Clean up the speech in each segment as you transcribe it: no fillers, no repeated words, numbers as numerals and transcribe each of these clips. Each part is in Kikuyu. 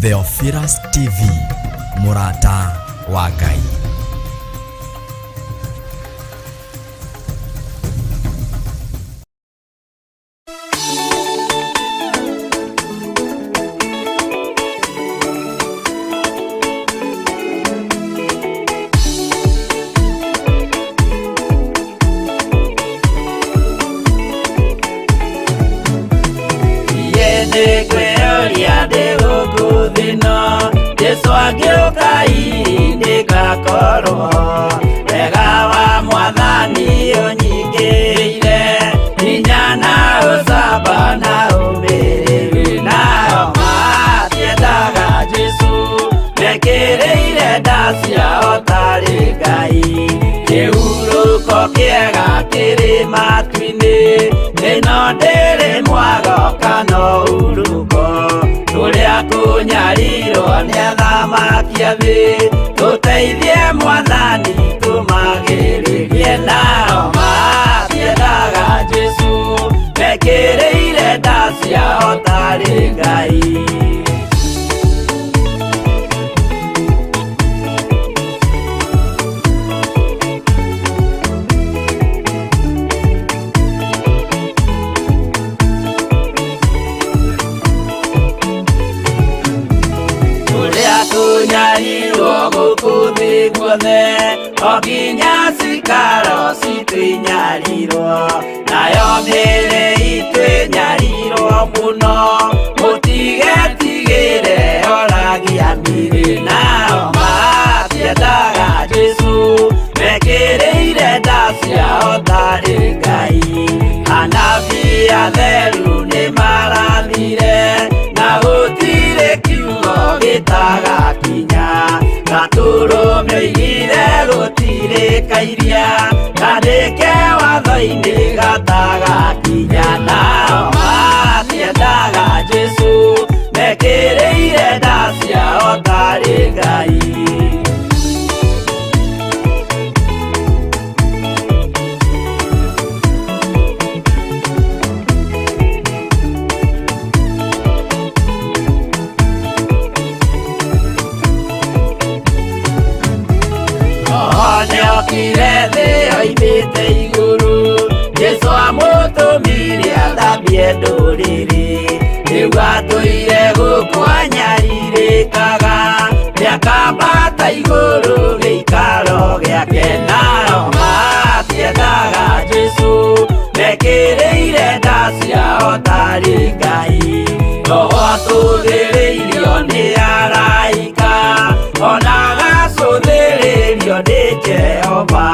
Theophilus TV, mũrata wa Ngai. Nĩngwĩyũria ndĩ gũkũ thĩ ĩno, Jesũ angĩũka hihi nĩngakorwo. Wega wa Mwathani ũnyingĩrĩire, hinya na ũcamba na ũmĩrĩru. Nao matiendaga Jesũ, mekĩrĩire nda ciao tarĩ Ngai. Kĩhurũko kĩega kĩrĩ matu-inĩ, ĩno ndĩrĩ mwago kana ũhurũko. Kũrĩa kũnyarirwo nĩ athamaki a thĩ, tũteithie Mwathani tũmagĩrĩrie. Nao matiendaga Jesũ, mekĩrĩire nda ciao tarĩ Ngai. Kũrĩa kũnyarirwo gũkũ thĩ guothe, o nginya cikaro citũ inyarirwo, nayo mĩĩrĩ itũ ĩnyarirwo mũno, mũtigetigĩre oragia mĩĩrĩ. Nao matiendaga Jesũ, mekĩrĩire nda ciao tarĩ Ngai. Anabii atheru nĩmarathire, na gũtirĩ kiugo gĩtagakinya. Gatũrũme oigire gũtirĩ kairia, kandĩke watho-inĩ gatagakinya. Nao matiendaga Jesũ, mekĩrĩire nda ciao tarĩ Ngai. Roho nĩokire thĩ oimĩte igũrũ, Jesũ amũtũmire athambie ndũrĩrĩ. Rĩu atũire gũkũ anyarirĩkaga, nĩakambata igũrũ gĩikaro gĩake. Nao matiendaga Jesũ, mekĩrĩire nda ciao tarĩ Ngai. Roho atũthĩrĩirio nĩ araika, ona agacũthĩrĩrio nĩ Jehova.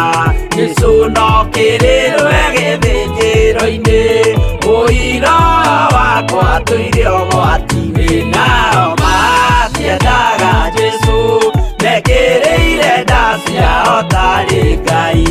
Jesũ no kĩrĩrwe gĩthĩnjĩro-inĩ, ũira wakwa tũire ũgwati-inĩ. Nao matiendaga Jesũ, mekĩrĩire nda ciao tarĩ Ngai.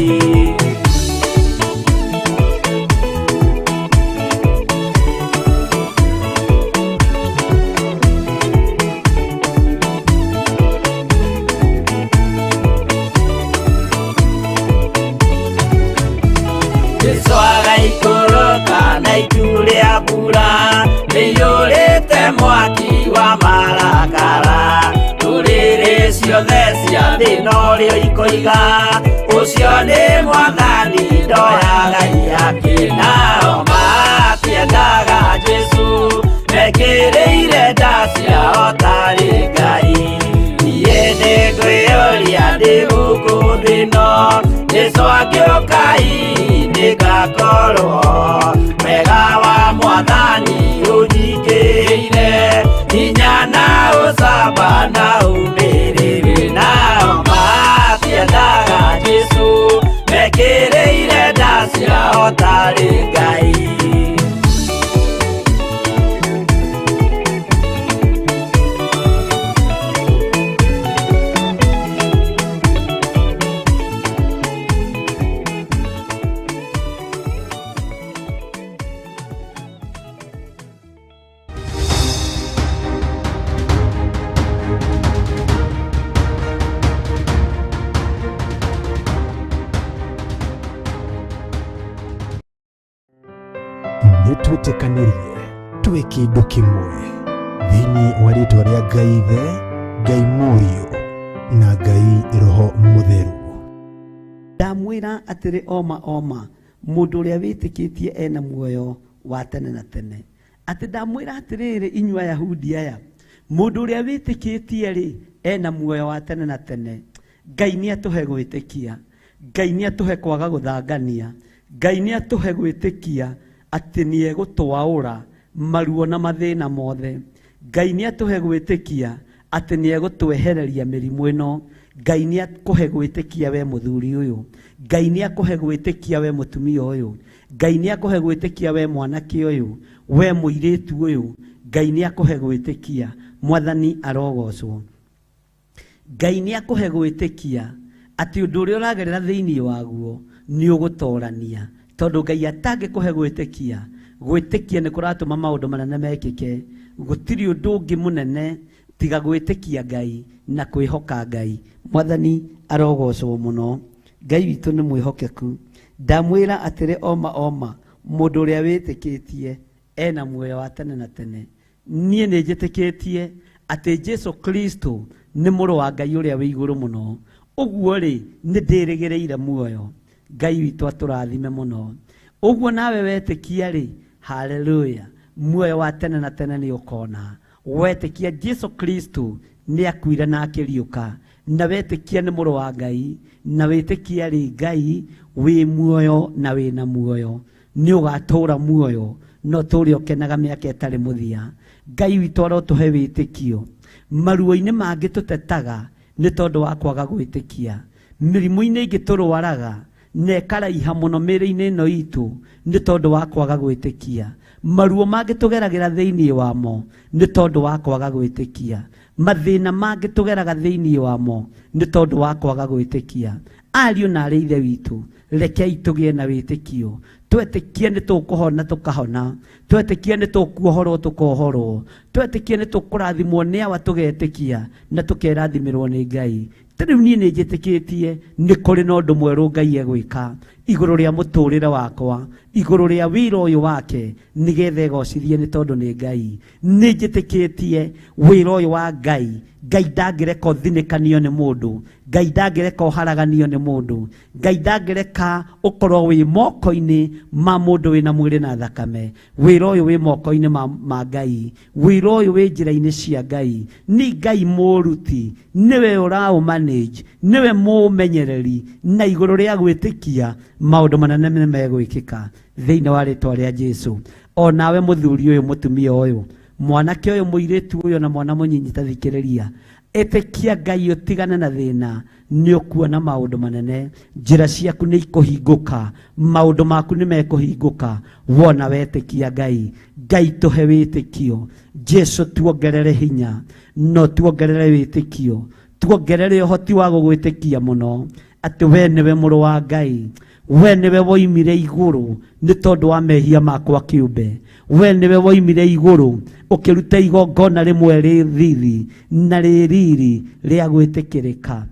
Jesũ agaikũrũka na itu rĩa mbura, rĩiyũrĩte mwaki wa marakara. Ndũrĩrĩ ciothe cia thĩ norĩo ikoiga, ũcio nĩ Mwathani ndoyaga ihaki. Nao matiendaga Jesũ, mekĩrĩire nda ciao tarĩ Ngai. Niĩ nĩngwĩyũria ndĩ gũkũ thĩ ĩno, Jesũ angĩũka hihi nĩngakorwo. Wega wa Mwathani ũnyingĩrĩire, hinya na ũcamba na ũmĩrĩru. Nao matiendaga Jesũ, mekĩrĩire nda ciao tarĩ Ngai. Nĩ twĩtĩkanĩrie twĩ kĩndũ kĩmwe. Thĩinĩ wa rĩtwa rĩa Ngai Ithe, Ngai Mũriũ na Ngai Roho Mũtheru. Ndamwĩra atĩrĩ oma oma, mũndũ ũrĩa wĩtĩkĩtie ena muoyo wa tene na tene. Atĩ ndamwĩra atĩrĩrĩ inyuĩ Ayahudi aya, mũndũ ũrĩa wĩtĩkĩtie rĩ, ena muoyo wa tene na tene. Ngai nĩ atũhe gwĩtĩkia, Ngai nĩ atũhe kwaga gũthangania, Ngai nĩ atũhe gwĩtĩkia atĩ nĩ egũtwaũra maruo na mathĩna mothe. Ngai nĩ atũhe gwĩtĩkia atĩ nĩ egũtwehereria mĩrimũ ĩno. Ngai nĩ akũhe gwĩtĩkia we mũthuri ũyũ, Ngai nĩ akũhe gwĩtĩkia we mũtumia ũyũ, Ngai nĩ akũhe gwĩtĩkia we mwanake ũyũ, we mũirĩtu ũyũ, Ngai nĩ akũhe gwĩtĩkia. Mwathani arogocwo. Ngai nĩ akũhe gwĩtĩkia atĩ ũndũ ũrĩa ũragerera thĩinĩ waguo nĩ ũgũtorania, tondũ Ngai atangĩkũhe gwĩtĩkia, gwĩtĩkia nĩ kũratũma maũndũ manene mekĩke. Gũtirĩ ũndũ ũngĩ mũnene tiga gwĩtĩkia Ngai na kwĩhoka Ngai. Mwathani arogocwo mũno. Ngai witũ nĩ mwĩhokeku. Ndamwĩra atĩrĩ oma oma, mũndũ ũrĩa wĩtĩkĩtie ena muoyo wa tene na tene. Niĩ nĩ njĩtĩkĩtie atĩ Jesu Kristo nĩ mũrũ wa Ngai ũrĩa wĩ igũrũ mũno. Ũguo rĩ, nĩ ndĩrĩgĩrĩire muoyo. Ngai witũ atũrathime mũno. Ũguo nawe wetĩkia rĩ, haleluya, muoyo wa tene na tene nĩ ũkona. Wetĩkia Jesu Kristo nĩ akuire na akĩriũka, na wetĩkia nĩ mũrũ wa Ngai, na wĩtĩkia rĩ Ngai wĩ muoyo na wĩna muoyo, nĩ ũgatũra muoyo no tũre ũkenaga mĩaka ĩtarĩ mũthia. Ngai witũ arotũhe wĩtĩkio. Maruo-inĩ mangĩ tũtetaga nĩ tondũ wa kwaga gwĩtĩkia. Mĩrimũ-inĩ ĩngĩ tũrwaraga na ĩkaraiha mũno mĩĩrĩ-inĩ ĩno itũ nĩ tondũ wa kwaga gwĩtĩkia. Maruo mangĩ tũgeragĩra thĩinĩ wamo nĩ tondũ wa kwaga gwĩtĩkia. Mathĩna mangĩ tũgeraga thĩinĩ wamo nĩ tondũ wa kwaga gwĩtĩkia. Ariũ na arĩ ithe witũ, rekei tũgĩe na wĩtĩkio. Twetĩkia nĩ tũkũhona tũkahona, twetĩkia nĩ tũkuohorwo tũkohorwo, twetĩkia nĩ tũkũrathimwo nĩ awa tũgetĩkia na tũkerathimĩrwo nĩ Ngai. Ta rĩu niĩ nĩ njĩtĩkĩtie nĩ kũrĩ na ũndũ mwerũ Ngai egwĩka igũrũ rĩa mũtũrĩre wakwa, igũrũ rĩa wĩra ũyũ wake, nĩgetha egocithie nĩ tondũ nĩ Ngai. Nĩ njĩtĩkĩtie wĩra ũyũ wa Ngai. Ngai ndangĩreka ũthinĩkanio nĩ mũndũ, Ngai ndangĩreka ũharaganio nĩ mũndũ, Ngai ndangĩreka ũkorwo wĩ moko-inĩ ma mũndũ wĩna mwĩrĩ na thakame. Wĩra ũyũ wĩ moko-inĩ ma Ngai, wĩra ũyũ wĩ njĩra-inĩ cia Ngai. Nĩ Ngai mũruti, nĩwe ũraũmanage, nĩwe mũũmenyereri, na igũrũ rĩa gwĩtĩkia maũndũ manene nĩ megwĩkĩka thĩinĩ wa rĩtwa rĩa Jesu. O nawe mũthuri ũyũ, mũtumia ũyũ, mwanake ũyũ, mũirĩtu ũyũ na mwana mũnyinyi, ta thikĩrĩria. Ĩtĩkia Ngai ũtigane na thĩna, nĩ ũkuona maũndũ manene. Njĩra ciaku nĩ ikũhingũka, maũndũ maku nĩ mekũhingũka wona wetĩkia Ngai. Ngai tũhe wĩtĩkio, Jesu tuongerere hinya, no tuongerere wĩtĩkio, tuongerere ũhoti wa gũgwĩtĩkia mũno atĩ we nĩwe mũrũ wa Ngai, we nĩwe woimire igũrũ nĩ tondũ wa mehia makwa kĩũmbe, we nĩwe woimire igũrũ ũkĩruta igongona rĩmwe rĩ riri na rĩ riri rĩa gwĩtĩkĩrĩka,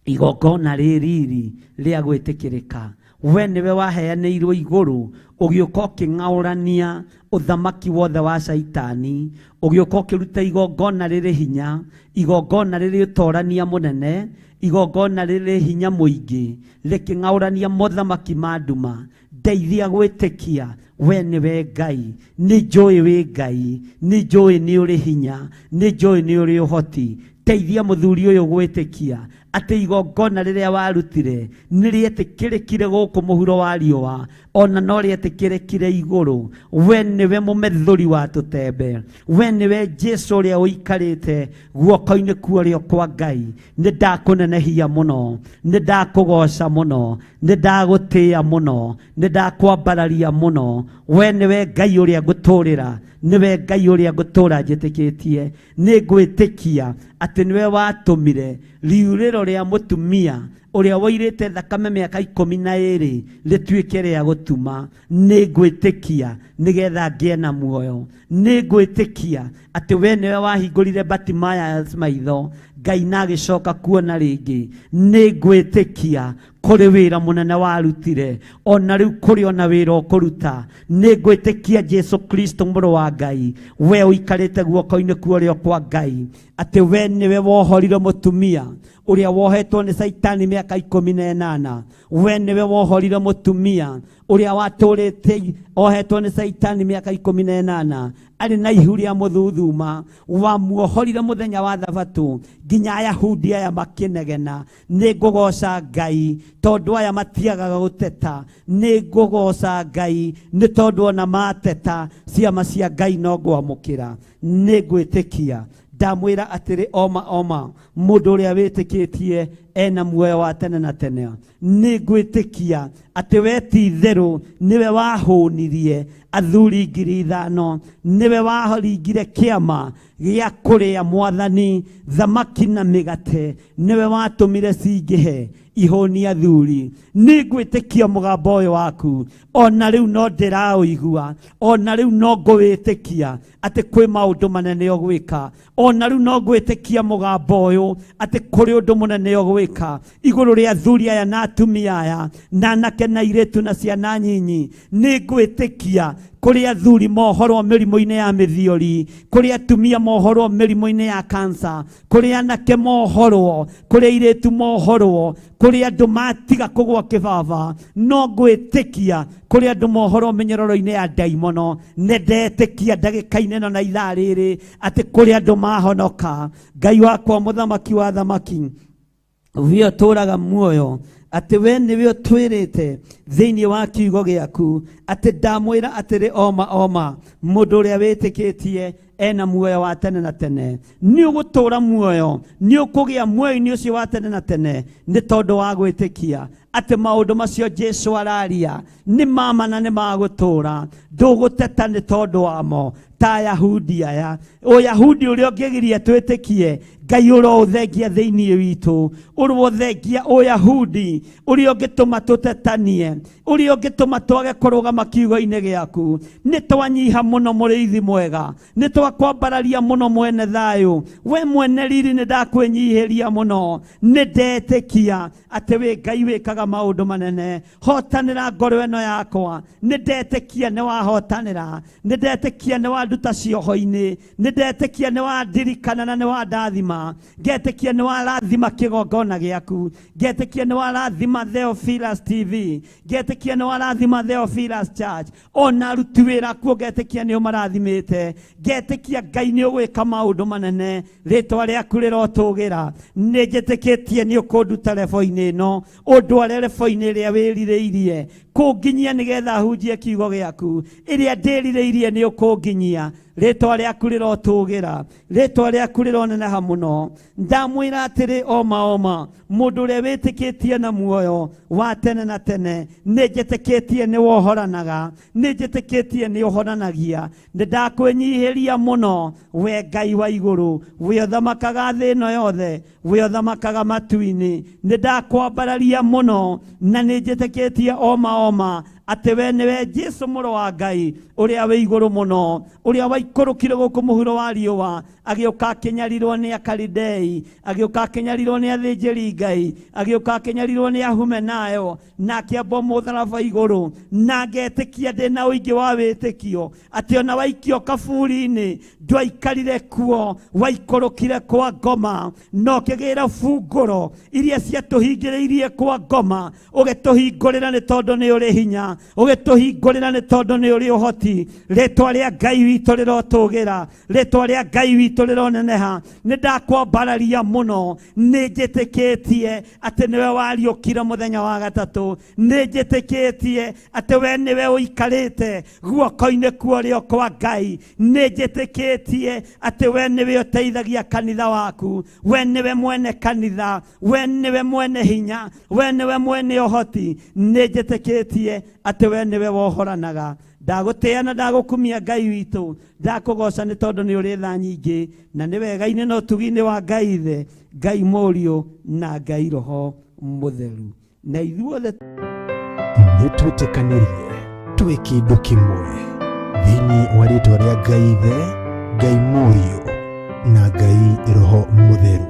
igongona rĩ riri rĩa gwĩtĩkĩrĩka. We nĩwe waheanĩirwo igũrũ ũgĩũka ũkĩng'aũrania ũthamaki wothe wa Caitani, ũgĩũka ũkĩruta igongona rĩrĩ hinya, igongona rĩrĩ ũtorania mũnene, igongona rĩrĩ hinya mũingĩ, rĩkĩng'aũrania mothamaki ma nduma. Ndeithia gwĩtĩkia we nĩwe Ngai, nĩ njũĩ wĩ Ngai, nĩ njũĩ nĩ ũrĩ hinya, nĩ njũĩ nĩ ũrĩ ũhoti. Teithia mũthuri ũyũ gwĩtĩkia atĩ igongona rĩrĩa warutire nĩ rĩetĩkĩrĩkire gũkũ mũhuro wa riũa, ona no rĩetĩkĩrĩkire igũrũ. We nĩwe mũmethũri wa tũtembe, we nĩwe Jesu ũrĩa ũikarĩte guoko-inĩ kuorĩo kwa Ngai. Nĩ ndakũnenehia mũno, nĩ ndakũgoca mũno, nĩ ndagũtĩĩa mũno, nĩ ndakwambararia mũno. We nĩwe Ngai ũrĩa ngũtũrĩra, nĩwe Ngai ũrĩa ngũtũra njĩtĩkĩtie. Nĩ ngwĩtĩkia atĩ nĩwe watũmire riurĩro rĩa mũtumia ũrĩa woirĩte thakame mĩaka 12 rĩtuĩke rĩa gũtuma. Nĩ ngwĩtĩkia nĩgetha ngĩe na muoyo. Nĩ ngwĩtĩkia atĩ we nĩwe wahingũrire Bartimaeus maitho. Ngai na agĩcoka kuona rĩngĩ. Nĩ ngwĩtĩkia kũrĩ wĩra mũnene warutire, ona rĩu kũrĩ ona wĩra ũkũruta. Nĩ ngwĩtĩkia Jesu Kristo mũrũ wa Ngai, we ũikarĩte guoko-inĩ kwa ũrĩo kwa Ngai, atĩ we nĩwe wohorire mũtumia ũrĩa wohetwo nĩ Caitani mĩaka 18. We nĩwe wohorire mũtumia ũrĩa watũrĩte ohetwo nĩ Caitani mĩaka 18, arĩ na ihu rĩa mũthuthuma, wamuohorire mũthenya wa Thabatũ nginya Ayahudi aya makĩnegena. Nĩ ngũgoca Ngai tondũ aya matiagaga gũteta. Nĩ ngũgoca Ngai nĩ tondũ ona mateta ciama cia Ngai no ngwamũkĩra. Nĩ ngwĩtĩkia ndamwĩra atĩrĩ oma oma, mũndũ ũrĩa wĩtĩkĩtie ena muoyo wa tene na tene. Nĩ ngwĩtĩkia atĩ we ti itherũ nĩwe wahũnirie athuri 5,000, nĩwe waringire kĩama gĩa kũrĩa mwathani thamaki na mĩgate, nĩwe watũmire cingĩhe ihũni athuri. Nĩ ngwĩtĩkia mũgambo ũyũ waku, ona rĩu no ndĩraũigua, ona rĩu no ngũwĩtĩkia atĩ kwĩ maũndũ manene ũgwĩka, ona rĩu no ngwĩtĩkia mũgambo ũyũ atĩ kũrĩ ũndũ mũnene ũgwĩka igũrũ rĩa athuri aya na atumia aya na anake na airĩtu na ciana nyinyi. Nĩ ngwĩtĩkia kũrĩ athuri mohorwo mĩrimũ-inĩ ya mĩthiori, kũrĩ atumia mohorwo mĩrimũ-inĩ ya kansa, kũrĩ anake mohorwo, kũrĩ airĩtu mohorwo, kũrĩ andũ matiga kũgwa kĩbaba. No ngwĩtĩkia kũrĩ andũ mohorwo mĩnyororo-inĩ ya ndaimono. Nĩ ndetĩkia ndagĩka-inĩ ĩno na ithaa rĩrĩ atĩ kũrĩ andũ mahonoka. Ngai wakwa mũthamaki wa thamaki, we ũtũũraga muoyo, atĩ we nĩwe ũtwĩrĩte thĩinĩ wa kiugo gĩaku atĩ ndamwĩra atĩrĩ oma oma, mũndũ ũrĩa wĩtĩkĩtie ena muoyo wa tene na tene. Nĩ ũgũtũũra muoyo, nĩ ũkũgĩa muoyo-inĩ ũcio wa tene na tene nĩ tondũ wa gwĩtĩkia atĩ maũndũ macio Jesu araria nĩ mama na nĩ magũtũũra. Ndũgũteta nĩ tondũ wamo ta Ayahudi aya. Ũyahudi ũrĩa ũngĩgiria twĩtĩkie Ngai ũroũthengia thĩinĩ witũ, ũrothengia Ũyahudi ũrĩa ũngĩtũma tũtetanie, ũrĩa ũngĩtũma twage kũrũgama kiugo-inĩ gĩaku. Nĩ twanyiha mũno mũrĩithi mwega, nĩ twakwambararia mũno mwene thayũ. We mwene riri nĩ ndakwĩnyihĩria mũno, nĩ ndetĩkia atĩ wĩ Ngai wĩkaga maũndũ manene. Hotanĩra ngoro ĩno yakwa, nĩ ndetĩkia nĩ wahotanĩra, nĩ ndetĩkia nĩ wanduta cioho-inĩ, nĩ ndetĩkia nĩ wandirikana na nĩ wandathima, ngetĩkia nĩ warathima kĩgongona gĩaku, ngetĩkia nĩ warathima Theophilus TV, ngetĩkia nĩ warathima Theophilus Church, ona aruti wĩra kuo ngetĩkia nĩ ũmarathimĩte, ngetĩkia Ngai nĩ ũgwĩka maũndũ manene, rĩtwa rĩaku rĩrotũgĩra. Nĩ njĩtĩkĩtie nĩ ũkũnduta rebo-inĩ ĩno, ũndware rebo-inĩ ĩrĩa wĩrirĩirie kũnginyia nĩgetha hunjie kiugo gĩaku, ĩrĩa ndĩrirĩirie nĩ ũkũnginyia. Rĩtwa rĩaku rĩrotũgĩra, rĩtwa rĩaku rĩroneneha mũno. Ndamwĩra atĩrĩ oma oma, mũndũ ũrĩa wĩtĩkĩtie na muoyo wa tene na tene, nĩ njĩtĩkĩtie nĩ wohoranaga, nĩ njĩtĩkĩtie nĩ ũhoranagia. Nĩ ndakwĩnyihĩria mũno we Ngai wa igũrũ, we ũthamakaga thĩ ĩno yothe, we ũthamakaga matu-inĩ. Nĩ ndakwambararia mũno na nĩ njĩtĩkĩtie oma oma atĩ we nĩwe Jesu mũrũ wa Ngai ũrĩa wĩ igũrũ mũno, ũrĩa waikũrũkire gũkũ mũhuro wa riũa, agĩũka akĩnyarirwo nĩ Akalidei, agĩũka akĩnyarirwo nĩ athĩnjĩri Ngai, agĩũka akĩnyarirwo nĩ Ahumenayo, na akĩambwo mũtharaba igũrũ. Na ngetĩkia ndĩna ũingĩ wa wĩtĩkio atĩ ona waikio kaburi-inĩ ndwaikarire kuo, waikũrũkire kwa ngoma na ũkĩgĩra bungũro iria ciatũhingĩrĩirie kwa ngoma, ũgĩtũhingũrĩra nĩ tondũ nĩ ũrĩ hinya, ũgĩtũhingũrĩra nĩ tondũ nĩ ũrĩ ũhoti. Rĩtwa rĩa Ngai witũ rĩrotũgĩra, rĩtwa rĩa Ngai witũ rĩroneneha. Nĩ ndakwambararia mũno, nĩ njĩtĩkĩtie atĩ nĩwe wariũkire mũthenya wa gatatũ, nĩ njĩtĩkĩtie atĩ we nĩwe ũikarĩte guoko-inĩ kwa ũrĩo kwa Ngai, nĩ njĩtĩkĩtie atĩ we nĩwe ũteithagia kanitha waku, we nĩwe mwene kanitha, we nĩwe mwene hinya, we nĩwe mwene ũhoti. Nĩ njĩtĩkĩtie atĩ we nĩwe wohoranaga. Ndagũtĩĩa na ndagũkumia Ngai witũ, ndakũgoca nĩ tondũ nĩ ũrĩ tha nyingĩ, na nĩ wega-inĩ na ũtugi-inĩ wa Ngai Ithe, Ngai Mũriũ na Ngai Roho Mũtheru. Na ithuothe nĩ twĩtĩkanĩrie twĩ kĩndũ kĩmwe thĩinĩ wa rĩtwa rĩa Ngai Ithe, Ngai Mũriũ na Ngai Roho Mũtheru.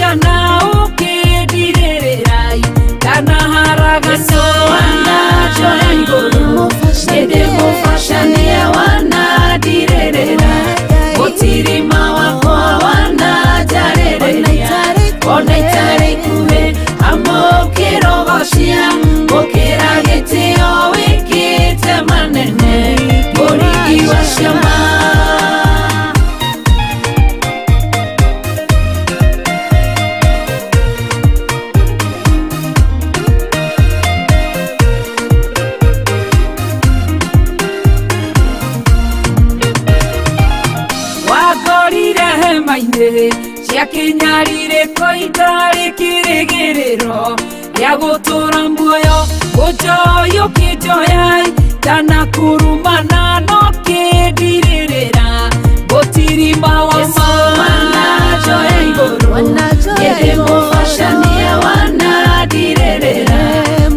Ndamũbacana ũkĩndirĩrĩrai ndanaharagana wananjoya igũrũ nĩndĩmũbacania wanandirĩrĩra mũtirima wakwa wananjarĩrĩria ona itarĩ ikuhĩ amũkĩrogocia gũkĩra gĩtĩo wĩkĩte manene mũringi wa ciama. Wakorire hema-inĩ cia kĩnyarĩrĩko itarĩ kĩrĩgĩrĩro gĩa gũtũũra muoyo ũnjoya ũkĩnjoya ndanakurumana no kĩndirĩrĩra mũtirima wa ma wananjoya igũrũ nĩndĩmũbacania wanandirĩrĩra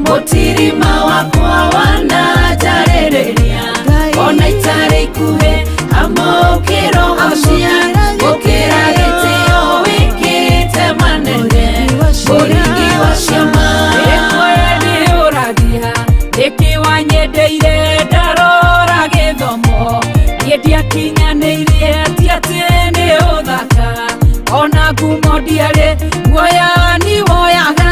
mũtirima wakwa wananjarĩrĩria ona itarĩ ikuhĩ amũkĩrogocia gũkĩra gĩtĩo wĩkĩte manene mũringi wa ciama. Ĩkwendĩũragia nĩkĩ wanyendeire ndarora gĩthomo niĩ ndiakinyanĩirie ti atĩ nĩ ũthaka ona ngumo ndiarĩ guoya ni woyaga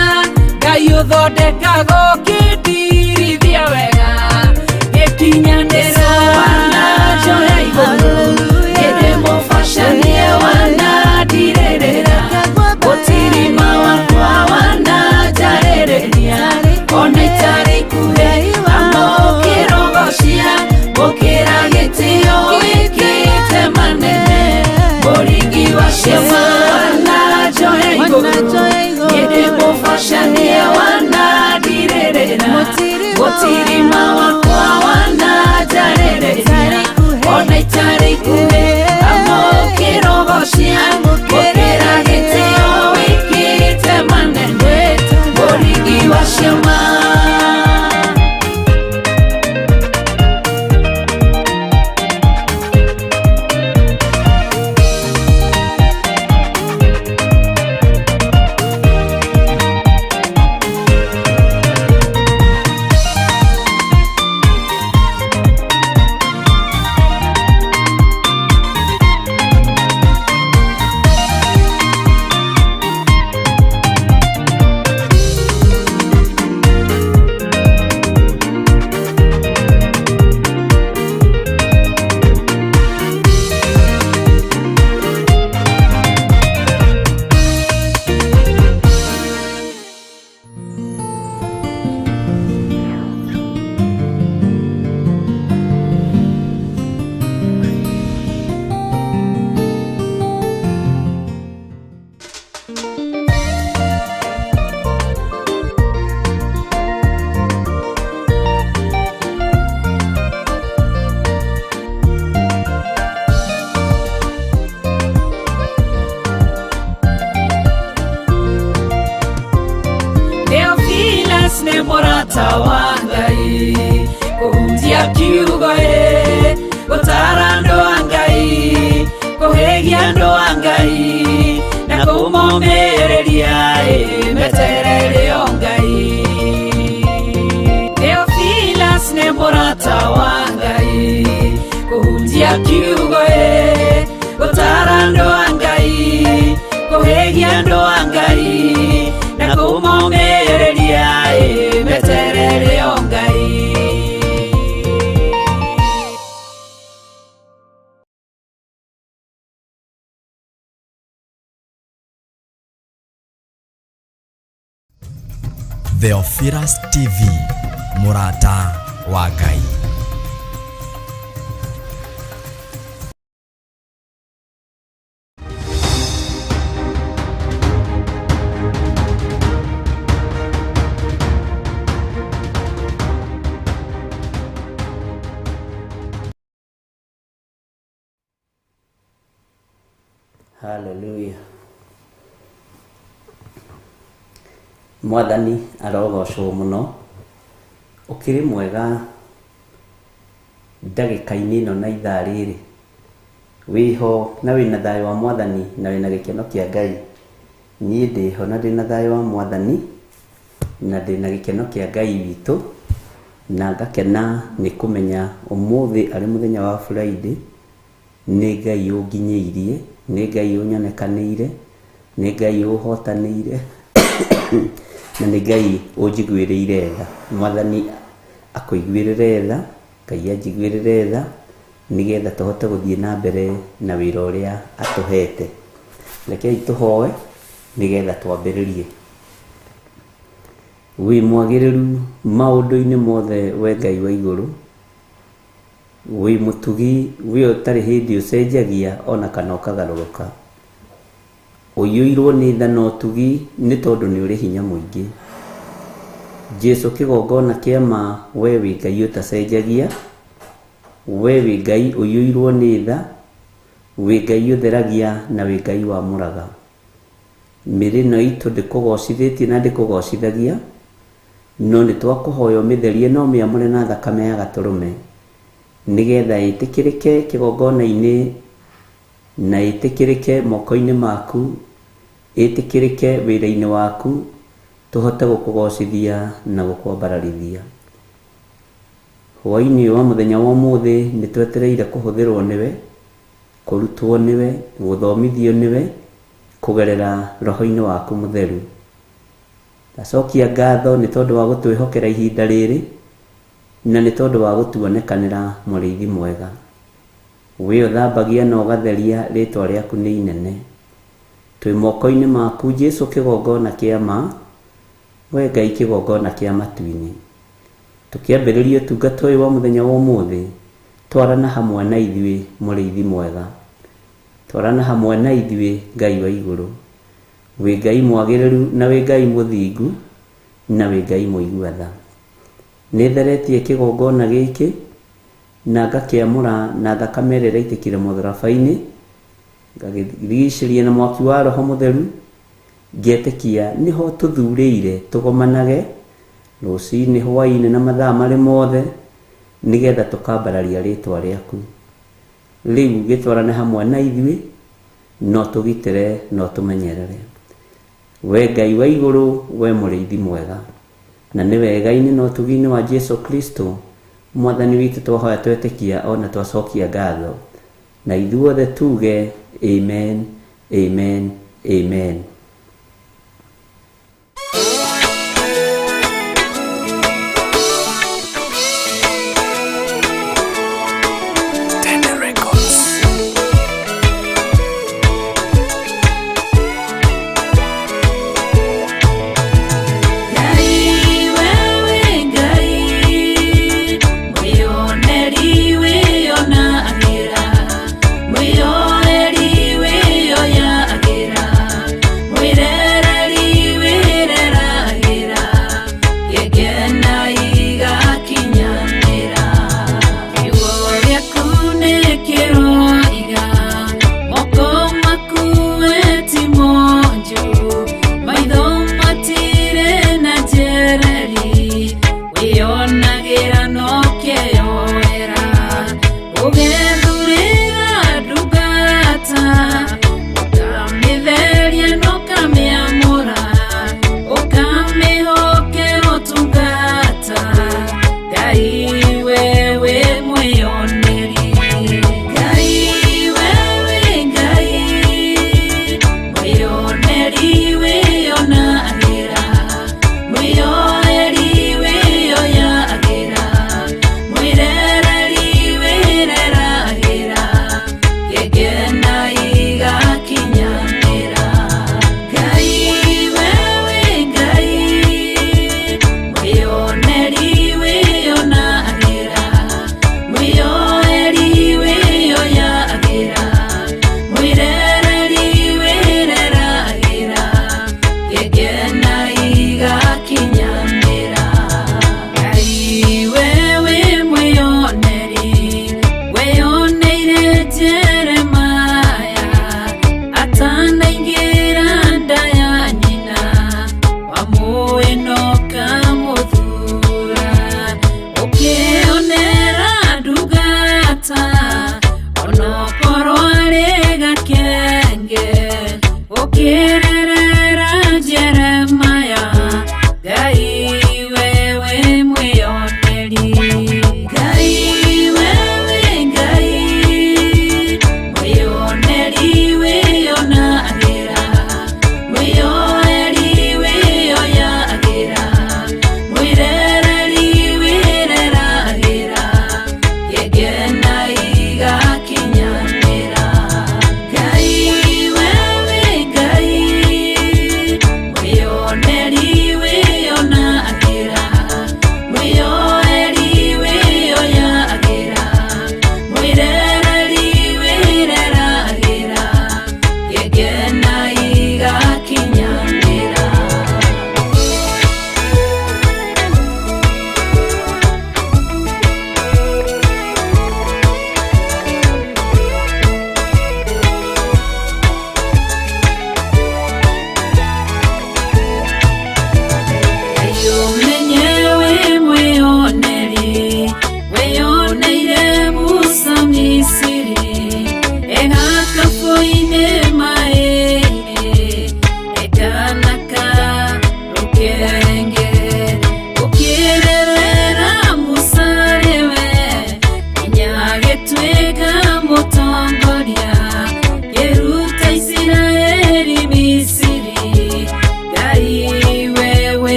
Ngai ũthondekaga ũkĩndirithia wega gĩkinyanĩra wananjoya igũrũ nĩndĩmũbacanie wanandirĩrĩra mũtirima wakwa wananjarĩrĩria ona itarĩ ikuhĩ amũkĩrogocia gũkĩra gĩtĩo wĩkĩte manene mũringi wa ciama wananjoya igũrũ nĩndĩmũbacanie wanandirĩrĩra mũtirima wakwa wananjarĩrĩria ona itarĩ ikuhĩ amũkĩrogocia gũkĩra gĩtĩo wĩkĩte manene mũringi wa ciama. Theophilus nĩ mũrata wa Ngai kũhunjia kiugo ĩ gũtara andũ a Ngai kũhĩgia andũ a Ngai na kũmomĩrĩria ĩ meterere o Ngai. Theophilus nĩ mũrata wa Ngai kũhunjia kiugo ĩ gũtara andũ a Ngai kũhĩgia andũ a Ngai na kũmomĩrĩria ĩ meterere o Ngai. Theophilus TV, mũrata wa Ngai. Hallelujah. Mwathani arogocwo mũno ũkĩrĩ mwega ndagĩka-inĩ ĩno na ithaa rĩrĩ wĩho na wĩna thayũ wa mwathani na wĩna gĩkeno kĩa Ngai. Niĩ ndĩho na ndĩna thayũ wa Mwathani, na ndĩna gĩkeno kĩa Ngai witũ, na ngakena nĩ kũmenya ũmũthĩ arĩ mũthenya wa Friday, nĩ Ngai ũnginyĩirie, nĩ Ngai ũnyonekanĩire, nĩ Ngai ũhotanĩire, na nĩ Ngai ũnjiguĩrĩire tha. Mwathani akũiguĩrĩre tha, Ngai anjiguĩrĩre tha, nĩgetha tũhote gũthiĩ na mbere na wĩra ũrĩa atũhete. Rekei tũhoe nĩgetha twambĩrĩrie. Wĩ mwagĩrĩru maũndũ-inĩ mothe we Ngai wa igũrũ, wĩ mũtugi we ũtarĩ hĩndĩ ũcenjagia ona kana ũkagarũrũka. Ũiyũirwo nĩ tha na ũtugi nĩ tondũ nĩ ũrĩ hinya mũingĩ. Jesu kĩgongona kĩa ma we wĩ Ngai ũtacenjagia, we wĩ Ngai ũiyũirwo nĩ tha, wĩ Ngai ũtheragia na wĩ Ngai wamũraga. Mĩĩrĩ ĩno itũ ndĩkũgocithĩtie na ndĩkũgocithagia, no nĩ twakũhoya ũmĩtherie na ũmĩamũre na thakame ya gatũrũme, nĩgetha ĩtĩkĩrĩke kĩgongona-inĩ na ĩtĩkĩrĩke moko-inĩ maku, ĩtĩkĩrĩke wĩra-inĩ waku, tũhote gũkũgocithia na gũkwambararithia. Hwaĩ-inĩ wa mũthenya wa ũmũthĩ nĩ twetereire kũhũthĩrwo nĩwe, kũrutwo nĩwe, gũthomithio nĩwe, kũgerera roho-inĩ waku mũtheru. Ndacokia ngatho nĩ tondũ wa gũtwĩhokera ihinda rĩrĩ, na nĩ tondũ wa gũtuonekanĩra mũrĩithi mwega. We ũthambagia na ũgatheria, rĩtwa rĩaku nĩ inene. Twĩ moko-inĩ maku Jesu kĩgongona kĩa ma, we Ngai kĩgongona kĩa matu-inĩ. Tũkĩambĩrĩria ũtungata ũyũ wa mũthenya wa ũmũthĩ, twarana hamwe na ithuĩ mũrĩithi mwega. Twarana hamwe na ithuĩ Ngai wa igũrũ. Wĩ Ngai mwagĩrĩru na wĩ Ngai mũthingu na wĩ Ngai mũigua tha. Nĩtheretie kĩgongona gĩkĩ na ngakĩamũra na thakame ĩrĩa ĩraitĩkire mũtharaba-inĩ, ngagĩrigicĩria na mwaki wa Roho Mũtheru, ngetĩkia nĩho tũthurĩire tũgomanage rũcinĩ, hwaĩ-inĩ na mathaa marĩ mothe, nĩgetha tũkambararia rĩtwa rĩaku. Rĩu gĩtwarane hamwe na ithuĩ, no tũgitĩre no tũmenyerere. We Ngai wa igũrũ, we mũrĩithi mwega, na nĩ wega-inĩ na ũtugi-inĩ wa Jesu Kristo Mwathani witũ twahoya twetĩkia ona twacokia ngatho, na ithuothe tuge amen, amen, amen. Ngai wewe Ngai, mwĩoneri wĩonagĩra, mwĩyoeri wĩyoyagĩra,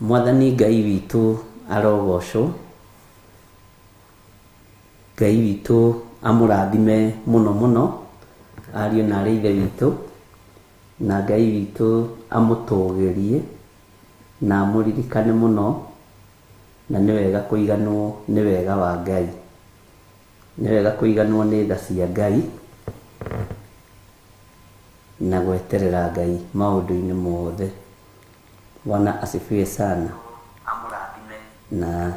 Mwathani Ngai witũ arogocwo. Ngai witũ amũrathime mũno mũno ariũ na arĩ ithe witũ, na Ngai witũ amũtũgĩrie na amũririkane mũno, na nĩ wega kũiganwo nĩ wega wa Ngai, nĩ wega kũiganwo nĩ tha cia Ngai na gweterera Ngai maũndũ-inĩ mothe. Bwana asifiwe sana. Na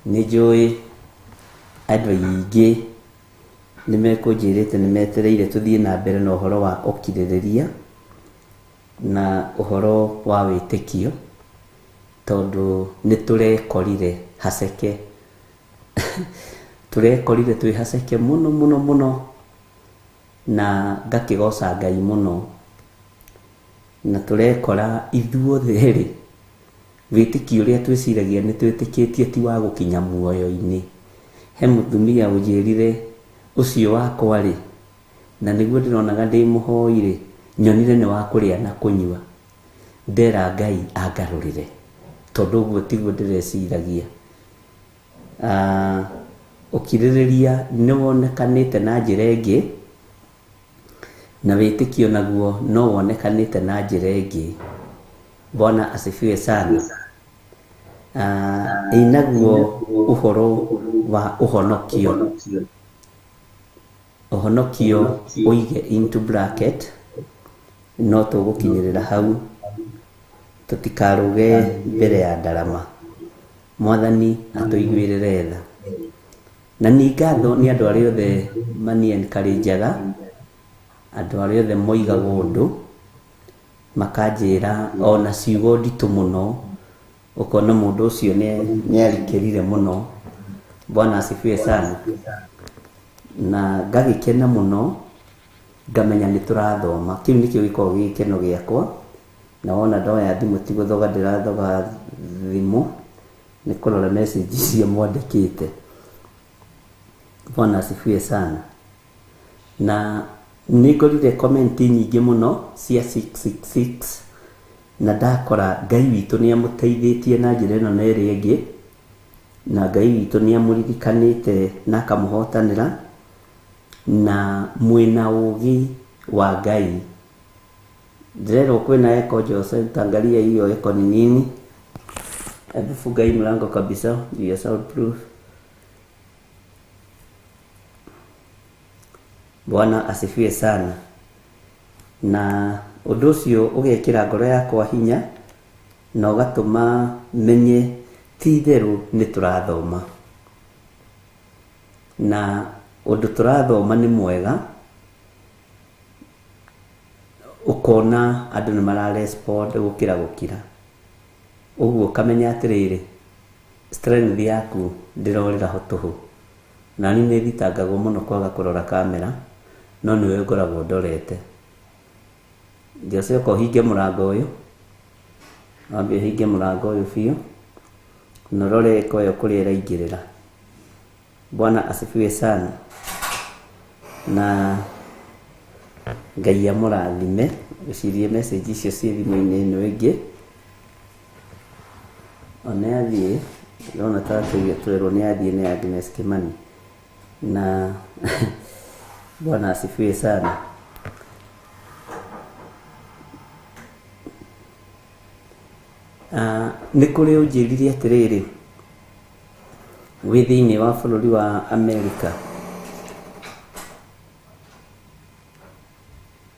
nĩ njũĩ andũ aingĩ nĩ mekũnjĩrĩte nĩ metereire tũthiĩ na mbere na ũhoro wa ũkirĩrĩria na ũhoro wa wĩtĩkio, tondũ nĩ tũrekorire haceke tũrekorire twĩ haceke mũno mũno mũno, na ngakĩgoca Ngai mũno, na tũrekora ithuothe rĩ wĩtĩkio ũrĩa twĩciragia nĩ twĩtĩkĩtie ti wa gũkinya muoyo-inĩ. He mũtumia ũnjĩrire ũcio wakwa rĩ, na nĩguo ndĩronaga ndĩ mũhoi rĩ, nyonire nĩ wa kũrĩa na kũnyua, ndera Ngai angarũrĩre, tondũ ũguo tiguo ndĩreciragia. Ũkirĩrĩria nĩ wonekanĩte na njĩra ĩngĩ, na wĩtĩkio naguo no wonekanĩte na njĩra ĩngĩ. Bwana asifiwe sana. Ĩ naguo ũhoro wa ũhonokio, ũhonokio ũige into bracket, no tũgũkinyĩrĩra hau, tũtikarũge mbere ya ndarama. Mwathani atũiguĩrĩre tha. Na nĩ ngatho nĩ andũ arĩa othe mani-encourage-aga, andũ arĩa othe moigaga ũndũ, makanjĩra ona ciugo nditũ mũno, ũkona mũndũ ũcio nĩ arikĩrire mũno. Bwana asifiwe sana. Na ngagĩkena mũno, ngamenya nĩ tũrathoma. Kĩu nĩkĩo gĩkoragwo gĩ gĩkeno gĩakwa. Na wona ndoya thimũ ti gũthoga ndĩrathoga thimũ, nĩ kũrora message icio mwandĩkĩte. Bwana asifiwe sana. Na nĩ ngorire comment nyingĩ mũno cia 666, na ndakora Ngai witũ nĩ amũteithĩtie na njĩra ĩno na ĩrĩa ĩngĩ, na Ngai witũ nĩ amũririkanĩte na akamũhotanĩra, na mwĩna ũgĩ wa Ngai. Ndĩrerwo kwĩna echo, Jose, utaangalia hiyo echo ni nini. Hebu funga hii mlango kabisa, ya soundproof. Bwana asifiwe sana. Na ũndũ ũcio ũgekĩra ngoro yakwa hinya na ũgatũma menye ti itherũ nĩ tũrathoma, na ũndũ tũrathoma nĩ mwega, ũkona andũ nĩ mararespond gũkĩra gũkira. Ũguo ũkamenya atĩrĩrĩ, strength yaku ndĩrorĩra ho tũhũ. Na niĩ nĩ thitangagwo mũno kwaga kũrora kamera, no nĩwe ngoragwo ndorete. Jose, ũka ũhinge mũrango ũyũ, wambe ũhinge mũrango ũyũ biũ, na ũrore ĩko ĩyo kũrĩa ĩraingĩrĩra. Bwana asifiwe sana. Na Ngai amũrathime. Ũcirie message icio ciĩ thimũ-inĩ ĩno ĩngĩ. Ona athiĩ, ndĩrona ta twerwo nĩ athiĩ nĩ Agnes Kimani. Na Bwana asifiwe sana. Nĩ kũrĩ ũnjĩrire atĩrĩrĩ, wĩ thĩinĩ wa bũrũri wa Amerika,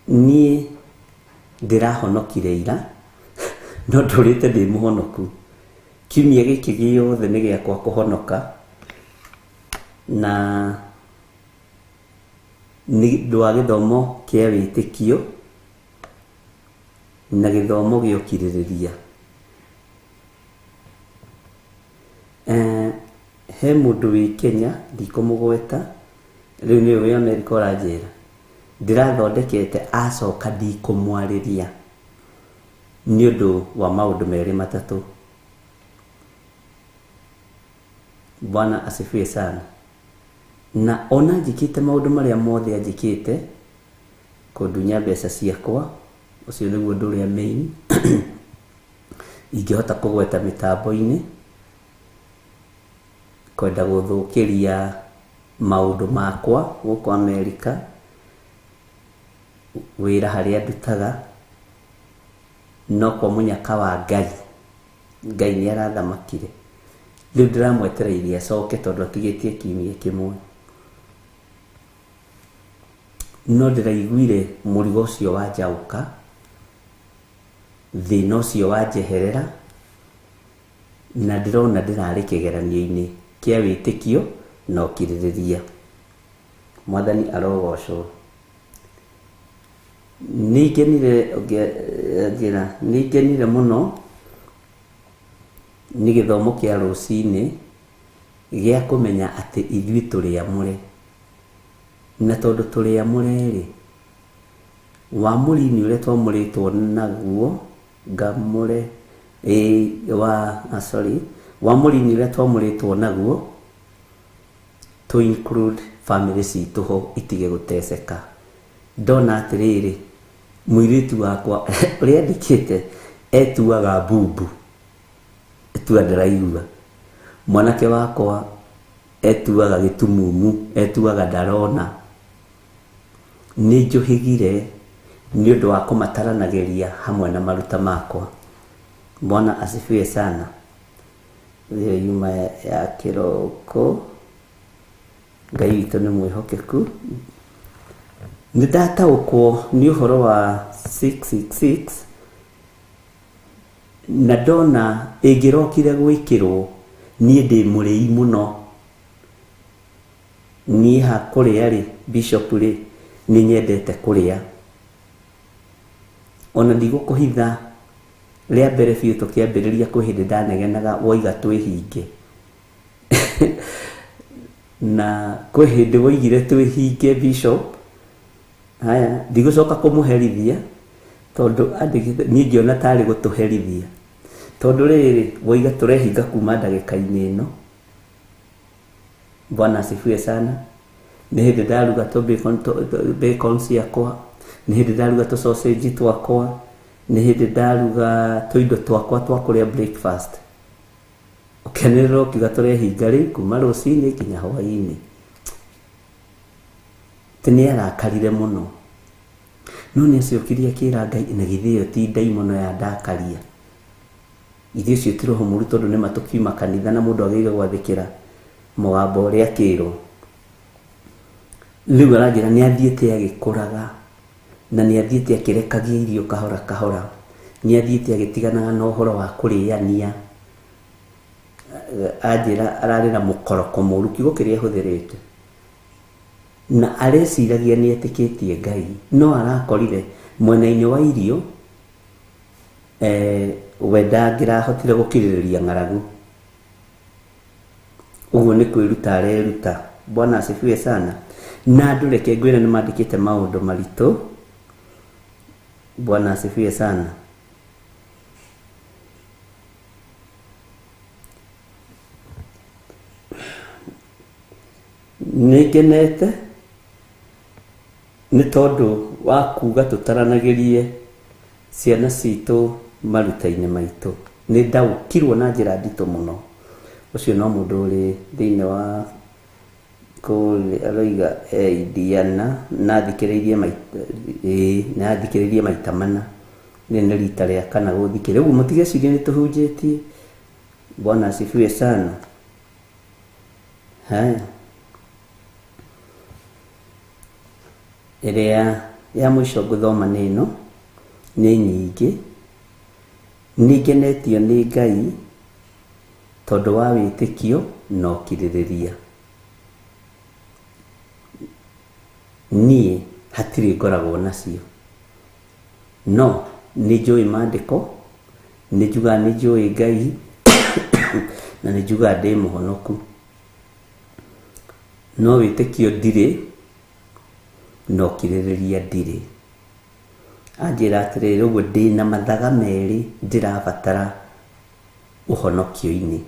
niĩ ndĩrahonokire ira, no ndũrĩte ndĩ mũhonoku. Kiumia gĩkĩ gĩothe nĩ gĩakwa kũhonoka, na nĩ ũndũ wa gĩthomo kĩa wĩtĩkio na gĩthomo gĩa ũkirĩrĩria. He mũndũ wĩ Kenya, ndikũmũgweta, rĩu nĩwe wĩ Amerika ũranjĩra, ndĩrathondekete acoka ndikũmwarĩria nĩ ũndũ wa maũndũ merĩ matatũ. Bwana asifiwe sana. Na ona njĩkĩte maũndũ marĩa mothe anjĩkĩte, kũndunya mbeca ciakwa, ũcio nĩguo ũndũ ũrĩa main, Ingĩhota kũgweta mĩtambo-inĩ, kwenda gũthũkĩria maũndũ makwa gũkũ Amerika, wĩra harĩa ndutaga, no kwa mũnyaka wa Ngai, Ngai nĩ arathamakire. Rĩu ndĩramwetereire acoke tondũ atigĩtie kiumia kĩmwe. No ndĩraiguire mũrigo ũcio wanjaũka, thĩna ũcio wanjeherera, na ndĩrona ndĩrarĩ kĩgeranio-inĩ kĩa wĩtĩkio na ũkirĩrĩria. Mwathani arogocwo. Nĩngenire njĩra, nĩngenire mũno nĩ gĩthomo kĩa rũcinĩ gĩa kũmenya atĩ ithuĩ tũrĩ amũre. Na tondũ tũrĩ amũre-rĩ, wamũri-inĩ ũrĩa twamũrĩtwo naguo, ngamũre, ĩĩ wa, sorry, wamũri-inĩ ũrĩa twamũrĩtwo naguo, to include family citũ ho itige gũteceka. Ndona atĩrĩrĩ, mũirĩtu wakwa ũrĩa andĩkĩte etuaga mbubu, etua ndaraigua. Mwanake wakwa etuaga gĩtumumu, etuaga ndarona. Nĩ njũhĩgire nĩ ũndũ wa kũmataranagĩria hamwe na maruta makwa. Bwana asifiwe sana. Ĩyo yuma ya kĩroko. Ngai witũ nĩ mwĩhokeku. Nĩ ndataũkwo nĩ ũhoro wa 666 na ndona ĩngĩrokire gwĩkĩrwo niĩ ndĩ mũrĩi mũno. Niĩ ha kũrĩa rĩ, bishop rĩ, nĩ nyendete kũrĩa. Ona ndigũkũhitha rĩa mbere biũ tũkĩambĩrĩria kwĩ hĩndĩ ndanegenaga woiga twĩhinge. Na kwĩ hĩndĩ woigire twĩhinge bishop. Haya, ndigũcoka kũmũherithia tondũ andĩkĩte niĩ ngĩona tarĩ gũtũherithia. Tondũ rĩrĩ, woiga tũrehinga kuma ndagĩka-inĩ ĩno. Bwana asifiwe sana. Nĩ hĩndĩ ndaruga tũ bacon, bacon ciakwa, nĩ hĩndĩ ndaruga tũ sausage twakwa, nĩ hĩndĩ ndaruga tũindo twakwa twa kũrĩa breakfast. Ũkĩanĩrĩra ũkiuga tũrehinga rĩu kuma rũcinĩ nginya hwaĩ-inĩ. Atĩ nĩ arakarire mũno. No nĩ acokirie akĩra Ngai, na githĩ ĩyo ti ndaimono yandakaria? Githĩ ũcio ti roho mũru tondũ nĩma tũkiuma kanitha na mũndũ agĩrĩire gwathĩkĩra mũgambo ũrĩa akĩrwo. Rĩu aranjĩra nĩ athiĩte agĩkũraga na nĩ athiĩte akĩrekagia irio kahora kahora. Nĩ athiĩte agĩtiganaga na ũhoro wa kũrĩania. Anjĩra ararĩ na mũkoroko mũru, kiugo kĩrĩa ahũthĩrĩte. Na areciragia nĩ etĩkĩtie Ngai, no arakorire mwena-inĩ wa irio we ndangĩrahotire gũkirĩrĩria ng'aragu. Ũguo nĩ kwĩruta areruta. Bwana asifiwe sana. Na andũ reke ngwĩre nĩ mandĩkĩte maũndũ maritũ. Bwana asifiwe sana. Nĩ ngenete nĩ tondũ wa kuga tũtaranagĩrie ciana citũ maruta-inĩ maitũ. Nĩ ndaũkirwo na njĩra nditũ mũno. Ũcio no mũndũ ũrĩ thĩinĩ wa kũrĩa aroiga e Indiana na athikĩrĩirie maita, ĩĩ na athikĩrĩirie maita mana. Rĩrĩ nĩ rita rĩa kana gũthikĩrĩria. Ũguo mũtigecirie nĩ tũhunjĩtie. Bwana asifiwe sana. Haya. Ĩrĩa ya mũico ngũthoma nĩ ĩno, nĩ nyingĩ. Nĩ ngenetio nĩ Ngai tondũ wa wĩtĩkio na ũkirĩrĩria. Niĩ hatirĩ ngoragwo nacio. No nĩ njũĩ mandĩko, nĩ njugaga nĩ njũĩ Ngai na nĩ njugaga ndĩ mũhonoku. No wĩtĩkio ndirĩ, na ũkirĩrĩria ndirĩ. Anjĩra atĩrĩrĩ, ũguo ndĩna mathaga merĩ ndĩrabatara ũhonokio-inĩ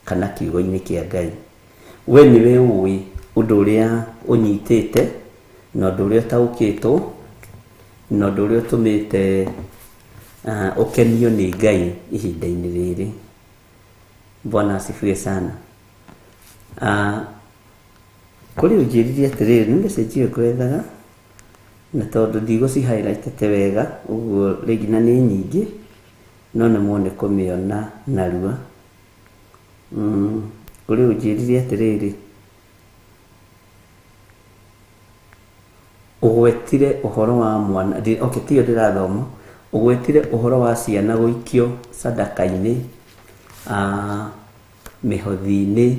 kana kiugo-inĩ kĩa Ngai. We nĩwe ũĩ ũndũ ũrĩa ũnyitĩte na ũndũ ũrĩa ũtaũkĩtwo na ũndũ ũrĩa ũtũmĩte Ũkenio nĩ Ngai ihinda-inĩ rĩrĩ. Bwana asifiwe sana. Kũrĩ ũnjĩrire atĩrĩrĩ, nĩ message ĩyo ngwethaga na tondũ ndigũci highlightete wega ũguo rĩngĩ na nĩ nyingĩ no nĩ muone kũmĩona narua. Kũrĩ ũnjĩrire atĩrĩrĩ, ũgwetire ũhoro wa mwana, okay, tiyo ndĩrathoma, ũgwetire ũhoro wa ciana gũikio sadaka-inĩ, mĩhothi-inĩ,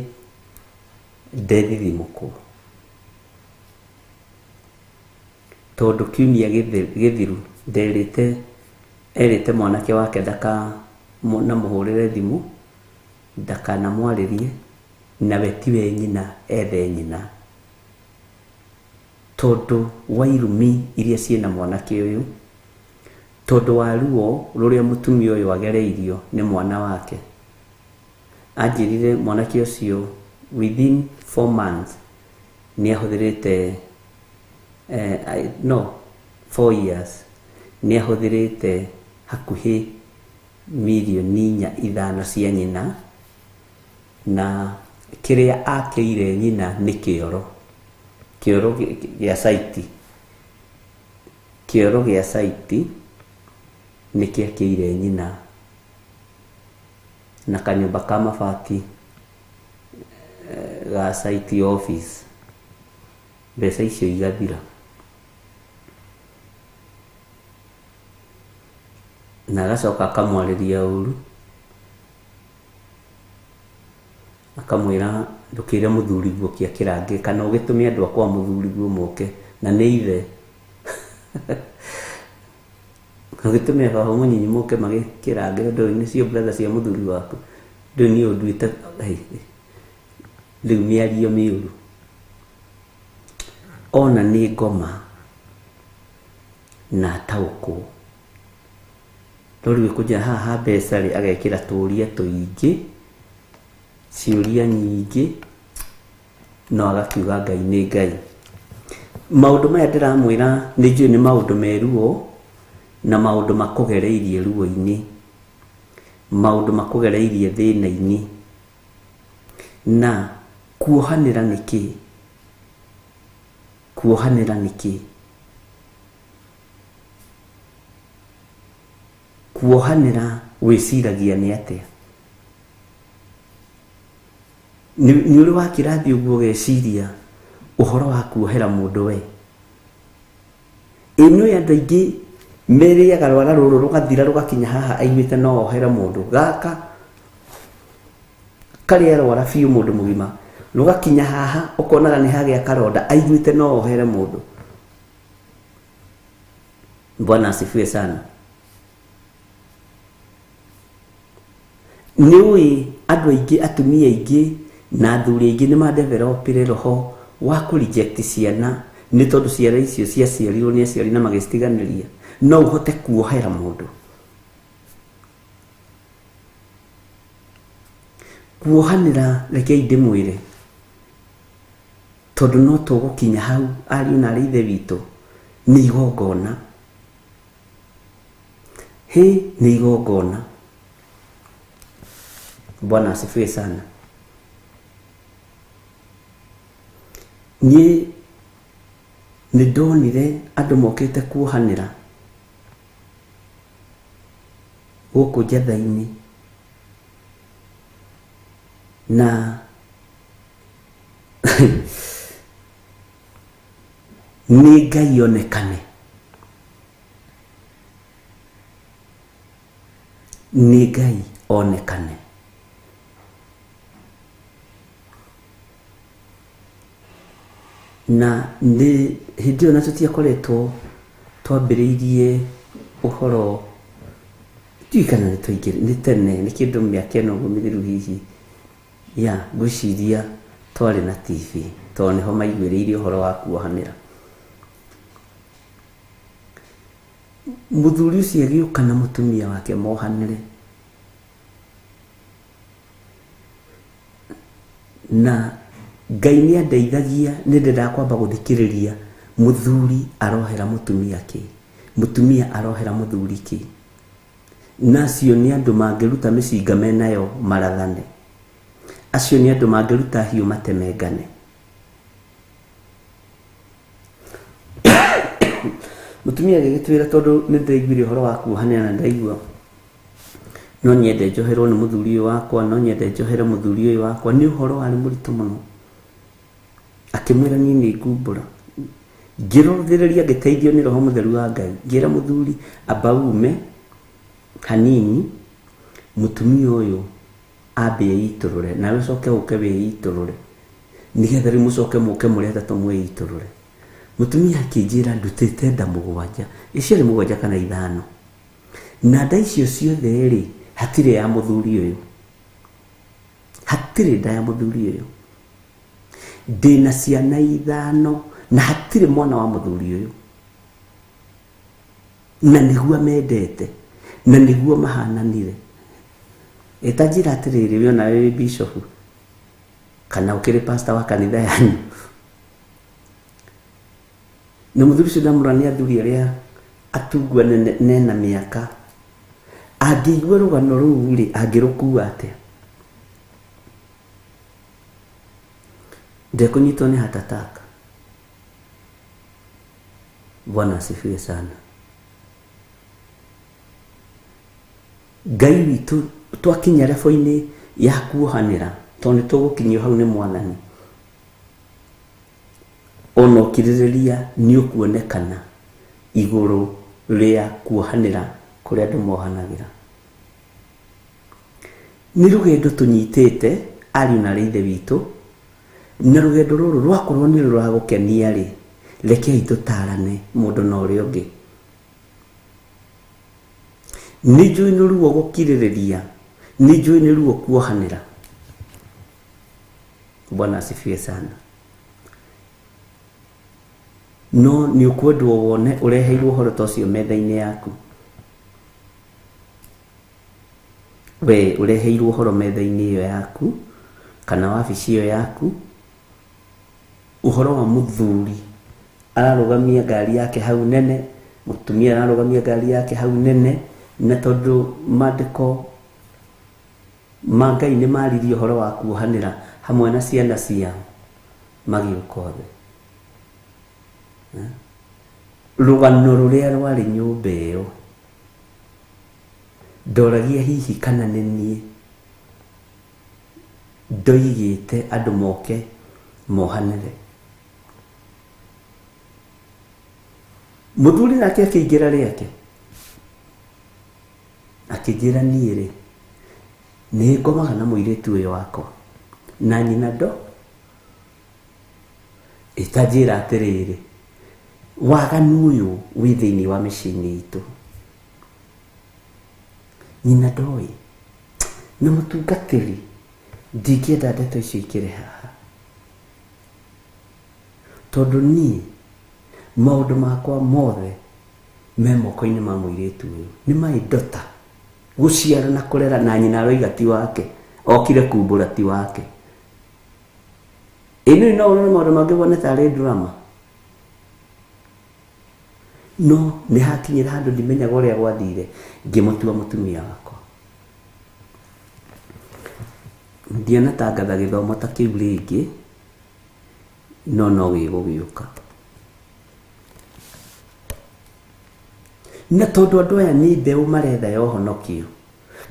ndethithimũkwo tondũ kiumia gĩthiru nderĩte erĩte mwanake wake ndaka na mũhũrĩre thimũ ndakanamwarĩrie nawe tiwe nyina ethe nyina tondũ wa irumi iria ciĩna mwanake ũyũ, tondũ wa ruo rũrĩa mũtumia ũyũ agereirio nĩ mwana wake. Anjĩrire mwanake ũcio within 4 months nĩ ahũthĩrĩte no 4 years nĩ ahũthĩrĩte hakuhĩ mirioni 4.5 cia nyina, na kĩrĩa akĩire nyina nĩ kĩoro, kĩoro gĩa saiti, kĩoro gĩa saiti nĩ kĩakĩire nyina na kanyũmba ka mabati ga saiti office, mbeca icio igathira. Na agacoka akamwarĩria ũru, akamwĩra ndũkĩre mũthuriguo kĩa kĩrangĩ kana ũgĩtũme andũ akwa mũthuriguo moke na nĩ ithe ũgĩtũme baba mũnyinyi moke magĩkĩrangĩre ndũĩ nĩcio brother cia mũthuri waku, ndũĩ niĩ ũnduĩte rĩu mĩario mĩũru. Ona nĩ ngoma na ataũkwo, no rĩu ĩkũnjĩra haha ha mbeca rĩ agekĩra tũũria tũingĩ, ciũria nyingĩ, no agakiuga Ngai nĩ Ngai. Maũndũ maya ndĩramwĩra nĩ njũĩ nĩ maũndũ me ruo na maũndũ makũgereirie ruo-inĩ, maũndũ makũgereirie thĩna-inĩ. Na kuohanĩra nĩ kĩ? Kuohanĩra nĩ kĩ? Kuohanĩra wĩciragia nĩ atĩa? Nĩ ũrĩ wakĩrathiĩ ũguo ũgeciria ũhoro wa kuohera mũndũ we? Ĩ nĩũĩ andũ aingĩ merĩaga rwara rũrũ rũgathira rũgakinya haha aiguĩte no ohere mũndũ, gaka karĩa rwara biũ mũndũ mũgima rũgakinya haha ũkonaga nĩ hagĩa karonda aiguĩte no ohere mũndũ. Bwana asifiwe sana. Nĩũĩ andũ aingĩ, atumia aingĩ na athuri aingĩ nĩ madevelopire roho wa kũ reject ciana nĩ tondũ ciana icio ciaciarirwo nĩ aciari na magĩcitiganĩria. No ũhote kuohera mũndũ. Kuohanĩra rekei ndĩmwĩre, tondũ no tũgũkinya hau ariũ na arĩ ithe witũ, nĩ igongona. Hĩ, nĩ igongona. Bwana asifiwe sana. Niĩ nĩ ndonire andũ mokĩte kuohanĩra gũkũ njatha-inĩ na nĩ Ngai onekane, nĩ Ngai onekane. Na nĩ hĩndĩ ĩyo na tũtiakoretwo twambĩrĩirie ũhoro, ndiũĩ kana nĩ twaingĩrire, nĩ tene, nĩ kĩndũ mĩaka ĩno ũguo mĩthiru hihi, ya ngwĩciria twarĩ na TV tondũ nĩho maiguĩrĩire ũhoro wa kuohanĩra. Mũthuri ũcio agĩũka na mũtumia wake mohanĩre, na Ngai nĩ andeithagia, nĩ ndendaga kwamba gũthikĩrĩria mũthuri arohera mũtumia kĩ, mũtumia arohera mũthuri kĩ. Na acio nĩ andũ mangĩruta mĩcinga menayo marathane. Acio nĩ andũ mangĩruta hiũ matemengane. Mũtumia agĩgĩtwĩra tondũ nĩ ndĩraiguire ũhoro wa kuohanĩra na ndaigua no nyende njoherwo nĩ mũthuri ũyũ wakwa, no nyende njohere mũthuri ũyũ wakwa, nĩ ũhoro warĩ mũritũ mũno. Akĩmwĩra niĩ nĩ ngumbũra. Ngĩrũthĩrĩria ngĩteithio nĩ Roho Mũtheru wa Ngai. Ngĩra mũthuri amba ume hanini, mũtumia ũyũ ambe eitũrũre, nawe ũcoke ũke wĩitũrũre, nĩgetha rĩu mũcoke mũke mũrĩ atatũ mwĩitũrũre. Mũtumia akĩnjĩra ndutĩte nda 7, ĩciarĩ 7 kana 5, na nda icio ciothe rĩ hatirĩ ya mũthuri ũyũ, hatirĩ nda ya mũthuri ũyũ. Ndĩna ciana 5 na hatirĩ mwana wa mũthuri ũyũ, na nĩguo amendete na nĩguo mahananire. Ĩtanjĩra atĩrĩrĩ, we onawe wĩ bishop kana ũkĩrĩ pastor wa kanitha yanyu, na mũthuri ũcio ndamũrora nĩ athuri arĩa atungwa nena mĩaka, angĩigua rũgano rũu rĩ angĩrũkua atĩa? Ndekũnyitwo nĩ heart attack. Bwana asifiwe sana. Ngai witũ twakinya level-inĩ ya kuohanĩra, tondũ nĩ tũgũkinyio hau nĩ Mwathani, ona ũkirĩrĩria nĩ ũkuonekana igũrũ rĩa kuohanĩra kũrĩa andũ mohanagĩra. Nĩ rũgendo tũnyitĩte ariũ na aarĩ a Ithe witũ, na rũgendo rũrũ rwakorwo nĩ rũragũkenia rĩ, rekei tũtarane mũndũ na ũrĩa ũngĩ. Nĩ njũĩ nĩ ruo gũkirĩrĩria, nĩ njũĩ nĩ ruo kuohanĩra. Bwana asifiwe sana. No nĩ ũkwendwo wone ũreheirwo ũhoro ta ũcio metha-inĩ yaku. We ũreheirwo ũhoro metha-inĩ ĩyo yaku kana wabici ĩyo yaku, ũhoro wa mũthuri ararũgamia ngari yake hau nene, mũtumia ararũgamia ngari yake hau nene, na tondũ maandĩko ma Ngai nĩ maririe ũhoro wa kuohanĩra hamwe na ciana ciao, magĩũka othe. Rũgano rũrĩa rwarĩ nyũmba ĩyo, ndoragia hihi kana nĩ niĩ ndoigĩte andũ moke mohanĩre. Mũthuri nake akĩingĩra rĩake, akĩnjĩra niĩ rĩ nĩ ngomaga na mũirĩtu ũyũ wakwa na nyina ndo ĩtanjĩra atĩrĩrĩ, waganu ũyũ wĩ thĩinĩ wa mĩciĩ-inĩ itũ, nyina ndoĩ na mũtungatĩri, ndingĩenda ndeto icio ikĩre haha, tondũ niĩ maũndũ makwa mothe me moko-inĩ ma mũirĩtu ũyũ. Nĩ my daughter, gũciara na kũrera, na nyina aroiga ti wake, okire kumbũra ti wake. Ĩno no ũrore maũndũ mangĩ wone tarĩ drama. No nĩ hakinyĩra handũ ndimenyaga ũrĩa gwathire, ngĩmũtua mũtumia wakwa. Ndianatangatha gĩthomo ta kĩu rĩngĩ, no no gĩgũgĩũka. Na tondũ andũ aya nĩ mbeũ maretha ya ũhonokio,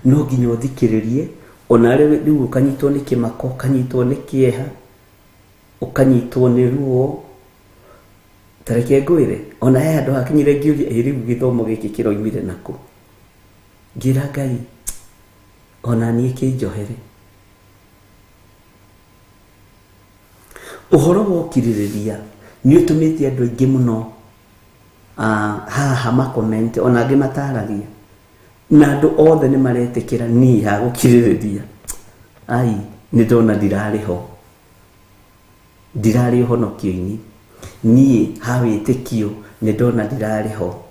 no nginya ũthikĩrĩrie, ona rĩu ũkanyitwo nĩ kĩmako, ũkanyitwo nĩ kĩeha, ũkanyitwo nĩ ruo. Ta reke ngwĩre, ona he handũ hakinyire ngĩũria, ĩ rĩu gĩthomo gĩkĩ kĩroimire nakũ? Ngĩra Ngai, ona niĩ kĩnjohere. Ũhoro wa ũkirĩrĩria nĩ ũtũmĩte andũ aingĩ mũno haha makomente, ona angĩ mataragia, na andũ othe nĩ maretĩkĩra niĩ ha gũkirĩrĩria. Ai, nĩ ndona ndirarĩ ho, ndirarĩ ũhonokio-inĩ, niĩ ha wĩtĩkio nĩ ndona ndirarĩ ho.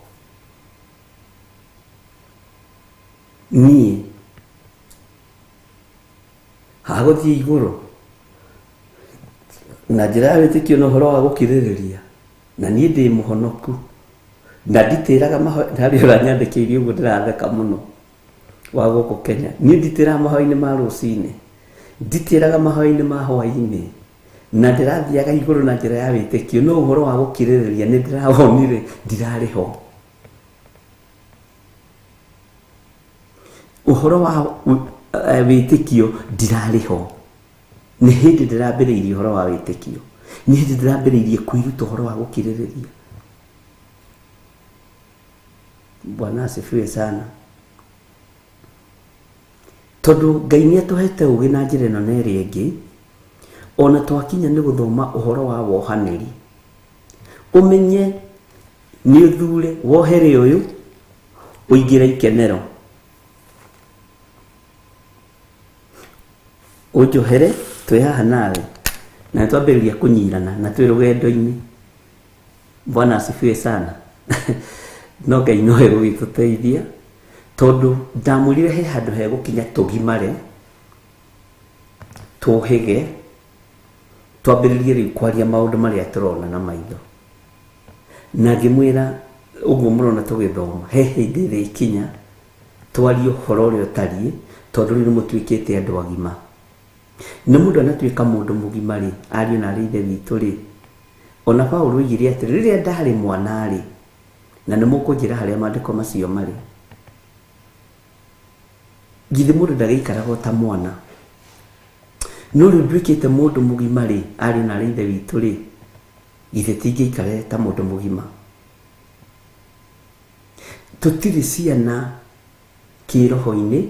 Niĩ ha gũthiĩ igũrũ na njĩra ya wĩtĩkio na ũhoro wa gũkirĩrĩria, na niĩ ndĩ mũhonoku na nditĩraga mahoya. Harĩ ũranyandĩkĩire ũguo ndĩratheka mũno. Wa gũkũ Kenya. Niĩ nditĩraga mahoya-inĩ ma rũcinĩ, nditĩraga mahoya-inĩ ma hwaĩ-inĩ, na ndĩrathiaga igũrũ na njĩra ya wĩtĩkio, no ũhoro wa gũkirĩrĩria nĩ ndĩrawonire ndirarĩ ho. Ũhoro wa wĩtĩkio ndirarĩ ho. Nĩ hĩndĩ ndĩrambĩrĩirie ũhoro wa wĩtĩkio, nĩ hĩndĩ ndĩrambĩrĩirie kwĩruta ũhoro wa gũkirĩrĩria. Bwana asifiwe sana. Tondũ Ngai nĩ atũhete ũgĩ na njĩra ĩno na ĩrĩa ĩngĩ, ona twakinya nĩ gũthoma ũhoro wa wohanĩri, ũmenye nĩ ũthure wohere ũyũ ũingĩre ikenero, ũnjohere twĩ haha nawe, na nĩtwambĩrĩria kũnyirana na twĩ rũgendo-inĩ. Bwana asifiwe sana. No Ngai no egũgĩtũteithia, tondũ ndamwĩrire he handũ hegũkinya tũgimare, tũhĩge, twambĩrĩrie rĩu kwaria maũndũ marĩa tũrona na maitho. Na ngĩmwĩra ũguo mũrona tũgĩthoma, he hĩndĩ ĩrĩkinya twarie ũhoro ũrĩa ũtariĩ, tondũ rĩu nĩmũtuĩkĩte andũ agima. Na mũndũ anatuĩka mũndũ mũgima rĩ, ariũ na arĩ ithe witũ rĩ, ona Paũlũ oigire atĩrĩ, rĩrĩa ndarĩ mwana rĩ, na nĩmũkũnjĩra harĩa maandĩko macio marĩ, githĩ mũndũ ndagĩikaraga ta mwana? No rĩu nduĩkĩte mũndũ mũgima rĩ, ariũ na arĩ ithe witũ rĩ, githĩ tingĩikare ta mũndũ mũgima? Tũtirĩ ciana kĩroho-inĩ,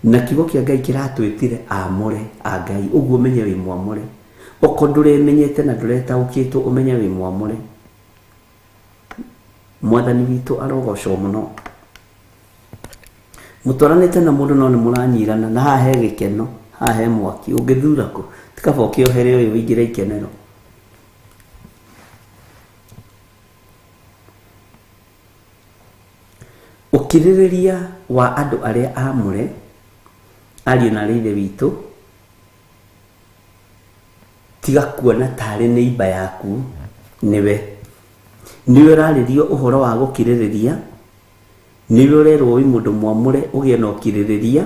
na kiugo kĩa Ngai kĩratwĩtire amũre a Ngai, ũguo ũmenye wĩ mwamũre. Okorwo ndũremenyete na ndũretaũkĩtwo, ũmenye wĩ mwamũre. Mwathani witũ arogocwo mũno. Mũtwaranĩte na mũndũ no nĩmũranyirana, na haha he gĩkeno, haha he mwaki, ũngĩthura kũ? Ti kaba ũkĩohere ũyũ ũingĩre ikenero. Ũkirĩrĩria wa andũ arĩa amũre, ariũ na arĩ ithe witũ, tiga kuona tarĩ neighbor yaku nĩwe. Nĩwe ũrarĩrio ũhoro wa gũkirĩrĩria, nĩwe ũrerwo wĩ mũndũ mwamũre ũgĩe na ũkirĩrĩria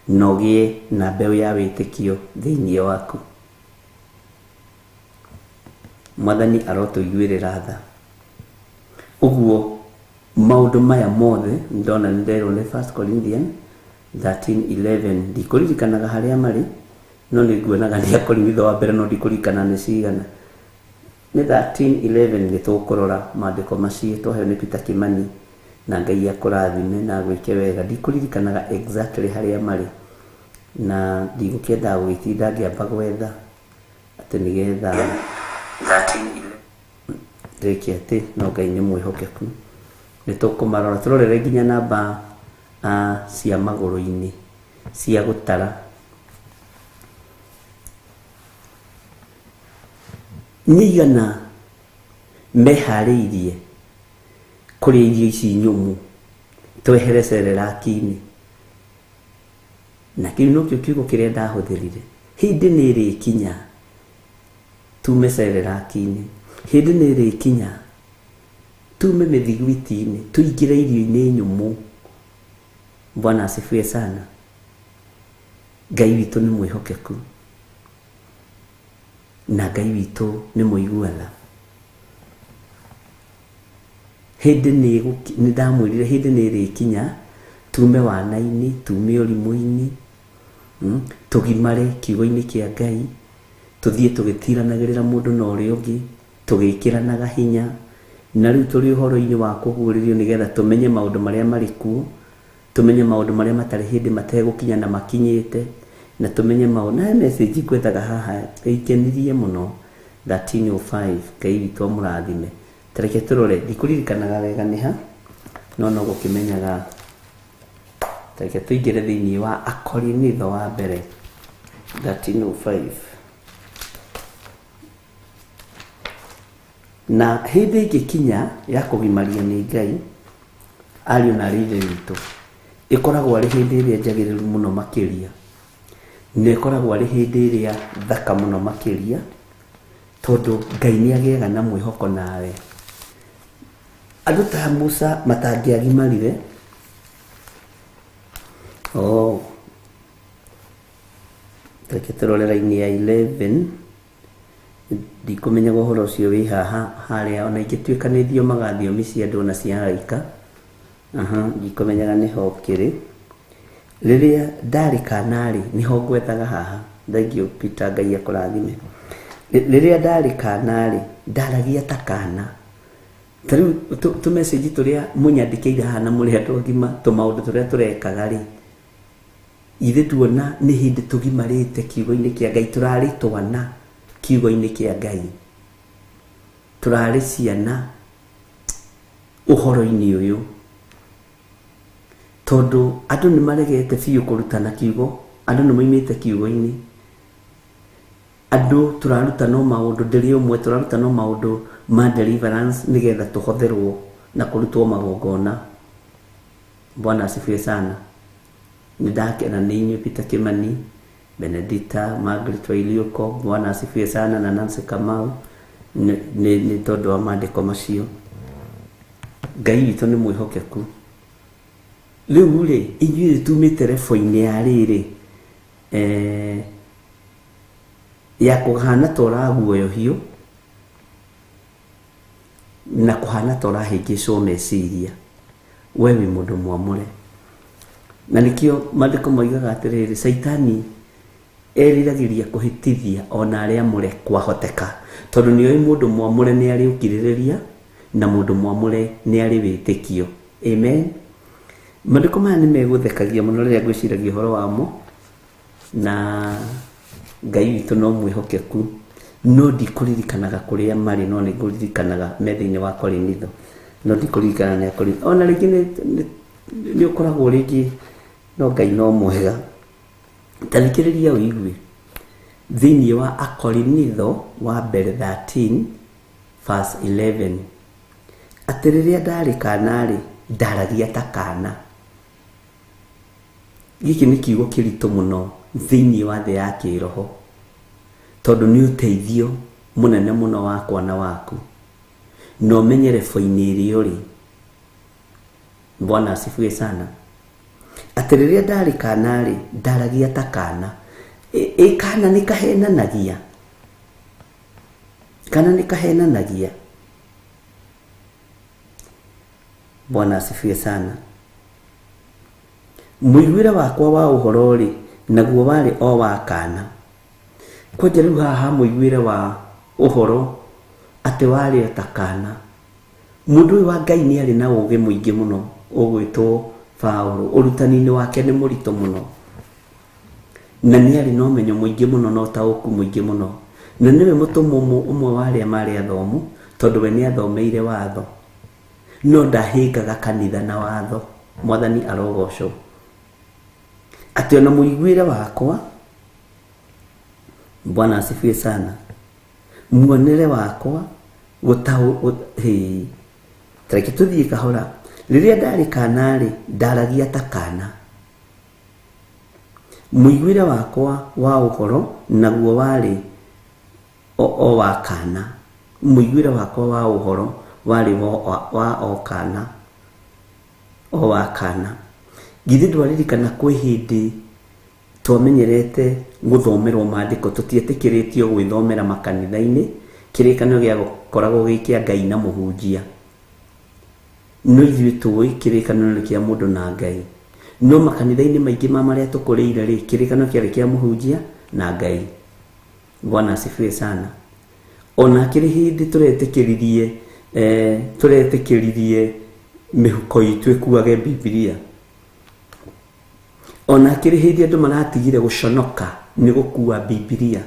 na ũgĩe na mbeũ ya wĩtĩkio thĩinĩ waku. Mwathani arotũiguĩrĩra tha. Ũguo maũndũ maya mothe ndona nĩ nderwo nĩ 1 Corinthians 13:11, ndikũririkanaga harĩa marĩ, no nĩ nguonaga nĩ Akorinitho wa mbere, no ndikũririkana nĩ cigana. Nĩ 13:11, nĩ tũkũrora maandĩko macio twaheo nĩ Peter Kimani, na Ngai akũrathime na agwĩke wega. Ndikũririkanaga exactly harĩa marĩ, na ndigũkĩenda gũgĩtinda ngĩamba gwetha atĩ nĩgetha 13:11 rĩke atĩ, no Ngai nĩ mwĩhokeku. Nĩ tũkũmarora tũrorere nginya namba cia magũrũ-inĩ cia gũtara. Nĩ igana meharĩirie kũrĩa irio ici nyũmũ, twehere cereraki-inĩ. Na kĩu nokĩo kiugo kĩrĩa ndahũthĩrire. Hĩndĩ nĩ ĩrĩkinya tume cereraki-inĩ, hĩndĩ nĩ ĩrĩkinya tume mĩthiguiti-inĩ, tũingĩre irio-inĩ nyũmũ. Bwana asifiwe sana. Ngai witũ nĩ mwĩhokeku, na Ngai witũ nĩ mũigua tha. Hĩndĩ nĩ ndamwĩrire hĩndĩ nĩ ĩrĩkinya tume wana-inĩ, tume ũrimũ-inĩ, tũgimare kiugo-inĩ kĩa Ngai, tũthiĩ tũgĩtiranagĩrĩra mũndũ na ũrĩa ũngĩ, tũgĩkĩranaga hinya. Na rĩu tũrĩ ũhoro-inĩ wa kũguũrĩrio nĩgetha tũmenye maũndũ marĩa marĩ kuo, tũmenye maũndũ marĩa matarĩ hĩndĩ mategũkinya na makinyĩte, na tũmenye maũndũ. Na he message ngwethaga haha ĩngenirie mũno, 13:05, Ngai witũ amũrathime. Ta reke tũrore, ndikũririkanaga wega nĩ ha, no no gũkĩmenyaga. Ta reke tũingĩre thĩinĩ wa Akorinitho wa mbere 13:05. Na hĩndĩ ĩngĩkinya ya kũgimario nĩ Ngai, ariũ na arĩ ithe witũ, ĩkoragwo arĩ hĩndĩ ĩrĩa njagĩrĩru mũno makĩria, na ĩkoragwo arĩ hĩndĩ ĩrĩa thaka mũno makĩria, tondũ Ngai nĩ agĩaga na mwĩhoko nawe. Andũ ta Musa matangĩagimarire, Reke tũrore raini ya 11. Ndikũmenyaga ũhoro ũcio wĩ haha harĩa, ona ingĩtuĩka nĩ thiomaga thiomi cia andũ na cia araika. Aha, ndikũmenyaga nĩho kĩrĩ. Rĩrĩa ndarĩ kana-rĩ, nĩho ngwethaga haha. Thank you Peter, Ngai akũrathime. Rĩrĩa ndarĩ kana-rĩ, ndaragia ta kana. Ta rĩu tũ message tũrĩa mũnyandĩkĩire haha na mũrĩ andũ agima, tũmaũndũ tũrĩa tũrekaga-rĩ, ithe tuona nĩ hĩndĩ tũgimarĩte kiugo-inĩ kĩa Ngai, tũrarĩ twana kiugo-inĩ kĩa Ngai, tũrarĩ ciana ũhoro-inĩ ũyũ, tondũ andũ nĩ maregete biũ kũrutana kiugo, andũ nĩ moimĩte kiugo-inĩ, andũ tũraruta no maũndũ, ndĩrĩ ũmwe, tũraruta no maũndũ ma deliverance nĩgetha tũhotherwo na kũrutwo magongona. Bwana asifiwe sana. Nĩ ndakena nĩ inyuĩ Peter Kimani, Benedicta, Margaret Wailiuko, Bwana asifiwe sana, na Nancy Kamau, nĩ tondũ wa maandĩko macio. Ngai witũ nĩ mwĩhokeku. Rĩu rĩ, ithuĩ tumĩte rebo-inĩ ya rĩrĩ, ya kũhana ta ũraguoyohio na kũhana ta ũrahĩngĩcwo meciria. We wĩ mũndũ mwamũre. Na nĩkĩo maandĩko moigaga atĩrĩrĩ, Caitani eriragĩria kũhĩtithia ona arĩa amũre kwahoteka, tondũ nĩoĩ mũndũ mwamũre nĩ arĩ ũkirĩrĩria na mũndũ mwamũre nĩ arĩ wĩtĩkio. Amen. Maandĩko maya nĩ megũthekagia mũno rĩrĩa ngwĩciragia ũhoro wamo, na Ngai witũ no mwĩhokeku. No ndikũririkanaga kũrĩa marĩ, no nĩ ngũririkanaga me thĩinĩ wa Korinitho, no ndikũririkana nĩ Akorinitho. Ona rĩngĩ nĩ ũkoragwo rĩngĩ, no Ngai no mwega. Ta thikĩrĩria ũigue thĩinĩ wa Akorinitho wa mbere 13 verse 11, atĩ rĩrĩa ndarĩ kana-rĩ, ndaragia ta kana. Gĩkĩ nĩ kiugo kĩritũ mũno thĩinĩ wa thĩ ya kĩroho, tondũ nĩ ũteithio mũnene mũno wakwa na waku. Na ũmenye rebo-inĩ ĩrĩa ũrĩ. Bwana asifiwe sana. Atĩ rĩrĩa ndarĩ kana-rĩ, ndaragia ta kana. Ĩ kana nĩ kahenanagia. Kana nĩ kahenanagia. Bwana asifiwe sana. Mũiguĩre wakwa wa ũhoro rĩ, naguo warĩ o wa kana. Kwanja rĩu haha mũiguĩre wa ũhoro atĩ warĩ o ta kana. Mũndũ ũyũ wa Ngai nĩ arĩ na ũũgĩ mũingĩ mũno ũgwĩtwo Paũlũ. Ũrutani-inĩ wake nĩ mũritũ mũno, na nĩ arĩ na ũmenyo mũingĩ mũno na ũtaũku mũingĩ mũno, na nĩwe mũtũmwo ũmwe wa arĩa marĩ athomu, tondũ we nĩ athomeire watho, no ndahĩngaga kanitha na watho. Mwathani arogocwo. Atĩ ona mũiguĩre wakwa, Bwana asifiwe sana, muonere wakwa reke tũthiĩ kahora. Rĩrĩa ndarĩ kana-rĩ, ndaragia ta kana. Mũiguĩre wakwa wa ũhoro naguo warĩ o wa kana. Mũiguĩre wakwa wa ũhoro warĩ wa o kana, o wa kana. Githĩ ndwaririkana kwĩ hĩndĩ twamenyerete gũthomerwo maandĩko, tũtietĩkĩrĩtio gwĩthomera makanitha-inĩ, kĩrĩkanĩro gĩakoragwo gĩ kĩa Ngai na mũhunjia. No ithuĩ tũĩ kĩrĩkanĩro nĩ kĩa mũndũ na Ngai. No makanitha-inĩ maingĩ ma marĩa tũkũrĩire rĩ, kĩrĩkanĩro kĩarĩ kĩa mũhunjia na Ngai. Bwana asifiwe sana. Ona kĩrĩ hĩndĩ tũretĩkĩririe mĩhuko itũ ĩkuage Bibilia. Ona kĩrĩ hĩndĩ andũ maratigire gũconoka nĩ gũkua Bibilia.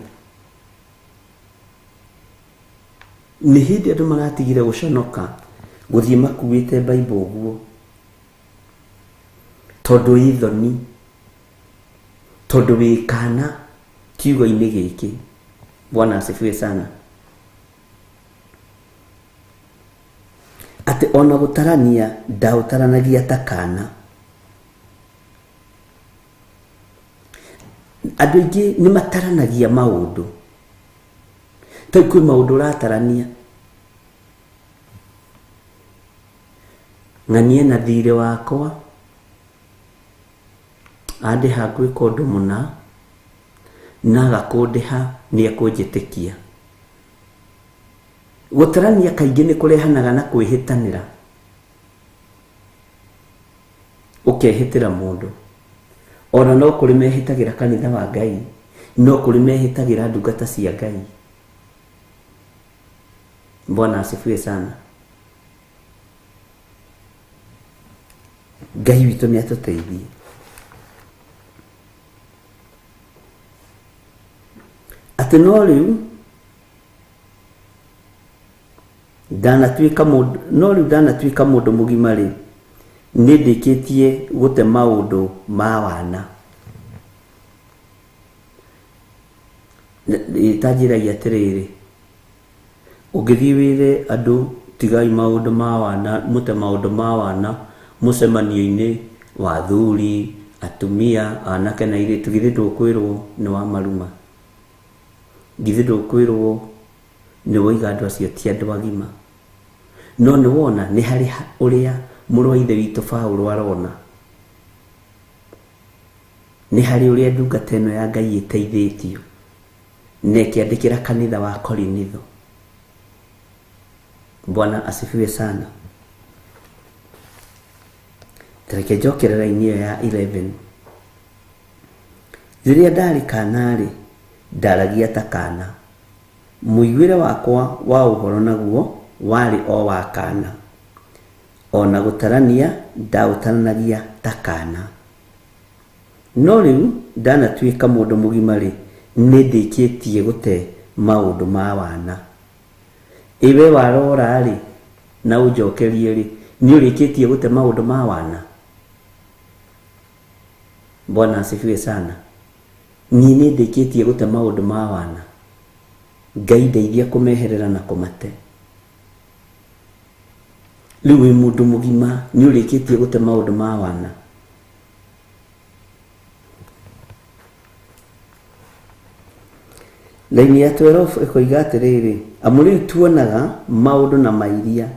Nĩ hĩndĩ andũ maratigire gũconoka gũthiĩ makuĩte Bible ũguo, tondũ ĩ thoni, tondũ wĩ kana kiugo-inĩ gĩkĩ. Bwana asifiwe sana. Atĩ ona gũtarania ndaũtaranagia ta kana. Andũ aingĩ nĩ mataranagia maũndũ. Ta kwĩ maũndũ ũratarania, ng'anie na thirĩ wakwa, andĩha ngwĩka ũndũ mũna, na aga kũndĩha nĩ ekũnjĩtĩkia. Gũtarania kaingĩ nĩ kũrehanaga na kwĩhĩtanĩra. Ũkehĩtĩra mũndũ. Ona no kũrĩ mehĩtagĩra kanitha wa Ngai, no kũrĩ mehĩtagĩra ndungata cia Ngai. Bwana asifiwe sana. Ngai witũ nĩ atũteithie. Atĩ no rĩu ndanatuĩka mũndũ, no rĩu ndanatuĩka mũndũ mũgima rĩ, nĩ ndĩkĩtie gũte maũndũ ma wana. Ĩtanjĩragia atĩrĩrĩ, ũngĩthiĩ wĩre andũ tigai maũndũ ma wana, mũte maũndũ ma wana mũcemanio-inĩ wa athuri, atumia, anake na airĩtu, githĩ ndũkwĩrwo nĩ wa maruma? Githĩ ndũkwĩrwo nĩ woiga andũ acio ti andũ agima? No nĩ wona nĩ harĩ ũrĩa mũrũ wa ithe witũ Paũlũ arona. Nĩ harĩ ũrĩa ndungata ĩno ya Ngai ĩteithĩtio na ĩkĩandĩkĩra kanitha wa Korinitho. Bwana asifiwe sana. Tareke njokere raini ĩyo ya 11. Rĩrĩa ndarĩ kana-rĩ, ndaragia ta kana. Mũiguĩre wakwa wa ũhoro naguo warĩ o wa kana. Ona gũtarania ndaũtaranagia ta kana. No rĩu ndanatuĩka mũndũ mũgima-rĩ, nĩ ndĩkĩtie gũte maũndũ ma wana. Ĩwe warora-rĩ, na ũnjokerie-rĩ, nĩ ũrĩkĩtie gũte maũndũ ma wana? Bwana asifiwe sana. Niĩ nĩ ndĩkĩtie gũte maũndũ ma wana. Ngai ndeithia kũmeherera na kũmate. Rĩu wĩ mũndũ mũgima nĩ ũrĩkĩtie gũte maũndũ ma wana. Raini ya 12 ĩkoiga atĩrĩrĩ, amu rĩu tuonaga maũndũ na mairia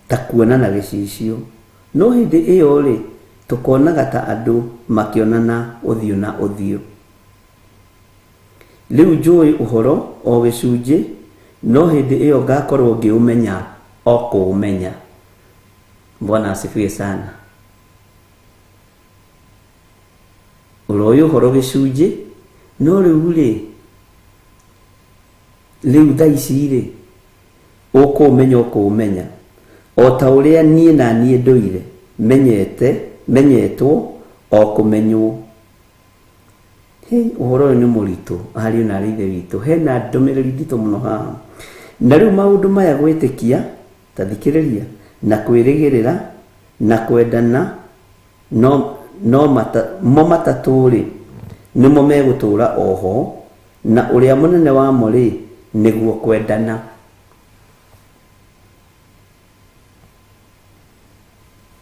ta kuona na gĩcicio, no hĩndĩ ĩyo rĩ tũkonaga ta andũ makĩonana ũthiũ na ũthiũ. Rĩu njũĩ ũhoro o gĩcunjĩ, no hĩndĩ ĩyo ngakorwo ngĩũmenya o kũũmenya. Bwana asifiwe sana. Ũroĩ ũhoro gĩcunjĩ, no rĩu rĩ, rĩu thaa ici rĩ, ũkũũmenya ũkũũmenya. O ta ũrĩa niĩ na niĩ ndũire, menyete, menyetwo, o kũmenywo. Hĩ, ũhoro ũyũ nĩ mũritũ, ariũ na aarĩ a Ithe witũ. Hena ndũmĩrĩri nditũ mũno haha. Na rĩu maũndũ maya gwĩtĩkia, ta thikĩrĩria, na kwĩrĩgĩrĩra, na kwendana, no, no mata, mo matatũ rĩ, nĩmo megũtũũra oho, na ũrĩa mũnene wamo rĩ, nĩguo kwendana.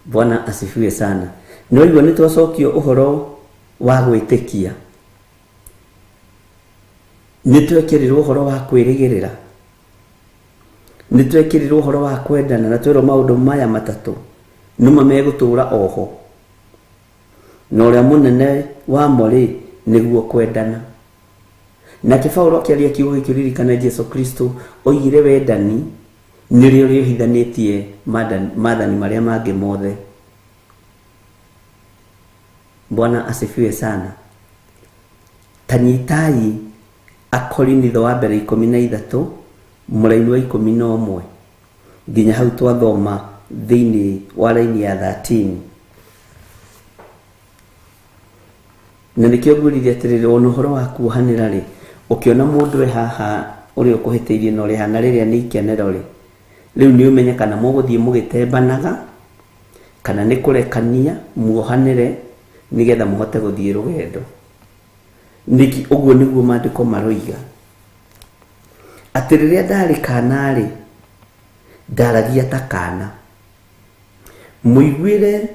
Bwana asifiwe sana. No igua nĩ twacokio ũhoro wa gwĩtĩkia. Nĩ twekĩrirwo ũhoro wa kwĩrĩgĩrĩra. Nĩ twekĩrirwo ũhoro wa kwendana na twerwo maũndũ maya matatũ nĩmo megũtũũra oho. Na ũrĩa mũnene wamo rĩ, nĩguo kwendana. Nake Paulo akĩaria kiugo gĩkĩ ũririkane Jesu Kristo oigire wendani nĩrĩo rĩohithanĩtie maathani marĩa mangĩ mothe. Bwana asifiwe sana. Tanyitai Akorinitho wa mbere 13 mũraini wa 11 nginya hau twathoma thĩinĩ wa raini ya 13. Na nĩkĩo ngwĩrire atĩrĩrĩ, ona ũhoro wa kuohanĩra rĩ, ũkĩona mũndũ e haha ũrĩa ũkũhĩtĩirie na ũrĩa hana rĩrĩa nĩ ikenero rĩ, rĩu nĩ ũmenye kana mũgũthiĩ mũgĩtembanaga kana nĩ kũrekania muohanĩre nĩgetha mũhote gũthiĩ rũgendo. Nĩkĩ ũguo nĩguo maandĩko maroiga. Atĩ rĩrĩa ndarĩ kana rĩ, ndaragia ta kana. Mũiguĩre.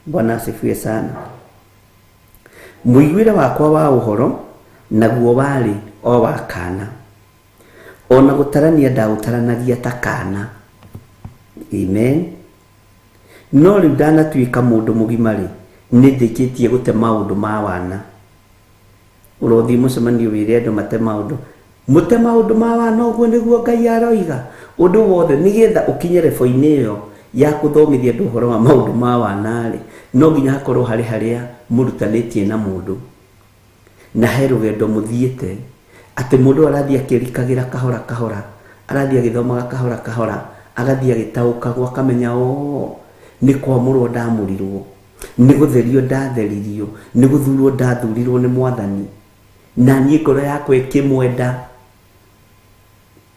Bwana asifiwe sana. Mũiguĩre wakwa wa ũhoro naguo warĩ o wa kana. Ona gũtarania ndaũtaranagia ta kana. Amen. No rĩu ndanatuĩka mũndũ mũgima rĩ, Nĩ ndĩkĩtie gũte maũndũ ma wana. Ũrothiĩ mũcemanio wĩre andũ mate maũndũ. Mũte maũndũ ma wana ũguo nĩguo Ngai aroiga. Ũndũ wothe nĩgetha ũkinye rebo-inĩ ĩyo ya kũthomithia andũ ũhoro wa maũndũ ma wana rĩ, no nginya hakorwo harĩ harĩa mũrutanĩtie na mũndũ. Na he rũgendo mũthiĩte, atĩ mũndũ arathiĩ akĩrikagĩra kahora kahora, arathiĩ agĩthomaga kahora kahora, agathiĩ agĩtaũkagwo akamenya oo, nĩ kwamũrwo ndamũrirwo, nĩ gũtherio ndatheririo, nĩ gũthurwo ndathurirwo nĩ Mwathani. Na niĩ ngoro yakwa ĩkĩmwenda,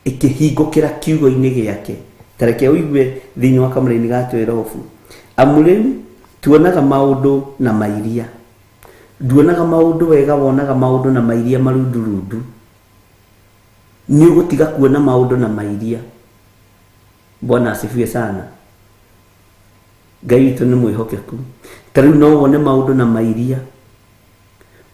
ĩkĩhingũkĩra kiugo-inĩ gĩake. Ta reke ũigue thĩinĩ wa kamũraini ga twerobu. Amu rĩu tuonaga maũndũ na mairia. Nduonaga maũndũ wega, wonaga maũndũ na mairia marundurundu. Nĩ ũgũtiga kuona maũndũ na mairia. Bwana asifiwe sana. Ngai witũ nĩ mwĩhokeku. Ta rĩu no wone maũndũ na mairia.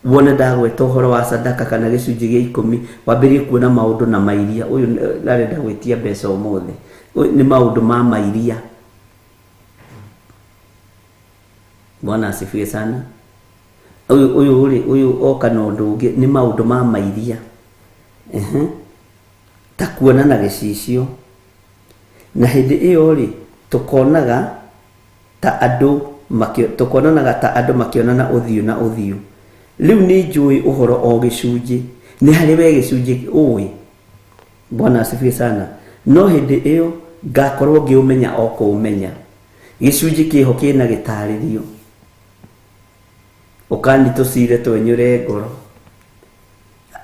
Wone ndagweta ũhoro wa sadaka kana gĩcunjĩ gĩa ikũmi, wambĩrĩrie kuona maũndũ na mairia. Ũyũ arenda gwĩtia mbeca ũmũthĩ. Ũyũ nĩ maũndũ ma mairia. Bwana asifiwe sana. Ũyũ ũyũ rĩ, ũyũ oka na ũndũ ũngĩ, nĩ maũndũ ma mairia. Ta kuona na gĩcicio. Na hĩndĩ ĩyo rĩ, tũkonaga ta andũ tũkonanaga ta andũ makĩonana ũthiũ na ũthiũ. Rĩu nĩ njũĩ ũhoro o gĩcunjĩ. Nĩ harĩ we gĩcunjĩ ũĩ. Bwana asifiwe sana. No hĩndĩ ĩyo ngakorwo ngĩũmenya o kũũmenya. Gĩcunjĩ kĩho kĩna gĩtarĩrio. Ũkani tũcire twenyũre ngoro.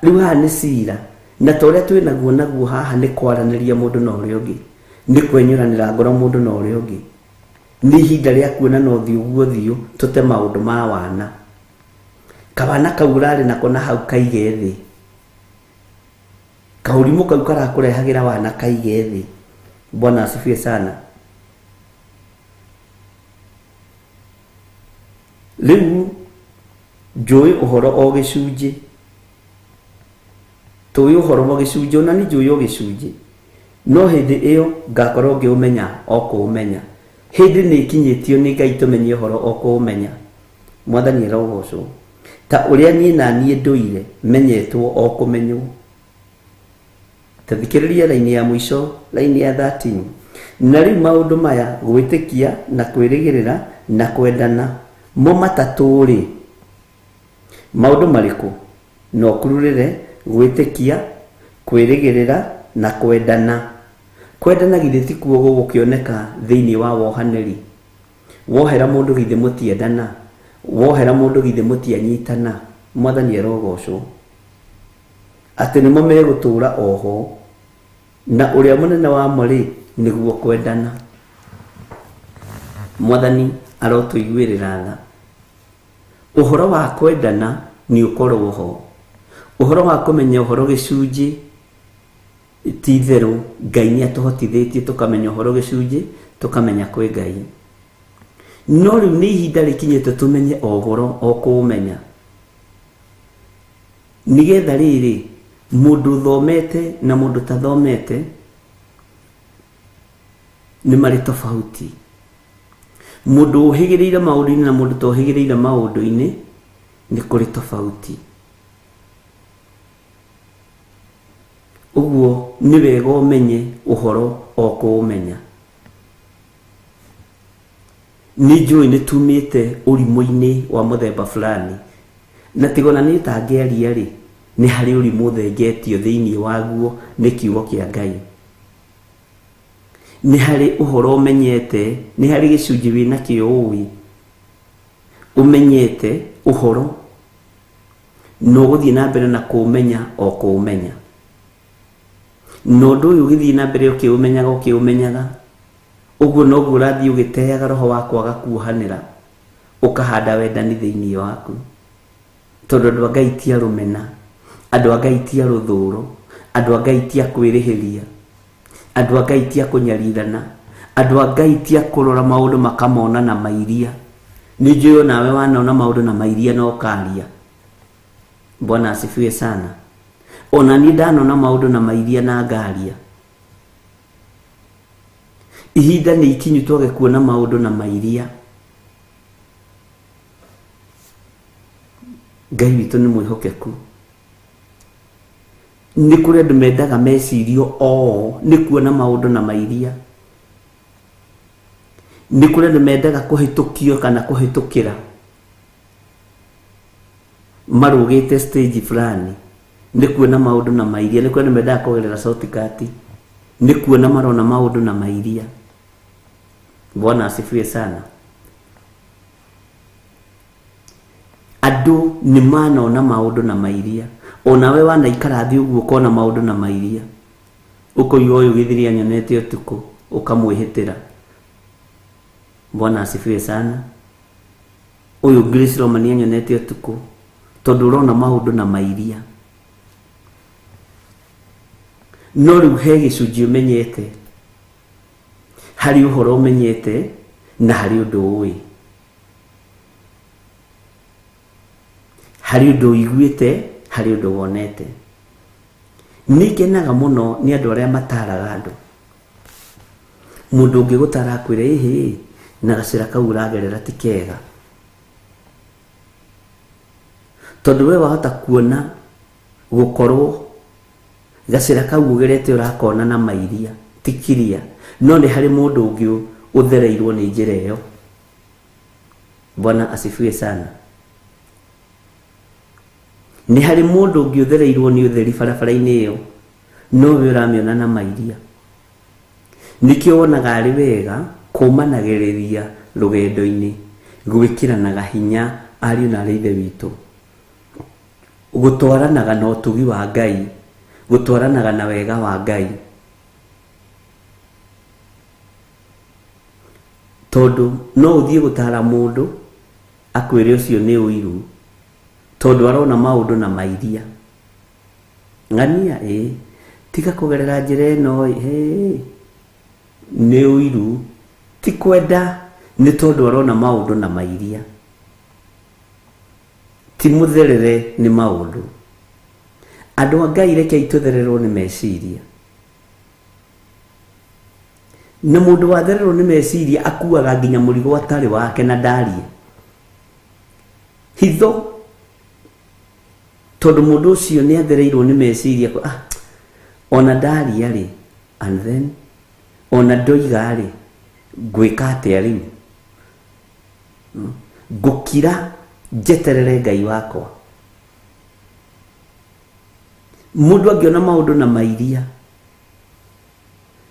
Rĩu haha nĩ cira. Na ta ũrĩa twĩnaguo naguo haha nĩ kwaranĩria mũndũ na ũrĩa ũngĩ. Nĩ kwenyũranĩra ngoro mũndũ na ũrĩa ũngĩ. Nĩ ihinda rĩa kuonana ũthiũ guo ũthiũ, tũte maũndũ ma wana. Kawana kau ũrarĩ nako na hau kaige thĩ. Kaũrimũ kau karakũrehagĩra wana kaige thĩ. Bwana asifiwe sana. Rĩu njũĩ ũhoro o gĩcunjĩ. Tũĩ ũhoro o gĩcunjĩ, ona niĩ njũĩ o gĩcunjĩ. No hĩndĩ ĩyo ngakorwo ngĩũmenya o kũũmenya. Hĩndĩ nĩ ĩkinyĩtio nĩ Ngai tũmenye ũhoro o kũũmenya. Mwathani arogocwo. Ta ũrĩa niĩ na niĩ ndũire menyetwo o kũmenywo. Ta thikĩrĩria raini ya mũico, raini ya 13. Na rĩu maũndũ maya, gwĩtĩkia na kwĩrĩgĩrĩra na kwendana, mo matatũ rĩ, maũndũ marĩkũ? No kururĩre gwĩtĩkia, kwĩrĩgĩrĩra na kwendana. Kwendana githĩ ti kuo gũgũkĩoneka thĩinĩ wa wohanĩri? Wohera mũndũ githĩ mũtiendana? Wohera mũndũ githĩ mũtianyitana? Mwathani arogocwo. Atĩ nĩmo megũtũũra oho. Na ũrĩa mũnene wamo rĩ, nĩguo kwendana. Mwathani arotũiguĩrĩra tha. Ũhoro wa kwendana nĩ ũkorwo ho. Ũhoro wa kũmenya ũhoro gĩcunjĩ ti itherũ, Ngai nĩ atũhotithĩtie tũkamenya ũhoro gĩcunjĩ, tũkamenya kwĩ Ngai. No rĩu nĩ ihinda rĩkinyĩte tũmenye o ũhoro o kũũmenya. Nĩgetha rĩrĩ, mũndũ ũthomete na mũndũ ũtathomete nĩ marĩ tofauti. Mũndũ ũhĩgĩrĩire maũndũ-inĩ na mũndũ ũtohĩgĩrĩire maũndũ-inĩ nĩ kũrĩ tofauti. Ũguo nĩ wega ũmenye ũhoro o kũũmenya. Nĩ njũĩ nĩ tumĩte ũrimũ-inĩ wa mũthemba fulani. Na tiga ona niĩ tangĩaria rĩ, nĩ harĩ ũrimũ ũthengetio thĩinĩ waguo nĩ kiugo kĩa Ngai. Nĩ harĩ ũhoro ũmenyete, nĩ harĩ gĩcunjĩ wĩnakĩo ũĩ, ũmenyete ũhoro, na ũgũthiĩ na mbere na kũũmenya o kũũmenya. Na ũndũ ũyũ ũgĩthiĩ na mbere ũkĩũmenyaga ũkĩũmenyaga, ũguo noguo ũrathiĩ ũgĩteaga roho wa kwaga kuohanĩra, ũkahanda wendani thĩinĩ waku. Tondũ andũ a Ngai ti a rũmena, andũ a Ngai ti a rũthũũro, andũ a Ngai ti a kwĩrĩhĩria, andũ a Ngai ti a kũnyarirana, andũ a Ngai ti a kũrora maũndũ makamona na mairia. Nĩ njũĩ onawe wanona maũndũ na mairia na ũkaria. Bwana asifiwe sana. Ona niĩ ndanona maũndũ na mairia na ngaria. Ihinda nĩ ikinyu twage kuona maũndũ na mairia. Ngai witũ nĩ mwĩhokeku. Nĩ kũrĩ andũ mendaga mecirio oo nĩ kuona maũndũ na mairia. Nĩ kũrĩ andũ mendaga kũhĩtũkio kana kũhĩtũkĩra marũgĩte stage fulani nĩ kuona maũndũ na mairia. Nĩ kũrĩ andũ mendaga kũgerera shortcut nĩ kuona marona maũndũ na mairia. Bwana asifiwe sana. Andũ nĩ manona maũndũ na mairia. Onawe wanaikara thĩ ũguo ũkona maũndũ na mairia, ũkoiga ũyũ gĩthiri anyonete ũtukũ, ũkamwĩhĩtĩra. Bwana asifiwe sana. Ũyũ Grace Roman anyonete ũtukũ tondũ ũrona maũndũ na mairia. No rĩu he gĩcunjĩ ũmenyete, harĩ ũhoro ũmenyete na harĩ ũndũ ũĩ, harĩ ũndũ ũiguĩte, harĩ ũndũ wonete. Nĩ ngenaga mũno nĩ andũ arĩa mataraga andũ. Mũndũ ũngĩgũtara akwĩre ĩhĩ na gacĩra kau ũragerera ti kega, tondũ we wahota kuona gũkorwo gacĩra kau ũgerete ũrakona na mairia ti kiria, no nĩ harĩ mũndũ ũngĩ ũthereirwo nĩ njĩra ĩyo. Bwana asifiwe sana. Nĩ harĩ mũndũ ũngĩ ũthereirwo nĩ ũtheri barabara-inĩ ĩyo, no we ũramĩona na mairia. Nĩkĩo wonaga arĩ wega kũmanagĩrĩria rũgendo-inĩ, gwĩkĩranaga hinya ariũ na aarĩ a Ithe witũ, gũtwaranaga na ũtugi wa Ngai, gũtwaranaga na wega wa Ngai, tondũ no ũthiĩ gũtara mũndũ akwĩre ũcio nĩ ũiru, tondũ arona maũndũ na mairia. Ng'ania ĩ tiga kũgerera njĩra ĩno ĩ nĩ ũiru, ti kwenda, nĩ tondũ arona maũndũ na mairia. Ti mũtherere nĩ maũndũ. Andũ a Ngai rekei tũthererwo nĩ meciria. Na mũndũ wathererwo nĩ meciria akuaga nginya mũrigo atarĩ wake na ndarie hitho, tondũ mũndũ ũcio nĩ athereirwo nĩ meciria, ah, ona ndaria rĩ, and then ona ndoiga rĩ, ngwĩka atĩa rĩu? Ngũkira njeterere Ngai wakwa. Mũndũ angĩona maũndũ na mairia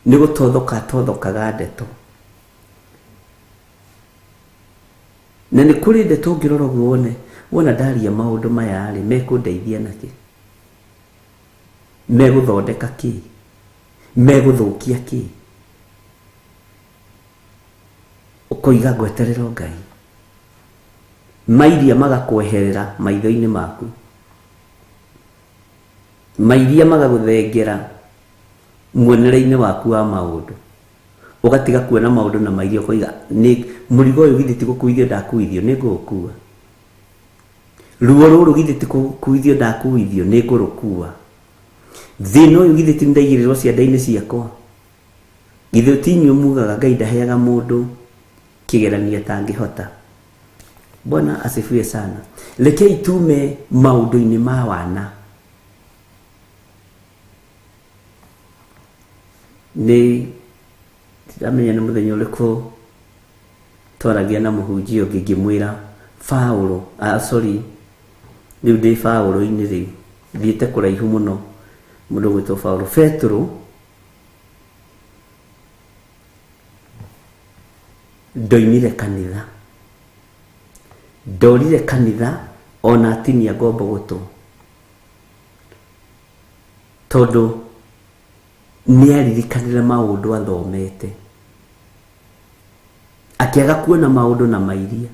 nĩ gũtothoka atothokaga ndeto. Na nĩ kũrĩ ndeto ũngĩrora ũguo wone, wona ndaria maũndũ maya rĩ, mekũndeithia nakĩ? Megũthondeka kĩ? Megũthũkia kĩ? Ũkoiga ngweterera Ngai. Mairia magakweherera maitho-inĩ maku, mairia magagũthengera muonere-inĩ waku wa maũndũ, ũgatiga kuona maũndũ na mairia, ũkoiga nĩ mũrigo ũyũ githĩ ti gũkuithio ndakuithio, nĩ ngũũkua. Ruo rũrũ githĩ ti gũkuithio ndakuithio, nĩ ngũrũkua. Thĩna ũyũ githĩ ti ndaigĩrĩrwo cianda-inĩ ciakwa. Githĩ ti inyuĩ mugaga Ngai ndaheaga mũndũ kĩgeranio atangĩhota. Bwana asifiwe sana. Rekei tume maũndũ-inĩ ma wana. Nĩ ndiramenya nĩ mũthenya ũrĩkũ twaragia na mũhunjia ũngĩ ngĩmwĩra Paũlũ, sorry, rĩu ndĩ Paũlũ-inĩ rĩu, thiĩte kũraihu mũno, mũndũ ũgwĩtwo Paũlũ, Petero ndoimire kanitha, ndorire kanitha ona atinia ngombo gũtũ, tondũ nĩ aririkanire maũndũ athomete, akĩaga kuona maũndũ na mairia.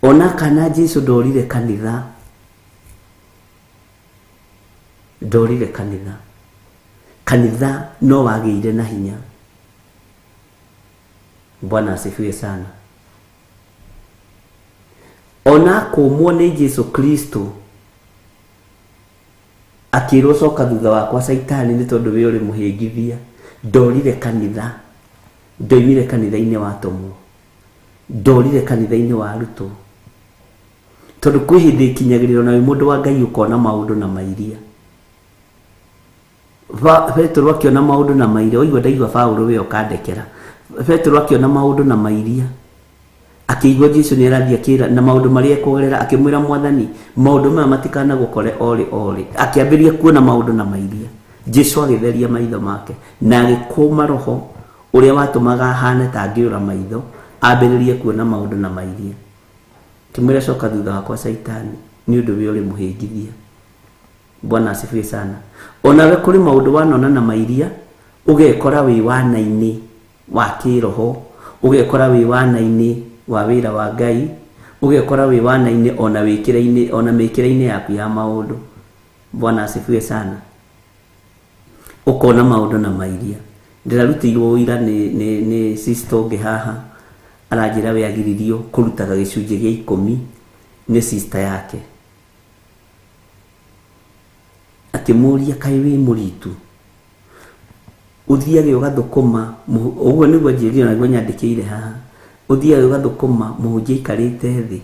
Ona kana Jesu ndorire kanitha, ndorire kanitha, kanitha no wagĩire na hinya. Bwana asifiwe sana. Ona kũmwo nĩ Jesu Kristo akĩrwo coka thutha wakwa Caitani nĩ tondũ we ũrĩ mũhĩngithia, ndorire kanitha, ndoimire kanitha-inĩ wa atũmwo, ndorire kanitha-inĩ wa arutwo, Tondũ kwĩ hĩndĩ ĩkinyagĩrĩra na wĩ mũndũ wa Ngai ũkona maũndũ na mairia. Petero akĩona maũndũ na mairia, waigua ndaigua Paũlũ we ũkandekera. Petero akĩona maũndũ na mairia, akĩigua Jesu nĩ arathiĩ akĩra na maũndũ marĩa ekũgerera, akĩmwĩra Mwathani maũndũ maya matikanagũkore orĩ orĩ. Akĩambĩrĩria kuona maũndũ na mairia. Jesu agĩtheria maitho make na agĩkũma roho ũrĩa watũmaga ahane ta angĩũra maitho, ambĩrĩrie kuona maũndũ na mairia. Akĩmwĩra coka thutha wakwa Caitani, nĩ ũndũ we ũrĩ mũhĩngithia. Bwana asifiwe sana. Onawe kũrĩ maũndũ wanona na mairia, ũgekora wĩ wana-inĩ wa kĩroho, ũgekora wĩ wana-inĩ wa wĩra wa Ngai, ũgekora wĩ wana-inĩ ona wĩkĩre-inĩ, ona mĩkĩre-inĩ yaku ya maũndũ. Bwana asifiwe sana. Ũkona maũndũ na mairia. Ndĩrarutĩirwo ũira nĩ sister ũngĩ haha, aranjĩra we agiririo kũrutaga gĩcunjĩ gĩa 10 nĩ sister yake. Akĩmũria kaĩ wĩ mũritu, ũthiage ũgathũkũma, ũguo nĩguo anjĩrire na nĩguo nyandĩkĩire haha, ũthiage ũgathũkũma mũhunjia aikarĩte thĩ,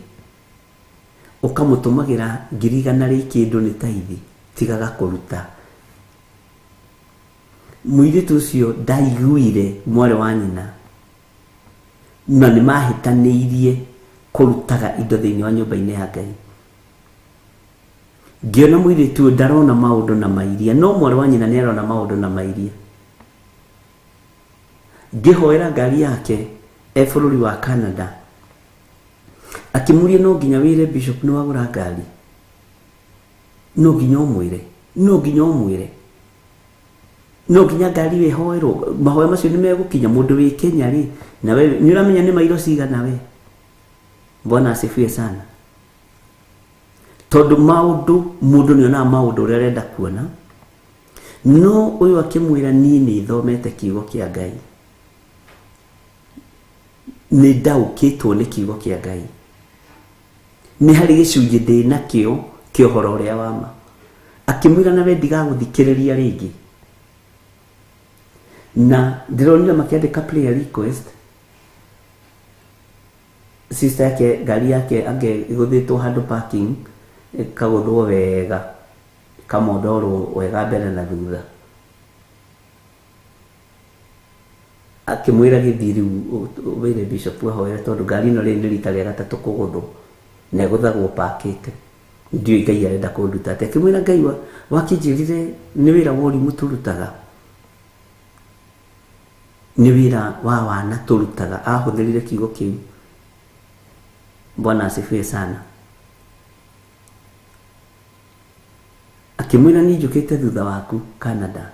ũkamũtũmagĩra 100,000 rĩ kĩndũ nĩ taithi, tigaga kũruta. Mũirĩtu ũcio ndaiguire mwarĩ wa nyina, na nĩ mahĩtanĩirie kũrutaga indo thĩinĩ wa nyũmba-inĩ ya Ngai. Ngĩona mũirĩtu ũyũ ndarona maũndũ na mairia, no mwarĩ wa nyina nĩ arona maũndũ na mairia. Ngĩhoera ngari yake e bũrũri wa Canada, akĩmũria no nginya wĩre bishop nĩ wagũra ngari, no nginya ũmwĩre, no nginya ũmwĩre, no nginya ngari wĩhoerwo, mahoya macio nĩ megũkinya. Mũndũ wĩ Kenya rĩ, na we nĩ ũramenya nĩ mairo cigana we. Bwana asifiwe sana. Tondũ maũndũ, mũndũ nĩ onaga maũndũ ũrĩa arenda kuona, no ũyũ akĩmwĩra niĩ nĩ thomete kiugo kĩa Ngai, nĩ ndaũkĩtwo nĩ kiugo kĩa Ngai, nĩ harĩ gĩcunjĩ ndĩ nakĩo kĩa ũhoro ũrĩa wa ma. Akĩmwĩra nawe ndigagũthikĩrĩria rĩngĩ. Na ndĩronire makĩandĩka prayer request, sister yake ngari yake ange ĩgũthĩtwo handũ parking, ĩkagũthwo wega, ĩkamondorwo wega mbere na thutha. Akĩmwĩra gĩthiĩ rĩu wĩre bishop ahoere tondũ ngari ĩno rĩrĩ nĩ rita rĩa gatatũ kũgũthwo na ĩgũthagwo pakĩte, ndiũĩ Ngai arenda kũnduta atĩa. Akĩmwĩra Ngai wakĩnjĩrire nĩ wĩra wa ũrimũ tũrutaga, nĩ wĩra wa wana tũrutaga. Ahũthĩrire kiugo kĩu. Bwana asifiwe sana. Akĩmwĩra niĩ njũkĩte thutha waku Canada,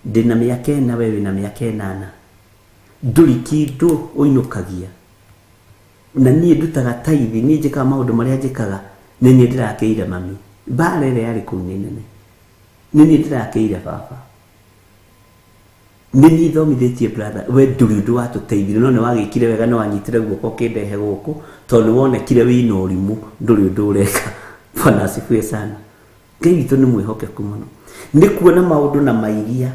ndĩna mĩaka 4, we wĩna mĩaka 8, ndũrĩ kĩndũ ũinũkagia, na niĩ ndutaga taithi, niĩ njĩkaga maũndũ marĩa njĩkaga, nĩ niĩ ndĩrakĩire mami, mbara ĩrĩa yarĩ kũu nĩ nene, nĩ niĩ ndĩrakĩire baba, nĩ niĩ thomithĩtie brother, we ndũrĩ ũndũ watũteithirie, no nĩ wagĩkire wega, nĩ wanyitire guoko ũkĩndehe gũkũ, tondũ nĩ wonekire wĩna ũrimũ, ndũrĩ ũndũ ũreka. Bwana asifiwe sana. Ngai witũ nĩ mwĩhokeku mũno. Nĩ kuona maũndũ na mairia,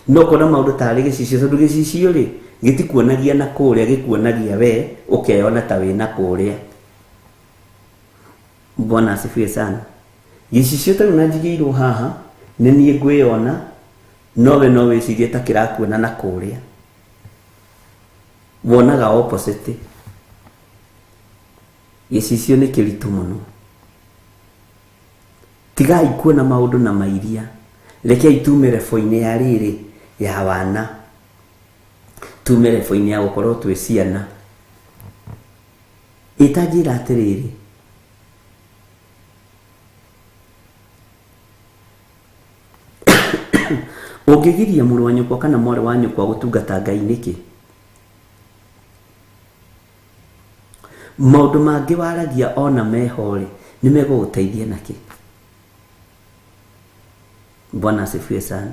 no kuona maũndũ tarĩ gĩcicio, tondũ gĩcicio rĩ gĩtikuonagia na kũrĩa, gĩkuonagia we ũkeyona ta wĩna kũrĩa. Bwana asifiwe sana. Gĩcicio ta rĩu na njigĩirwo haha, nĩ niĩ ngwĩyona, no we no wĩcirie ta kĩrakuona na kũrĩa, wonaga opposite. Gĩcicio nĩ kĩritũ mũno. Tigai kuona maũndũ na mairia, rekei tume rebo-inĩ ya rĩrĩ ya wana, tume rebo-inĩ ya gũkorwo twĩ ciana. Ĩta njĩra atĩrĩrĩ, ũngĩgiria mũrũ wa nyũkwa kana mwarĩ wa nyũkwa gũtungata Ngai nĩkĩ? Maũndũ mangĩ waragia ona meho rĩ, nĩ megũgũteithia nakĩ? Bwana asifiwe sana.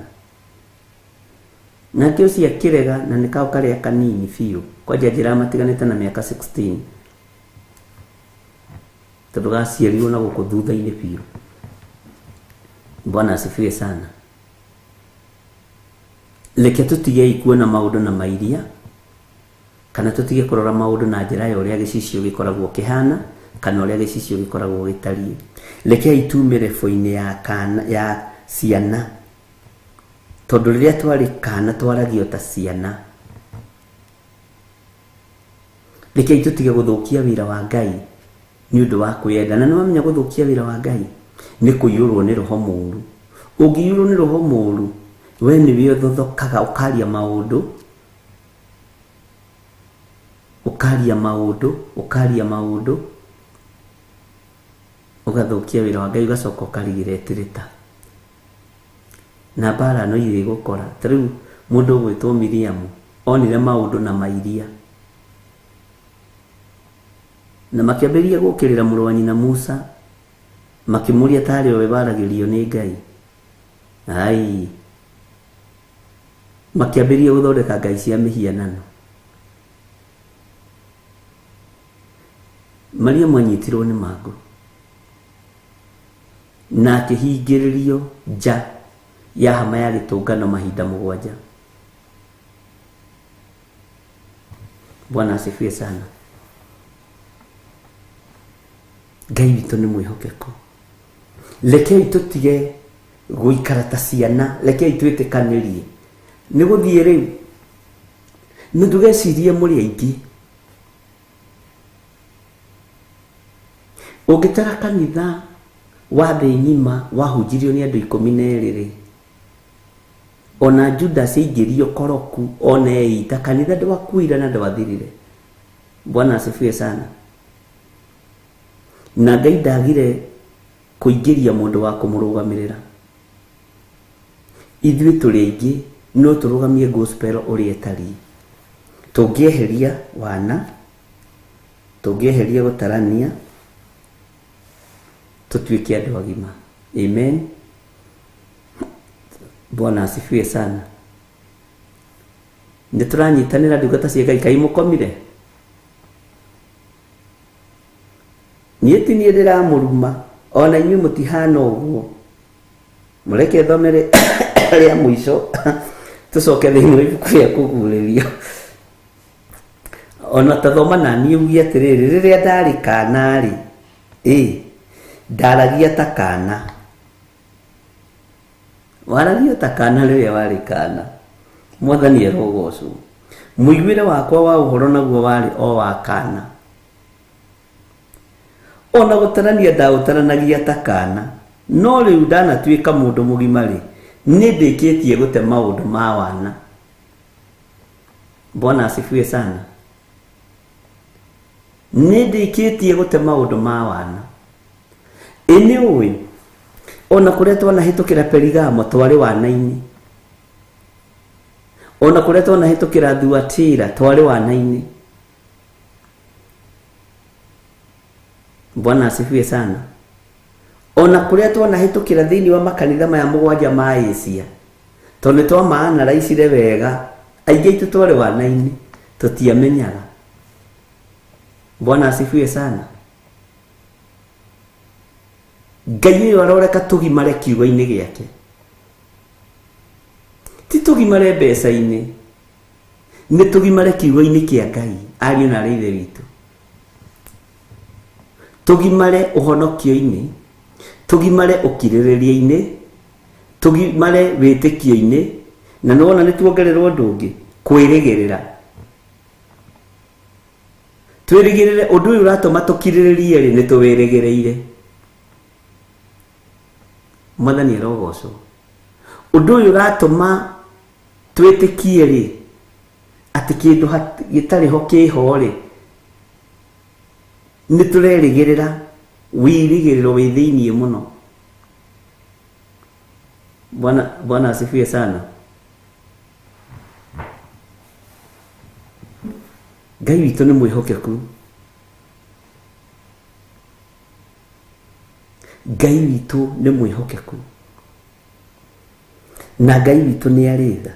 Nake ũcio akĩrega, na nĩ kau karĩa kanini biũ, kwanja njĩra matiganĩte na mĩaka 16, tondũ gaciarirwo na gũkũ thutha-inĩ biũ. Bwana asifiwe sana. Reke tũtigei kuona maũndũ na mairia, kana tũtige kũrora maũndũ na njĩra ya ũrĩa gĩcicio gĩkoragwo kĩhana, kana ũrĩa gĩcicio gĩkoragwo gĩtariĩ. Rekei tume level-inĩ ya kana ya ciana, tondũ rĩrĩa twarĩ kana twaragio ta ciana. Rekei tũtige gũthũkia wĩra wa Ngai nĩ ũndũ wa kwĩyenda. Na nĩ wamenya gũthũkia wĩra wa Ngai nĩ kũiyũrwo nĩ roho mũũru. Ũngĩiyũrwo nĩ roho mũũru, we nĩwe ũthothokaga, ũkaria maũndũ, ũkaria maũndũ, ũkaria maũndũ, ũgathũkia wĩra wa Ngai, ũgacoka ũkarigiretĩrĩta. Na mbara no irĩgũkora. Ta rĩu mũndũ ũgwĩtwo Miriam onire maũndũ na mairia, na makĩambĩrĩria gũkĩrĩra mũrũ wa nyina Musa, makĩmũria tarĩ we waragĩrio nĩ Ngai. Ai, makĩambĩrĩria gũthondeka ngai cia mĩhianano. Mariamu anyitirwo nĩ mangũ na akĩhingĩrĩrio nja ya hama ya gĩtũngano mahinda 7. Bwana asifiwe sana. Ngai witũ nĩ mwĩhokeku. Rekei tũtige gũikara ta ciana, rekei twĩtĩkanĩrie. Nĩ gũthiĩ rĩu, nĩ ndũgecirie mũrĩ aingĩ. Ũngĩtara kanitha wa thĩ ng'ima wahunjirio nĩ andũ 12 rĩ, ona Judas aingĩrio koroku, ona eita, kanitha ndwakuire na ndwathirire. Bwana asifiwe sana. Na Ngai ndagire kũingĩria mũndũ wa kũmũrũgamĩrĩra. Ithuĩ tũrĩ aingĩ no tũrũgamie gospel ũrĩa ĩtariĩ. Tũngĩeheria wana, tũngĩeheria gũtarania, tũtuĩke andũ agima. Amen. Bwana asifiwe sana. Nĩ tũranyitanĩra ndungata cia Ngai, kaĩ mũkomire? Niĩ ti niĩ ndĩramũruma, ona inyuĩ mũtihana ũguo. Mũreke thomere rĩa mũico tũcoke thĩinĩ wa ibuku rĩa kũguũrĩrio. Ona tathoma na niĩ uge atĩrĩrĩ, rĩrĩa ndarĩ kana rĩ, ndaragia ta kana. Waragia ta kana rĩrĩa warĩ kana. Mwathani arogocwo. Mũiguĩre wakwa wa ũhoro naguo warĩ o wa kana. Ona gũtarania ndaũtaranagia ta kana. No rĩu ndanatuĩka mũndũ mũgima rĩ, nĩ ndĩkĩtie gũte maũndũ ma wana. Bwana asifiwe sana. Nĩ ndĩkĩtie gũte maũndũ ma wana. Ĩ nĩ ũĩ, ona kũrĩa twanahĩtũkĩra Perigamo twarĩ wana-inĩ. Ona kũrĩa twanahĩtũkĩra Thuatira twarĩ wana-inĩ. Bwana asifiwe sana. Ona kũrĩa twanahĩtũkĩra thĩinĩ wa makanitha maya 7 ma Asia, tondũ nĩ twamaanaraicire wega, aingĩ aitũ twarĩ wana-inĩ, tũtiamenyaga. Bwana asifiwe sana. Ngai ũyũ aroreka tũgimare kiugo-inĩ gĩake. Ti tũgimare mbeca-inĩ, nĩ tũgimare kiugo-inĩ kĩa Ngai, ariũ na aarĩ a Ithe witũ. Tũgimare ũhonokio-inĩ, tũgimare ũkirĩrĩria-inĩ, tũgimare wĩtĩkio-inĩ, na nĩwona nĩ tuongererwo ũndũ ũngĩ, kwĩrĩgĩrĩra. Twĩrĩgĩrĩre ũndũ ũyũ ũratũma tũkirĩrĩrie rĩ, nĩ tũwĩrĩgĩrĩire. Mwathani arogocwo. Ũndũ ũyũ ũratũma twĩtĩkie rĩ, atĩ kĩndũ gĩtarĩ ho kĩho rĩ, nĩ tũrerĩgĩrĩra wĩrĩgĩrĩro wĩ thĩiniĩ mũno. Bwana asifiwe sana. Ngai witũ nĩ mwĩhokeku. Ngai witũ nĩ mwĩhokeku. Na Ngai witũ nĩ arĩ tha.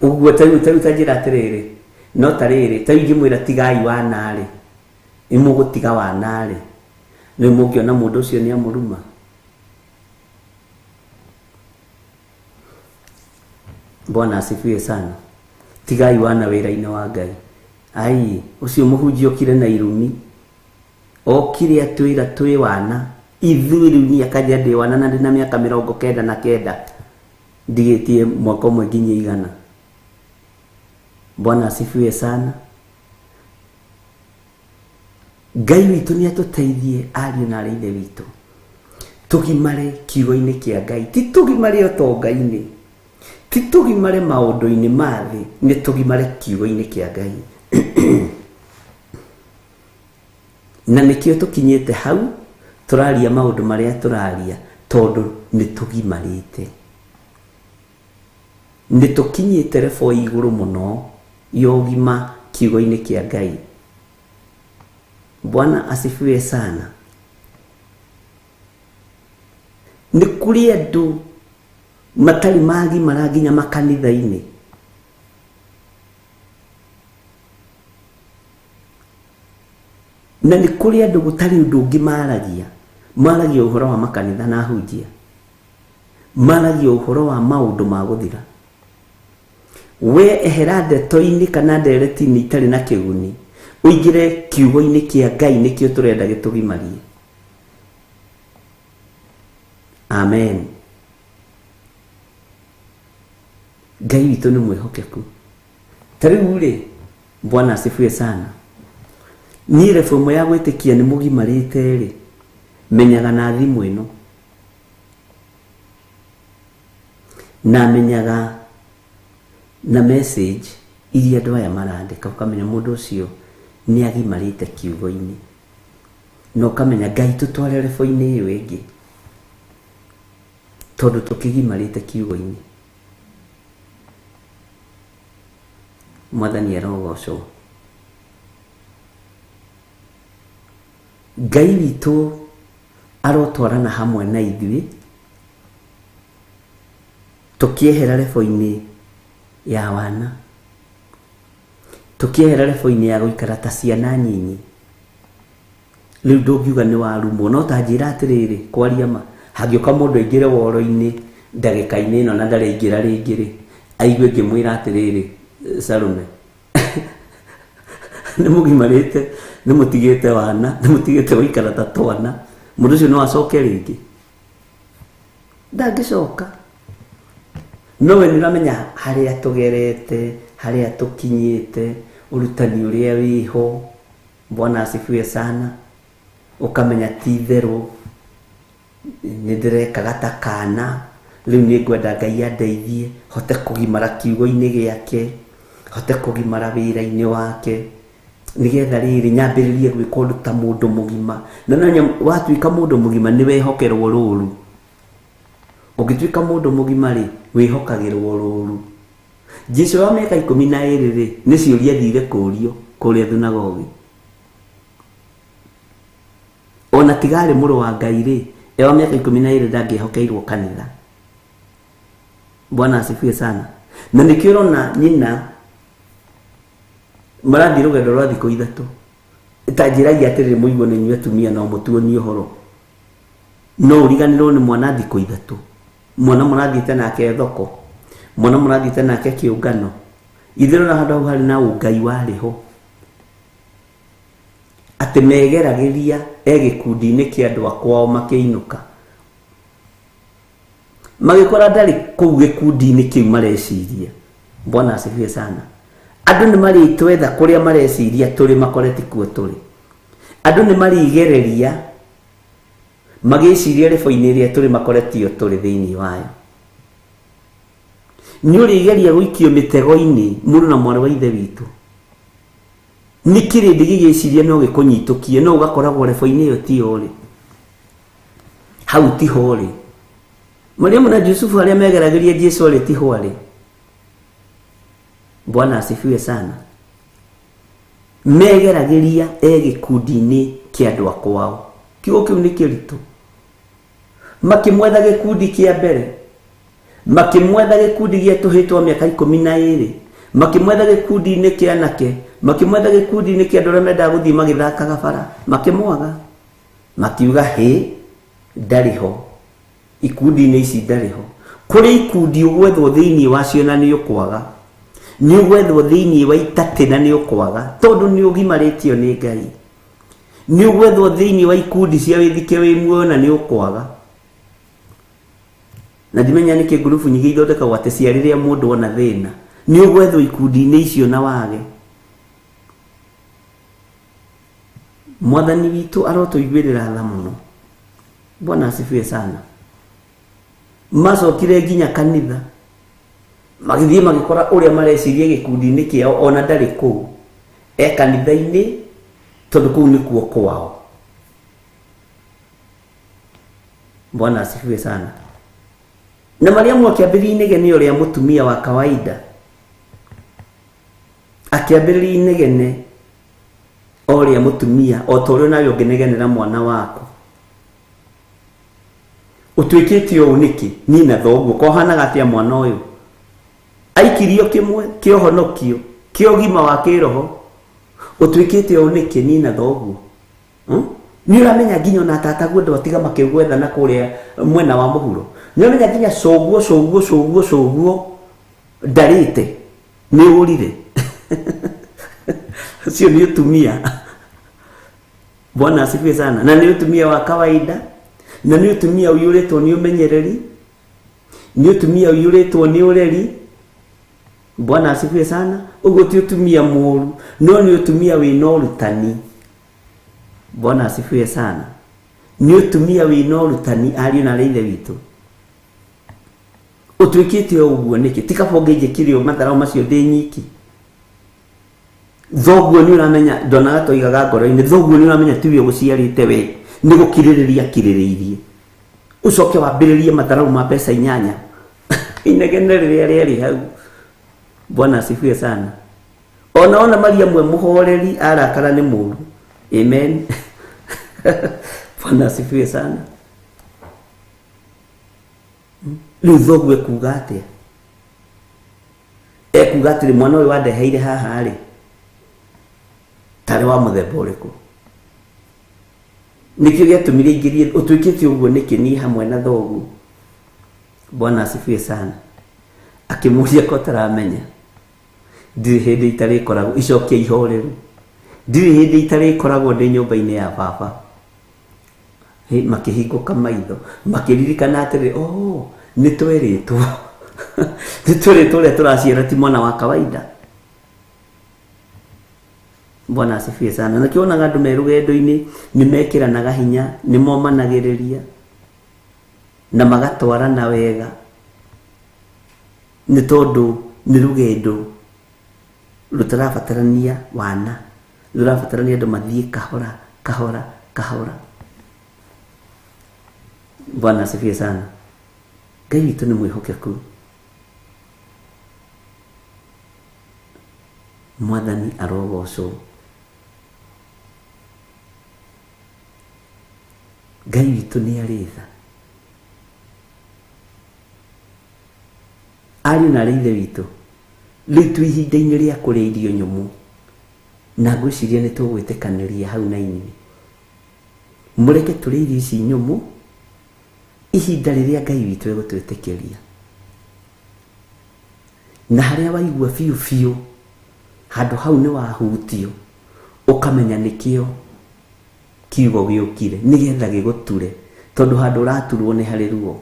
Ũguo ta rĩu ta njĩra atĩrĩrĩ, no ta rĩrĩ, ta rĩu ingĩmwĩra tigai wana rĩ, nĩ mũgũtiga wana rĩ, nĩ mũngĩona mũndũ ũcio nĩ amũruma. Bwana asifiwe sana. Tigai wana wĩra-inĩ wa Ngai. Ai, ũcio mũhunjia okire na irumi. Okire atwĩra twĩ wana ithuĩ rĩu niĩ akanjĩra ndĩ wana na ndĩna mĩaka 99 ndigĩtie mwaka ũmwe nginya 100. Bwana asifiwe sana. Ngai witũ nĩ atũteithie ariũ na arĩ ithe witũ tũgimare kiugo-inĩ kĩa Ngai, ti tũgimare ũtonga-inĩ, ti tũgimare maũndũ-inĩ ma thĩ, nĩ tũgimare kiugo-inĩ kĩa Ngai. Na nĩkĩo tũkinyĩte hau tũraria maũndũ marĩa tũraria tondũ nĩ tũgimarĩte, nĩ tũkinyĩte rebo igũrũ mũno ya ũgima kiugo-inĩ kĩa Ngai. Bwana asifiwe sana. Nĩ kũrĩ andũ matarĩ magimara nginya makanitha-inĩ. Na nĩ kũrĩ andũ gũtarĩ ũndũ ũngĩ maragia, maragia ũhoro wa makanitha na ahunjia, maragia ũhoro wa maũndũ ma gũthira. We ehera ndeto-inĩ kana ndereti-inĩ itarĩ na kĩguni, ũingĩre kiugo-inĩ kĩa Ngai, nĩkĩo tũrenda gĩtũgimarie. Amen. Ngai witũ nĩ mwĩhokeku. Ta rĩu rĩ, Bwana asifiwe sana. Niĩ reform ya gwĩtĩkia nĩ mũgimarĩte rĩ, menyaga na thimũ ĩno, na menyaga na message iria andũ aya marandĩka, ũkamenya mũndũ ũcio nĩ agimarĩte kiugo-inĩ, na ũkamenya Ngai tũtware rebo-inĩ ĩyo ĩngĩ tondũ tũkĩgimarĩte kiugo-inĩ. Mwathani arogocwo. Ngai witũ arotwarana hamwe na ithuĩ tũkĩehera rebo-inĩ ya wana, tũkĩehera rebo-inĩ ya gũikara ta ciana nyinyi. Rĩu ndũngiuga nĩ warumwo, no ta njĩra atĩrĩrĩ, kwaria ma, hangĩũka mũndũ aingĩre woro-inĩ ndagĩka-inĩ ĩno na ndareingĩra rĩngĩ rĩ, aigue ngĩmwĩra atĩrĩrĩ, Salome nĩ mũgimarĩte, nĩ mũtigĩte wana, nĩ mũtigĩte gũikara ta twana, mũndũ ũcio no acoke rĩngĩ? Ndangĩcoka. No we nĩ ũramenya harĩa tũgerete, harĩa tũkinyĩte, ũrutani ũrĩa wĩho. Bwana asifiwe sana. Ũkamenya ti itherũ nĩ ndĩrekaga ta kana, rĩu nĩ ngwenda Ngai andeithie hote kũgimara kiugo-inĩ gĩake, hote kũgimara wĩra-inĩ wake, nĩgetha rĩrĩ nyambĩrĩrie gwĩka ũndũ ta mũndũ mũgima. Na no watuĩka mũndũ mũgima nĩ wehokerwo rũru. Ũngĩtuĩka mũndũ mũgima rĩ, wĩhokagĩrwo rũru. Jesu wa mĩaka 12 rĩ, nĩ ciũria athire kũrio kũrĩa thunagogi. Ona tiga arĩ mũrũ wa Ngai rĩ, e wa mĩaka 12 ndangĩhokeirwo kanitha. Bwana asifiwe sana. Na nĩkĩo ũrona nyina marathiĩ rũgendo rwa thikũ 3. Ta njĩragia atĩrĩrĩ, mũigue nĩ inyuĩ atumia no mũtuonie ũhoro. No ũriganĩrwo nĩ mwana thikũ 3. Mwana mũrathiĩte nake thoko, mwana mũrathiĩte nake kĩũngano. Itherũ na handũ hau harĩ na ũngai warĩ ho. Atĩ megeragĩria e gĩkundi-inĩ kĩa andũ a kwao makĩinũka. Magĩkora ndarĩ kũu gĩkundi-inĩ kĩu mareciria. Bwana asifiwe sana. Andũ nĩ marĩtwetha kũrĩa mareciria tũrĩ makore ti kuo tũrĩ. Andũ nĩ marĩgereria magĩciria rebo-inĩ ĩrĩa tũrĩ makore tiyo tũrĩ thĩinĩ wayo. Nĩ ũrĩgeria gũikio mĩtego-inĩ mũrũ na mwarĩ wa ithe witũ. Nĩ kĩrĩndĩ gĩgĩciria no gĩkũnyitũkie, no ũgakoragwo rebo-inĩ ĩyo tiyo rĩ. Hau tiho rĩ. Mariamu na Jusufu arĩa megeragĩria Jesu rĩ tiho arĩ. Bwana asifiwe sana. Megeragĩria e gĩkundi-inĩ kĩa andũ a kwao. Kiugo kĩu nĩ kĩritũ. Makĩmwetha gĩkundi kĩa mbere, makĩmwetha gĩkundi gĩa tũhĩĩ twa mĩaka 12, makĩmwetha gĩkundi-inĩ kĩa anake, makĩmwetha gĩkundi-inĩ kĩa andũ arĩa mendaga gũthiĩ magĩthakaga bara, makĩmwaga. Makiuga hĩ, ndarĩ ho. Ikundi-inĩ ici ndarĩ ho. Kũrĩ ikundi ũgwethwo thĩinĩ wacio na nĩ ũkwaga. Nĩ ũgwethwo thĩinĩ wa itatĩ na nĩ ũkwaga, tondũ nĩ ũgimarĩtio nĩ Ngai. Nĩ ũgwethwo thĩinĩ wa ikundi cia wĩthike wĩ muoyo na nĩ ũkwaga. Na ndimenya nĩkĩ ngurubu nyingĩ ithondekagwo atĩ cia rĩrĩa mũndũ ona thĩna. Nĩ ũgwethwo ikundi-inĩ icio na wage. Mwathani witũ arotũiguĩrĩra tha mũno. Bwana asifiwe sana. Macokire nginya kanitha magĩthiĩ magĩkora ũrĩa mareciria gĩkundi-inĩ kĩao ona ndarĩ kũu, e kanitha-inĩ tondũ kũu nĩkuo kwao. Bwana asifiwe sana. Na Mariamu akĩambĩrĩria inegene ũrĩa mũtumia wa kawaida, akĩambĩrĩria inegene ũrĩa mũtumia o ta ũrĩa nawe ũngĩnegenera mwana waku. Ũtuĩkĩte ũũ nĩkĩ? Niĩ na thoguo kohanaga atĩa mwana ũyũ? Aikirio kĩmwe kĩa ũhonokio kĩa ũgima wa kĩroho, ũtuĩkĩte ũũ nĩkĩ? Niĩ na thoguo. Nĩ ũramenya nginya ona tataguo andũ atiga makĩgwetha na kũrĩa mwena wa mũhuro. Nĩ ũramenya nginya cũguo cũguo cũguo cũguo ndarĩte nĩ ũrire. Ũcio nĩ ũtumia. Bwana asifiwe sana. Na nĩ ũtumia wa kawaida, na nĩ ũtumia ũiyũrĩtwo nĩ ũmenyereri, nĩ ũtumia ũiyũrĩtwo nĩ ũreri. Bwana asifiwe sana. Ũguo ti ũtumia mũũru, no nĩ ũtumia wĩna ũrutani. Bwana asifiwe sana. Nĩ ũtumia wĩna ũrutani ariũ na aarĩ a Ithe witũ. Ũtuĩkĩte ũguo nĩkĩ? Ti kaba ũngĩnjĩkire ũũ matharau macio ndĩ nyiki. Thoguo nĩ ũramenya, ndonaga toigaga ngoro-inĩ, thoguo nĩ ũramenya tiwe ũgũciarĩte we, nĩ gũkirĩrĩria akirĩrĩirie. Ũcoke wambĩrĩrie matharau ma mbeca inyanya. Inegene rĩrĩa rĩarĩ hau. Bwana asifiwe sana. Ona ona Mariamu e mũhoreri arakara nĩ mũũru. Amen. Bwana asifiwe sana. Rĩu thoguo ekuga atĩa? Ekuga atĩrĩ, mwana ũyũ wandeheire haha rĩ, tarĩ wa mũthemba ũrĩkũ? Nĩkĩo gĩatũmire ingĩrie ũtuĩkĩte ũguo nĩkĩ niĩ hamwe na thoguo? Bwana asifiwe sana. Akĩmũria ko ũtaramenya, ndirĩ hĩndĩ itarĩkoragwo icokia ihoreru, ndirĩ hĩndĩ itarĩkoragwo ndĩ nyũmba-inĩ ya baba. Makĩhingũka maitho, makĩririkana atĩrĩ, oh, nĩ twerĩtwo. Nĩ twerĩtwo ũrĩa tũraciara ti mwana wa kawaida. Bwana asifiwe sana. Nakĩo wonaga andũ me rũgendo-inĩ nĩ mekĩranaga hinya, nĩ momanagĩrĩria na magatwarana wega, nĩ tondũ nĩ rũgendo rũtarabatarania wana, rũrabatarania andũ mathiĩ kahora kahora kahora. Bwana asifiwe sana. Ngai witũ nĩ mwĩhokeku. Mwathani arogocwo. Ngai witũ nĩ arĩ tha. Ariũ na aarĩ a Ithe witũ, rĩu twĩ ihinda-inĩ rĩa kũrĩa irio nyũmũ, na ngwĩciria nĩ tũgwĩtĩkanĩria hau na inyuĩ. Mũreke tũrĩe irio ici nyũmũ ihinda rĩrĩa Ngai witũ egũtwĩtĩkĩria. Na harĩa waigua biũ biũ, handũ hau nĩ wahutio, ũkamenya nĩkĩo kiugo gĩũkire, nĩgetha gĩgũture, tondũ handũ ũraturwo nĩ harĩ ruo,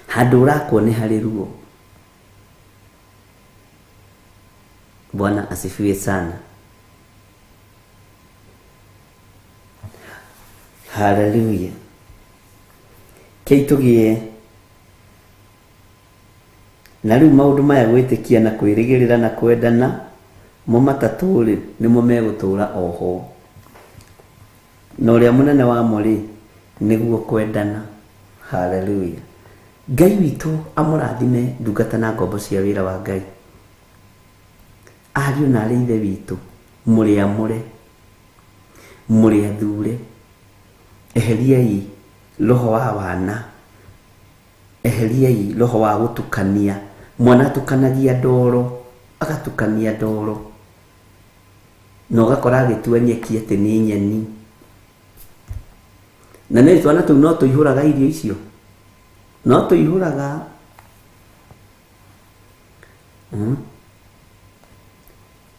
handũ ũrakwo nĩ harĩ ruo. Bwana asifiwe sana. Haleluya. Kei tũgĩe na rĩu maũndũ maya gwĩtĩkia na kwĩrĩgĩrĩra na kwendana, mo matatũ rĩ, nĩmo megũtũũra oho. Na ũrĩa mũnene wamo rĩ, nĩguo kwendana. Haleluya. Ngai witũ amũrathime ndungata na ngombo cia wĩra wa Ngai. Ariũ na aarĩ a Ithe witũ, mũrĩ amũre, mũrĩ athure, eheriai roho wa wana, eheriai roho wa gũtukania. Mwana atukanagia ndoro, agatukania ndoro, na ũgakora agĩtua nyeki atĩ nĩ nyeni. Na nĩ twana tũu no tũihũraga irio icio, no tũihũraga.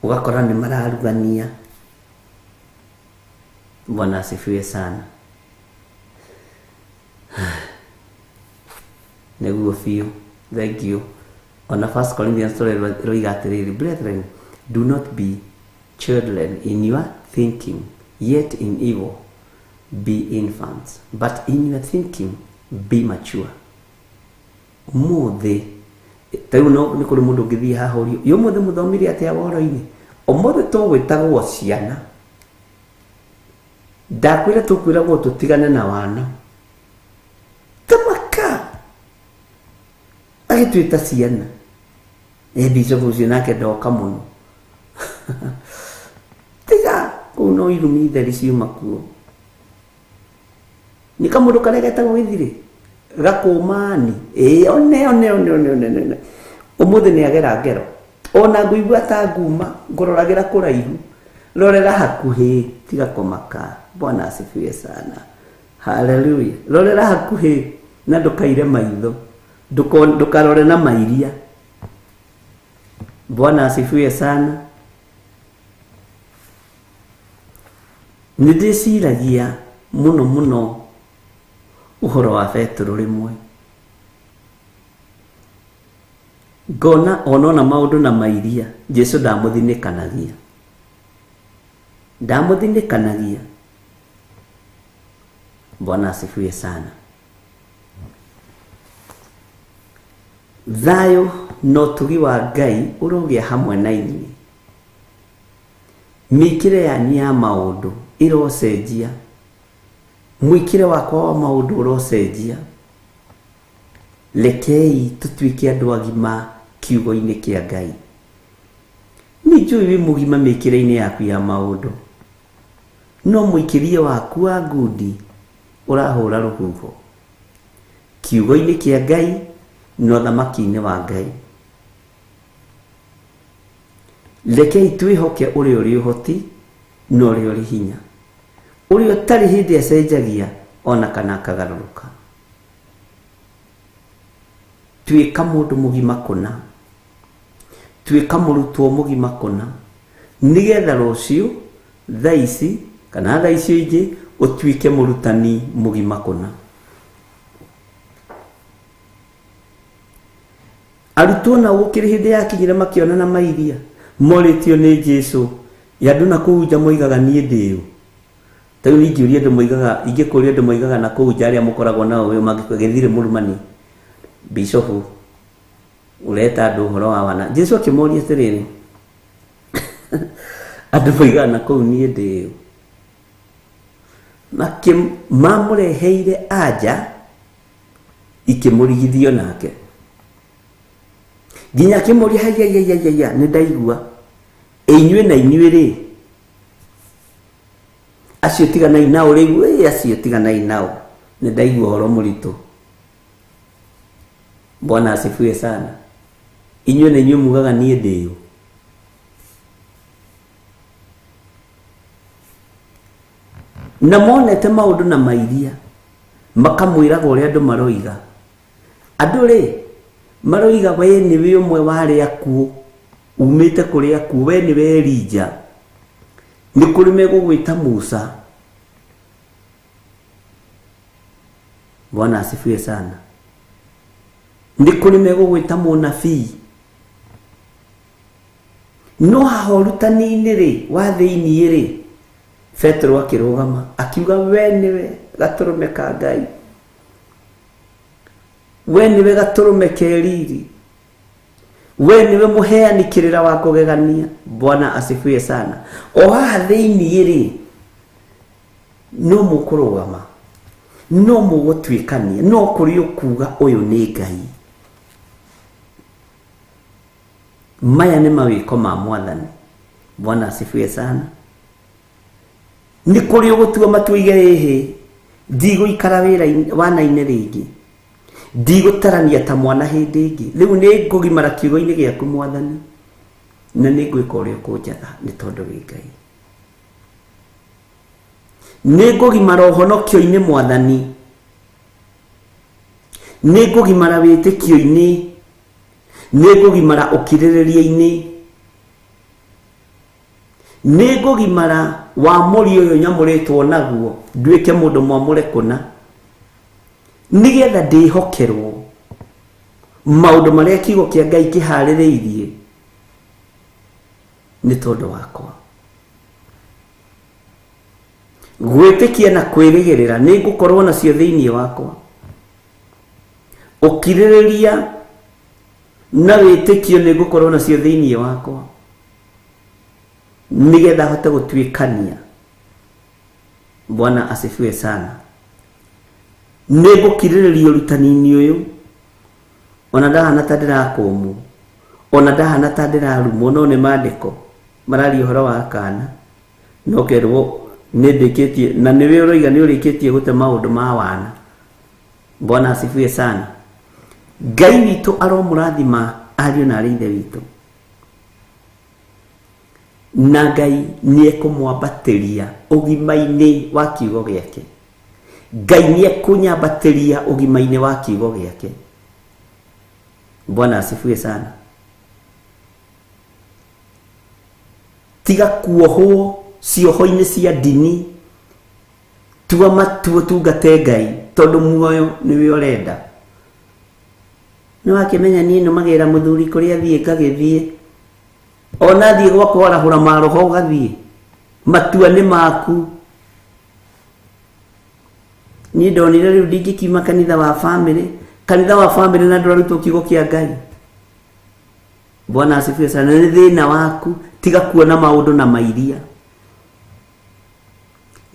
Ũgakora nĩ mararugania. Bwana asifiwe sana. Nĩguo biũ. Thank you. Ona First Corinthians tũroiga atĩrĩrĩ, brethren, do not be children in your thinking, yet in evil be infants, but in your thinking be mature. Ũmũthĩ ta rĩu no nĩ kũrĩ mũndũ ũngĩthiĩ haha ũrio, "Ĩ ũmũthĩ mũthomire atĩa woro-inĩ?" Ũmũthĩ tũgwĩtagwo ciana. Ndakwĩra tũkwĩragwo tũtigane na wana. Tamaka agĩtwĩta ciana. Ĩ bishop ũcio nake ndoka mũno. Tiga kũu no irumi theri ciuma kuo. Nĩ kamũndũ karĩa getagwo gĩthirĩ gakũmani. Ĩ one one one one one one. Ũmũthĩ nĩ agera ngero. Ona ngũigua ta nguma ngũroragĩra kũraihu. Rorera hakuhĩ tiga kũmaka. Bwana asifiwe sana. Haleluya. Rorera hakuhĩ na ndũkaire maitho. Ndũkarore na mairia. Bwana asifiwe sana. Nĩ ndĩciragia mũno mũno ũhoro wa Petero rĩmwe. Ngona onona maũndũ na mairia, Jesu ndamũthinĩkanagia. Ndamũthinĩkanagia. Bwana asifiwe sana. Thayũ na ũtugi wa Ngai ũrogĩa hamwe na inyuĩ. Mĩkĩre yanyu ya maũndũ ĩrocenjia. Mwĩkĩre wakwa wa maũndũ ũrocenjia. Rekei tũtuĩke andũ agima kiugo-inĩ kĩa Ngai. Nĩ njũĩ wĩ mũgima mĩkĩre-inĩ yaku ya maũndũ, no mũikĩrie waku wa ngundi ũrahũra rũhuho kiugo-inĩ kĩa Ngai na ũthamaki-inĩ wa Ngai. Rekei twĩhoke ũrĩa ũrĩ ũhoti na ũrĩa ũrĩ hinya, ũrĩa ũtarĩ hĩndĩ acenjagia ona kana akagarũrũka. Tuĩka mũndũ mũgima kũna, tuĩka mũrutwo mũgima kũna, nĩgetha rũciũ thaa ici kana thaa icio ingĩ ũtuĩke mũrutani mũgima kũna. Arutwo nao gũkĩrĩ hĩndĩ yakinyire makĩonana mairia, morĩtio nĩ Jesu, ya andũ na kũu nja moigaga niĩ ndĩ ũ. Ta rĩu niĩ ingĩũria andũ moigaga, ingĩkũria andũ moigaga na kũu nja arĩa mũkoragwo nao ũyũ mangĩkũria gĩthirĩ mũrumani, bishopu ũreta andũ ũhoro wa wana. Jesu akĩmoria atĩrĩrĩ, andũ moigaga na kũu niĩ ndĩ ũ. Mamũreheire anja ikĩmũrigithio nake. Nginya akĩmũria, haiya, haiya, haiya, nĩ ndaigua. Inyuĩ na inyuĩ rĩ, acio tiganai nao rĩu, ĩ acio tiganai nao, nĩ ndaigua ũhoro mũritũ. Bwana asifiwe sana. Inyuĩ na inyuĩ mugaga niĩ ndĩ ũ. Na monete maũndũ na mairia, makamwĩraga ũrĩa andũ maroiga. Andũ rĩ, maroiga we nĩwe ũmwe wa arĩa akuũ, umĩte kũrĩ akuũ, we nĩwe Elija. Nĩ kũrĩ megũgwĩta Musa. Bwana asifiwe sana. Nĩ kũrĩ megũgwĩta mũnabii. No haha ũrutani-inĩ rĩ, wa thĩiniĩ rĩ, Petero akĩrũgama akiuga we nĩwe gatũrũme ka Ngai, we nĩwe gatũrũme ke riri, we nĩwe mũheani kĩrĩra wa kũgegania. Bwana asifiwe sana. O haha thĩiniĩ rĩ, no mũkũrũgama, no mũgũtuĩkania, no kũrĩ ũkuga ũyũ nĩ Ngai. Maya nĩ mawĩko ma Mwathani. Bwana asifiwe sana. Nĩ kũrĩ ũgũtua matua ige ĩhĩ, ndigũikara wĩra wana-inĩ rĩngĩ, ndigũtarania ta mwana hĩndĩ ĩngĩ, rĩu nĩ ngũgimara kiugo-inĩ gĩaku Mwathani, na nĩ ngwĩka ũrĩa ũkũnjatha nĩ tondũ wĩ Ngai. Nĩ ngũgimara ũhonokio-inĩ Mwathani, nĩ ngũgimara wĩtĩkio-inĩ, nĩ ngũgimara ũkirĩrĩria-inĩ, nĩ ngũgimara wa mũri ũyũ nyamũrĩtwo naguo nduĩke mũndũ mwamũre kũna nĩgetha ndĩhokerwo maũndũ marĩa kiugo kĩa Ngai kĩharĩrĩirie nĩ tondũ wakwa. Gwĩtĩkia na kwĩrĩgĩrĩra nĩ ngũkorwo nacio thĩinĩ wakwa. Ũkirĩrĩria na wĩtĩkio nĩ ngũkorwo nacio thĩinĩ wakwa nĩgetha hote gũtuĩkania. Bwana asifiwe sana. Nĩ ngũkirĩrĩria ũrutani-inĩ ũyũ ona ndahana ta ndĩrakũmwo, ona ndahana ta ndĩrarumwo, no nĩ maandĩko mararia ũhoro wa kana no kerwo nĩ ndĩkĩtie na nĩwe ũroiga nĩ ũrĩkĩtie gũte maũndũ ma wana. Bwana asifiwe sana. Ngai witũ aromũrathima ariũ na arĩ ithe witũ, na Ngai nĩ ekũmwambatĩria ũgima-inĩ wa kiugo gĩake. Ngai nĩ ekũnyambatĩria ũgima-inĩ wa kiugo gĩake. Bwana asifiwe sana. Tiga kuohwo cioho-inĩ cia ndini, tua matua tungate Ngai tondũ muoyo nĩwe ũrenda. Nĩ wakĩmenya niĩ nũmagĩrĩra mũthuri kũrĩa athiĩ ngagĩthiĩ, ona thiĩ gwa kwarahũra maroho ũgathiĩ, matua nĩ maku. Niĩ ndonire rĩu ndingĩkiuma kanitha wa family, kanitha wa family na ndũrarutwo kiugo kĩa Ngai. Bwana asifiwe sana. Nĩ thĩna waku, tiga kuona maũndũ na mairia.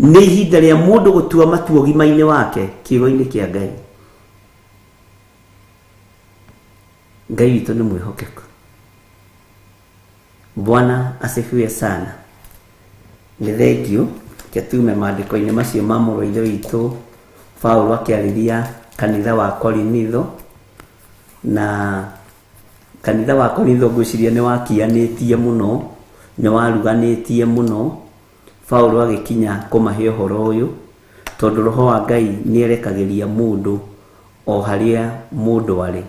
Nĩ ihinda rĩa mũndũ gũtua matua ũgima-inĩ wake kiugo-inĩ kĩa Ngai. Ngai witũ nĩ mwĩhokeku. Bwana asifiwe sana. Nĩ thengio ke tume maandĩko-inĩ macio ma mũrũ wa ithe witũ Paulo akĩarĩria kanitha wa Korinitho, na kanitha wa Korinitho ngwĩciria nĩ wakianĩtie mũno, nĩ waruganĩtie mũno. Paulo agĩkinya kũmahe ũhoro ũyũ tondũ roho wa Ngai nĩ erekagĩria mũndũ o harĩa mũndũ arĩ,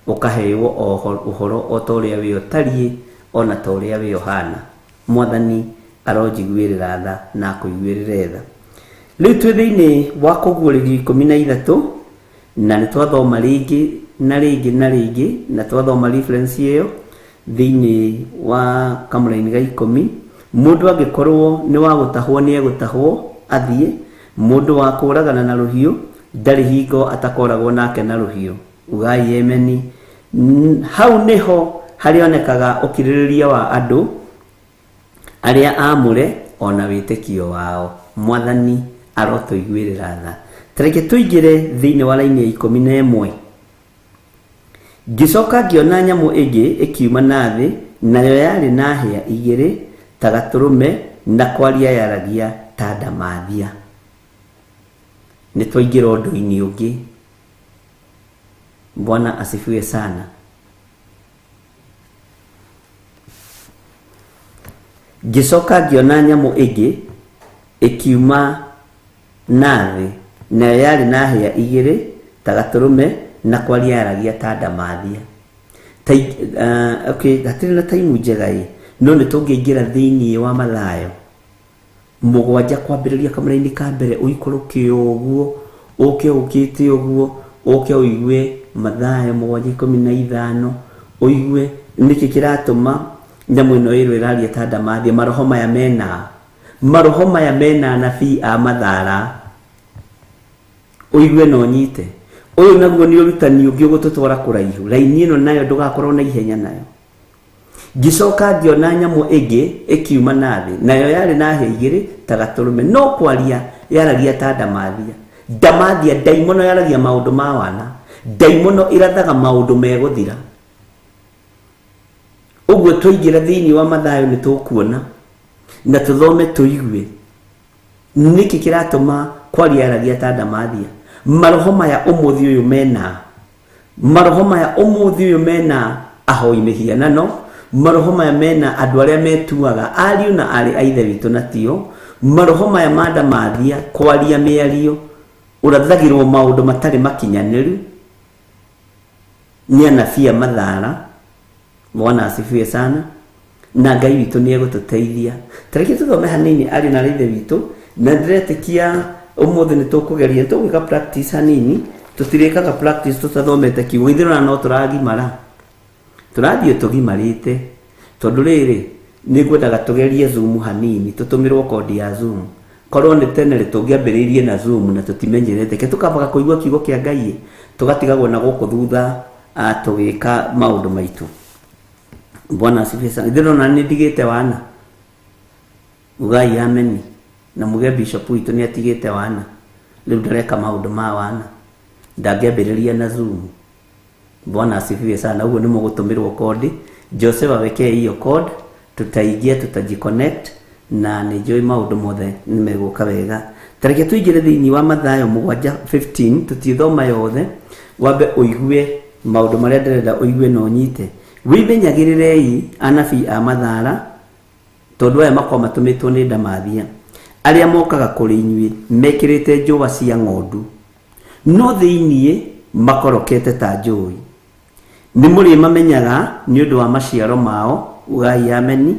ũkaheo ũhoro o ta ũrĩa wĩ ũtariĩ ona ta ũrĩa wĩ ũhana. Mwathani aronjiguĩrĩra tha na akũiguĩrĩre tha. Rĩu twĩ thĩinĩ wa kũguũrĩrio 13 na nĩ twathoma rĩngĩ na rĩngĩ na rĩngĩ, na twathoma reference ĩyo thĩinĩ wa kamũraini ga 10. Mũndũ angĩkorwo nĩ wa gũtahwo nĩ egũtahwo athiĩ, mũndũ wa kũragana na rũhiũ ndarĩ hingo atakoragwo nake na rũhiũ. Ugai emeni. Hau nĩho harĩonekaga ũkirĩrĩria wa andũ arĩa aamũre ona wĩtĩkio wao. Mwathani arotũiguĩrĩra tha. Tareke tũingĩre thĩinĩ wa raini ya 11. Ngĩcoka ngĩona nyamũ ĩngĩ ĩkiuma na thĩ, nayo yarĩ na hĩa igĩrĩ ta gatũrũme, na kwaria yaragia ta ndamathia. Nĩ twaingĩra ũndũ-inĩ ũngĩ. Bwana asifiwe sana. Ngĩcoka ngĩona nyamũ ĩngĩ ĩkiuma na thĩ, nayo yarĩ na hĩa igĩrĩ ta gatũrũme, na kwaria yaragia ta ndamathia. Okay, hatirĩ na taimu njega ĩ, no nĩ tũngĩingĩra thĩinĩ wa Mathayo 7 kwambĩrĩria kamũraini ka mbere, ũikũrũke ũguo, ũke ũkĩte ũguo, ũke ũigue Mathayo 7:15, ũigue nĩkĩ kĩratũma nyamũ ĩno ĩrwo ĩraria ta ndamathia. Maroho maya mena, maroho maya mena anabii a mathara, ũigue na ũnyite. Ũyũ naguo nĩ ũrutani ũngĩ ũgũtũtwara kũraihu. Raini ĩno nayo ndũgakorwo na ihenya nayo. Ngĩcoka ngĩona nyamũ ĩngĩ ĩkiuma na thĩ, nayo yarĩ na hĩa igĩrĩ ta gatũrũme, no kwaria yaragia ta ndamathia. Ndamathia, ndaimono yaragia maũndũ ma wana, ndaimono ĩrathaga maũndũ megũthira. Ũguo twaingĩra thĩinĩ wa Mathayo nĩ tũkuona na tũthome tũigue nĩkĩ kĩratũma kwaria yaragia ta ndamathia. Maroho maya ũmũthĩ ũyũ mena, maroho maya ũmũthĩ ũyũ mena ahoi mĩhianano, maroho maya mena andũ arĩa metuaga ariũ na aarĩ a ithe witũ na tio, maroho maya ma ndamathia kwaria mĩario ũrathagĩrwo maũndũ matarĩ makinyanĩru nĩ anabii a mathara. Bwana asifiwe sana. Na Ngai witũ nĩ egũtũteithia. Tareke tũthome hanini ariũ na ithe witũ, na ndĩretĩkia ũmũthĩ nĩ tũkũgeria, nĩ tũgwĩka practice hanini. Tũtirĩkaga practice tũtathomete kiugo, ithuĩ no tũragimara, tũrathiĩ tũgimarĩte, tondũ rĩrĩ nĩ ngwendaga tũgerie Zoom hanini, tũtũmĩrwo kodi ya Zoom. Korwo nĩ tene rĩ, tũngĩambĩrĩirie na Zoom na tũtimenyerete ke, tũkambaga kũigua kiugo kĩa Ngai, tũgatigagwo na gũkũ thutha tũgĩka maũndũ maitũ. Bwana asifiwe sana. Ithuĩ ndona nĩ ndigĩte wana, ugai ameni na muge bishop witũ nĩ atigĩte wana, rĩu ndareka maũndũ ma wana, ndangĩambĩrĩria na Zoom. Bwana asifiwe sana. Ũguo nĩ mũgũtũmĩrwo kodi. Joseph awekee hiyo code, tutaingia, tutajiconnect, na nĩ njũĩ maũndũ mothe nĩ megũka wega. Tareke tũingĩre thĩinĩ wa Mathayo 7:15. Tũtithoma yothe, wambe ũigue maũndũ marĩa ndĩrenda ũigue na ũnyite. Wĩmenyagĩrĩrei anabii a mathara, tondũ aya makoragwo matũmĩtwo nĩ ndamathia, arĩa mokaga kũrĩ inyuĩ mekĩrĩte njũa cia ng'ondu, no thĩiniĩ makorokete ta njũi. Nĩ mũrĩmamenyaga nĩ ũndũ wa maciaro mao. Ugai ameni.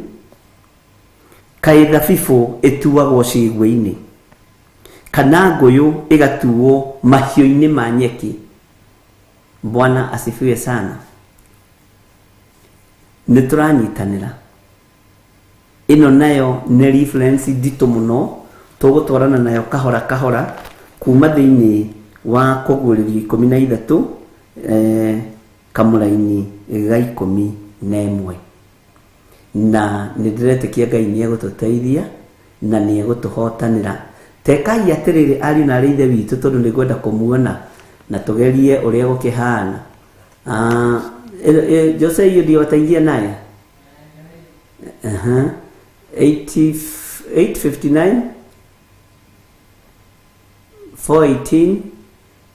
Kaĩ thabibũ ĩtuagwo ciigua-inĩ, kana ngũyũ ĩgatuo mahiũ-inĩ ma nyeki? Bwana asifiwe sana. Nĩ tũranyitanĩra. Ĩno nayo nĩ reference nditũ mũno, tũgũtwarana nayo kahora kahora kuma thĩinĩ wa Kũguũrĩrio 13, kamũraini ga 11, na nĩ ndĩretĩkia Ngai nĩ egũtũteithia na nĩ egũtũhotanĩra. Tekai atĩrĩrĩ ariũ na arĩ ithe witũ, tondũ nĩ ngwenda kũmuona na tũgerie ũrĩa gũkĩhana. Jose, hiyo ndio wataingia naye. 80, 859 418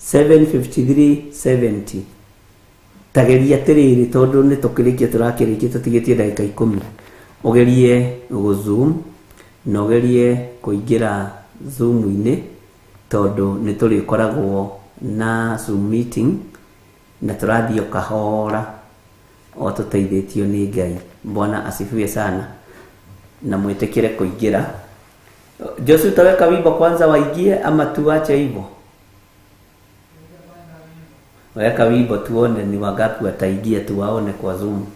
753 70. Tageria atĩrĩrĩ, tondũ nĩ tũkĩrĩkia, tũrakĩrĩkia, tũtigĩtie ndagĩka 10. Ũgerie gũ Zoom na ũgerie kũingĩra Zoom-inĩ, tondũ nĩ tũrĩkoragwo na Zoom meeting na tũrathiĩ o kahora o tũteithĩtio nĩ Ngai. Bwana asifiwe sana. Na mwĩtĩkĩre kũingĩra. Jose, utaweka wimbo kwanza waingie ama tuache hivyo? Weka wimbo tuone ni wangapi wataingia, tuwaone kwa Zoom.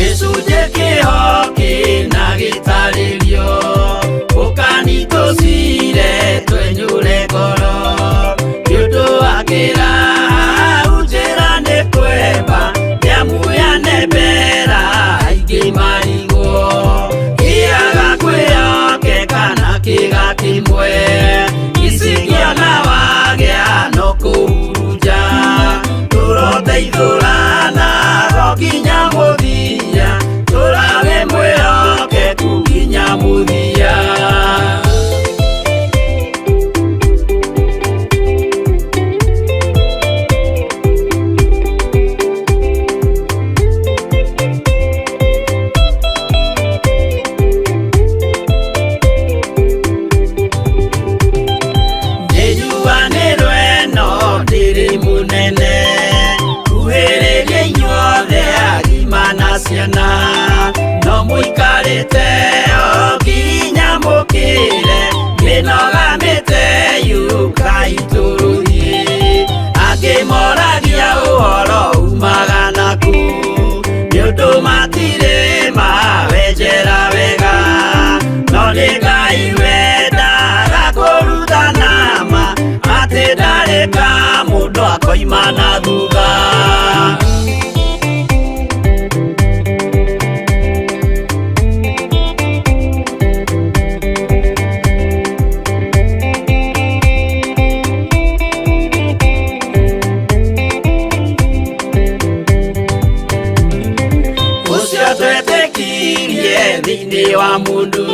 Gĩcunjĩ kĩho kĩna gĩtarĩrio, ũkanitũcire twenyũre ngoro, nĩ ũndũ wa kĩraha njĩra nĩ kwemba nĩamuyane mbera aingĩ marigwo, kĩaga kwĩyoke kana kĩga kĩmwe, icingĩona wagĩa no kũhurunja, tũroteithũrana ro nginya mũthia, tũrage mwĩhokeku nginya mũthia. Nĩnjuanĩrwo ĩno ndĩrĩ mũnene, kuhĩrĩria inyuothe agima na ciana, no mũikarĩte o nginya mũkĩre, mĩnoga mĩte yũkai tũrũthiĩ, angĩ moragia ũhoro umaga naku, nĩ ũndũ matirĩ mawenjera wega, no nĩ Ngai wendaga kũrutana ma, atĩ ndarĩ ka mũndũ akoima na thutha. Ũcio twetĩkirie Thĩinĩ wa mũndũ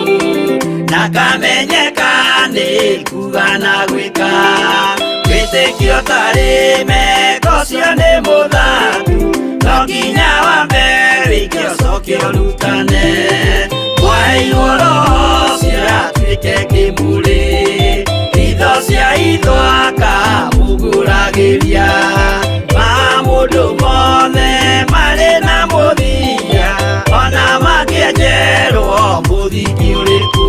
na kamenyeka nĩ kuga na gwĩka wĩtĩkio tarĩ meko cio nĩ mũthaku no nginya wambe wĩke ũcoke ũrutane mwaheirwo roho ũcio atuĩke kĩmũrĩ itho cia itho akamũgũragĩria ma mũndũ mothe marĩ na mũthia ona mangĩenjerwo mũthingi ũrĩkũ.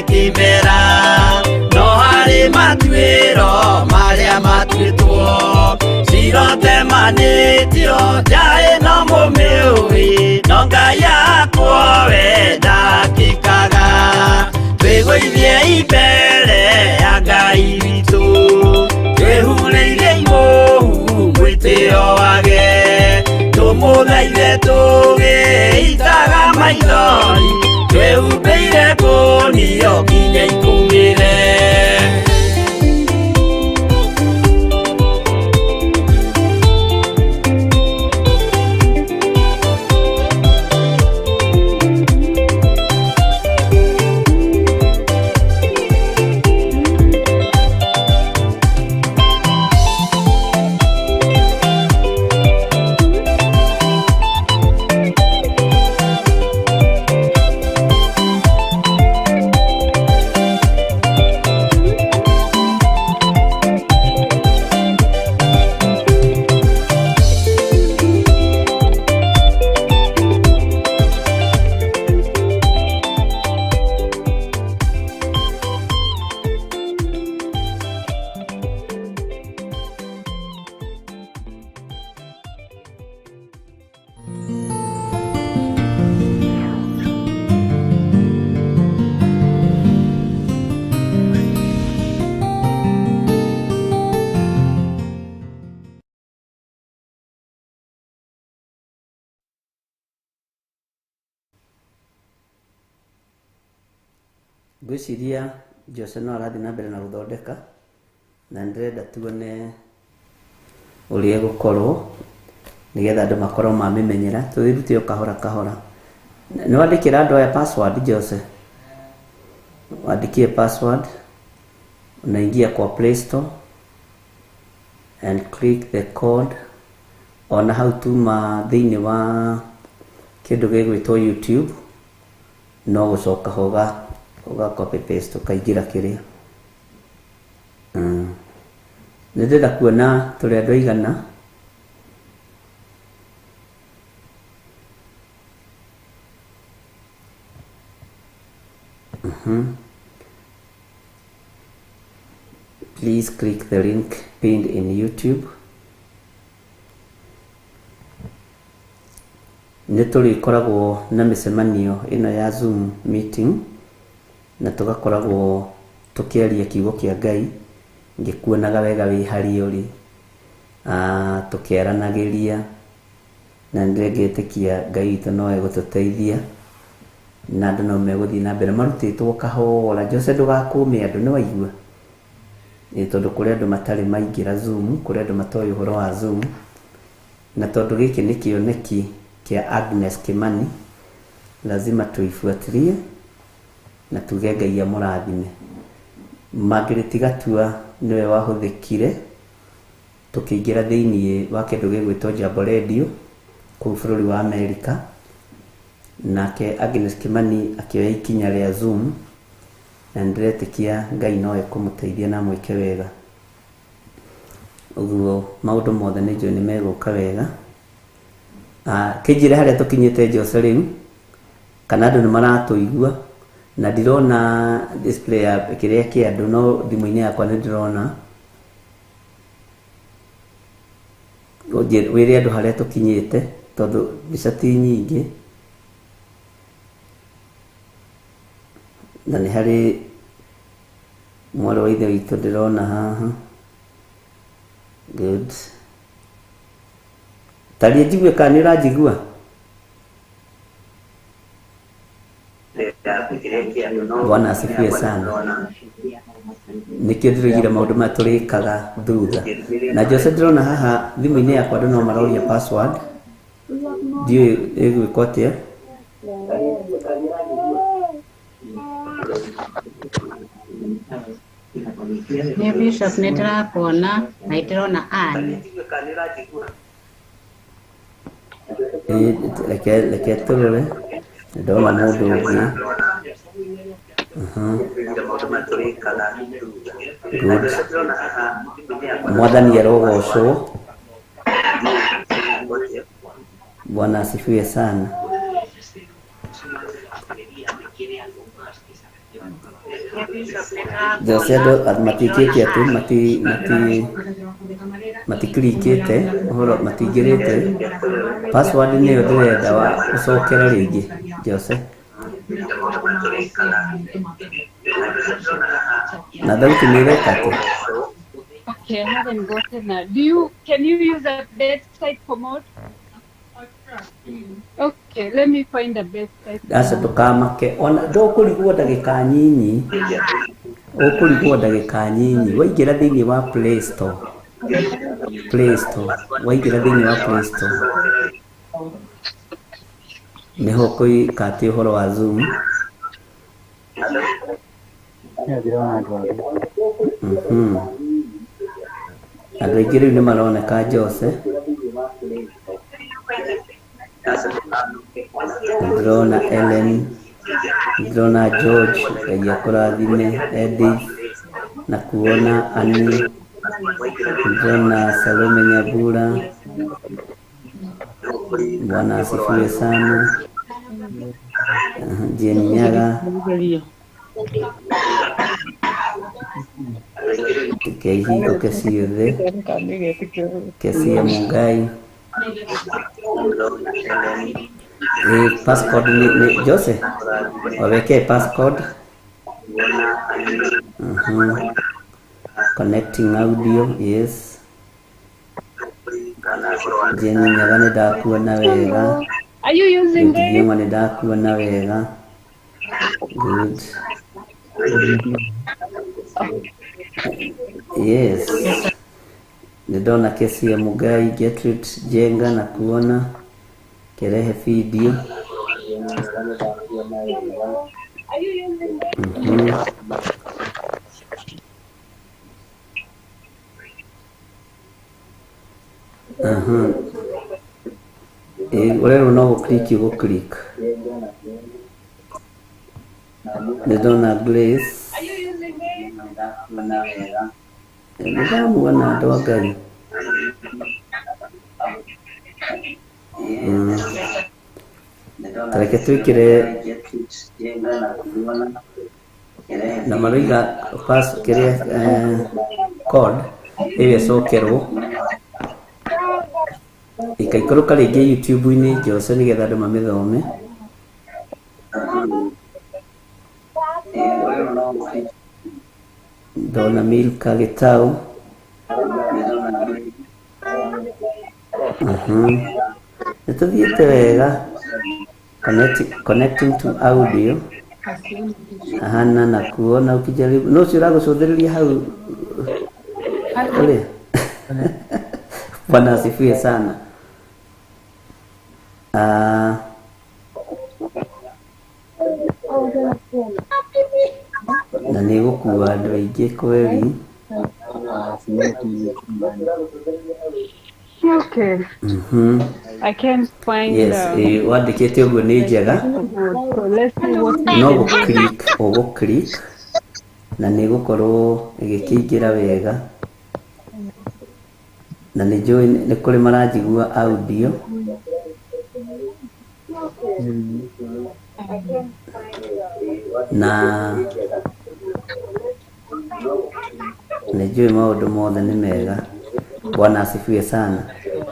Kimera no harĩ matuĩro marĩa matuĩtwo cirotemanĩtio njaĩ no mũmĩũĩ no Ngai akwo we ndakĩkaga twĩgũithie imbere ya Ngai witũ twĩhurĩire imũhu mwĩtĩo wage tũmũthaithe tũgĩitaga maithori twĩhumbĩire kũnio nginya ikũmĩre. Ngwĩciria Jose no arathiĩ na mbere na gũthondeka na ndĩrenda tuone ũrĩa ĩgũkorwo nĩgetha andũ makorwo mamĩmenyera tũrute o kahora kahora. Nĩ wandĩkĩra andũ aya password Jose? Wandikie password, unaingia kwa Play Store and click the code. Ona hau tuma thĩinĩ wa kĩndũ gĩgwĩtwo YouTube no gũcoka hoga uga copy paste ukaingira kiria. Nĩ ndĩrenda kuona tũrĩ andũ aigana. Please click the link pinned in YouTube. Nĩ tũrĩkoragwo na mĩcemanio ĩno ya Zoom meeting na tũgakoragwo tũkĩaria kiugo kĩa Ngai ngĩkuonaga wega wĩ harĩa ũrĩ, tũkĩaranagĩria na nĩndĩretĩkia Ngai witũ no egũtũteithia na andũ no megũthiĩ na mbere marutĩtwo kahora. Jose ndũgakũme andũ, nĩ waigua? Ĩ tondũ kũrĩ andũ matarĩ maingĩra Zoom, kũrĩ andũ matoĩ ũhoro wa Zoom, na tondũ gĩkĩ nĩ kĩoneki kĩa Agnes Kimani lazima tuifuatilie na tuge Ngai amũrathime. Margaret Gatua nĩwe wahũthĩkire tũkĩingĩra thĩinĩ wa kĩndũ gĩgwĩtwo Jambo Radio kũu bũrũri wa Amerika, nake Agnes Kimani akĩoya ikinya rĩa Zoom na nĩndĩretĩkia Ngai no ekũmũteithia na amwĩke wega. Ũguo maũndũ mothe nĩ njũĩ nĩ megũka wega. Kĩnjĩre harĩa tũkinyĩte Jose rĩu kana andũ nĩ maratũigua na ndirona display ya kĩrĩa kĩa andũ no thimũ-inĩ yakwa nĩ ndĩrona. Wĩre andũ harĩa tũkinyĩte tondũ mbica ti nyingĩ na nĩ harĩ mwarĩ wa ithe witũ ndĩrona haha. Good. Taria njigue kana nĩ ũranjigua. Bwana asifiwe sana. Nĩkĩo ndĩroigire maũndũ maya tũrĩkaga thutha. Na Jose ndĩrona haha thimũ-inĩ yakwa andũ no maroria password. Ndiũĩ ĩgwĩkwo atĩa. Nĩ Bishop nĩ ndĩrakuona na ndĩrona Ann. Ĩĩ, reke tũrore. Ndona mũndũ ũngĩ. Aha. Good. Mwathani arogocwo. Bwana asifiwe sana. Jose andũ matiĩkĩte atĩ mati mati matikirikĩte ũhoro matingĩrĩte password nĩyo ndĩrenda wa ũcokere rĩngĩ Jose. Na thauti nĩ ĩreka atĩa? Okay, I haven't gotten that. Do you can you use a bedside commode? Okay, let me find a bedside Aca commode. ndũkamake ona ndũkũrigwo ndagĩka nyinyi, ũkũrigwo ndagĩka nyinyi waingĩra thĩinĩ wa Play Store. Play Store waingĩra thĩinĩ wa Play Store nĩho ũkũika atĩ ũhoro wa Zoom. Mhm. Andũ aingĩ rĩu nĩ maroneka Jose. Ndĩrona Ellen, ndĩrona George, Ngai akũrathime, Edith, na kuona Annie, ndĩrona Salome Nyambura, Bwana asifiwe sana. Aha, Jane Nyaga, keihingo ciothe, Kesia Mungai. Passcode ni Jose, wawekee passcode. Mhm. Connecting audio, yes. Jane Nyaga nĩ ndakuona wega. Hello. Are you using this? Ngĩngĩma nĩ ndakuona wega. Good. Yes. Nĩ ndona kesi ya Mugai Gertrude Jenga na kuona kerehe video. Are you using this? Mhm. Aha. Ũrerwo no gũ click ũgũ click. Nĩ ndona Grace. Are you using this? Nĩ ndamuona andũ a Ngai. Mm. Ta reke twĩkĩre na maroiga pass kĩrĩa code ĩyo ĩcokerwo ĩkaikũrũka rĩngĩ YouTube-inĩ Jose nĩgetha andũ mamĩthome. Ndona Milka Gĩtau. Mhm. Nĩ tũthiĩte wega. Connecting to audio. Hana na kuona ukijaribu. No ũcio ũragũcũthĩrĩria hau ũrĩa. Bwana asifiwe sana. Ah, na nĩ gũkua andũ aingĩ kweri. Okay. Mhm. I can't find Yes, wandĩkĩte ũguo nĩ njega. code. So let's see what we No can do. gũ click ũgũ click na nĩ gũkorwo ĩgĩkĩingĩra wega. Na nĩ njũĩ nĩ kũrĩ maranjigua audio. Na nĩ njũĩ maũndũ mothe nĩ mega. Bwana asifiwe sana.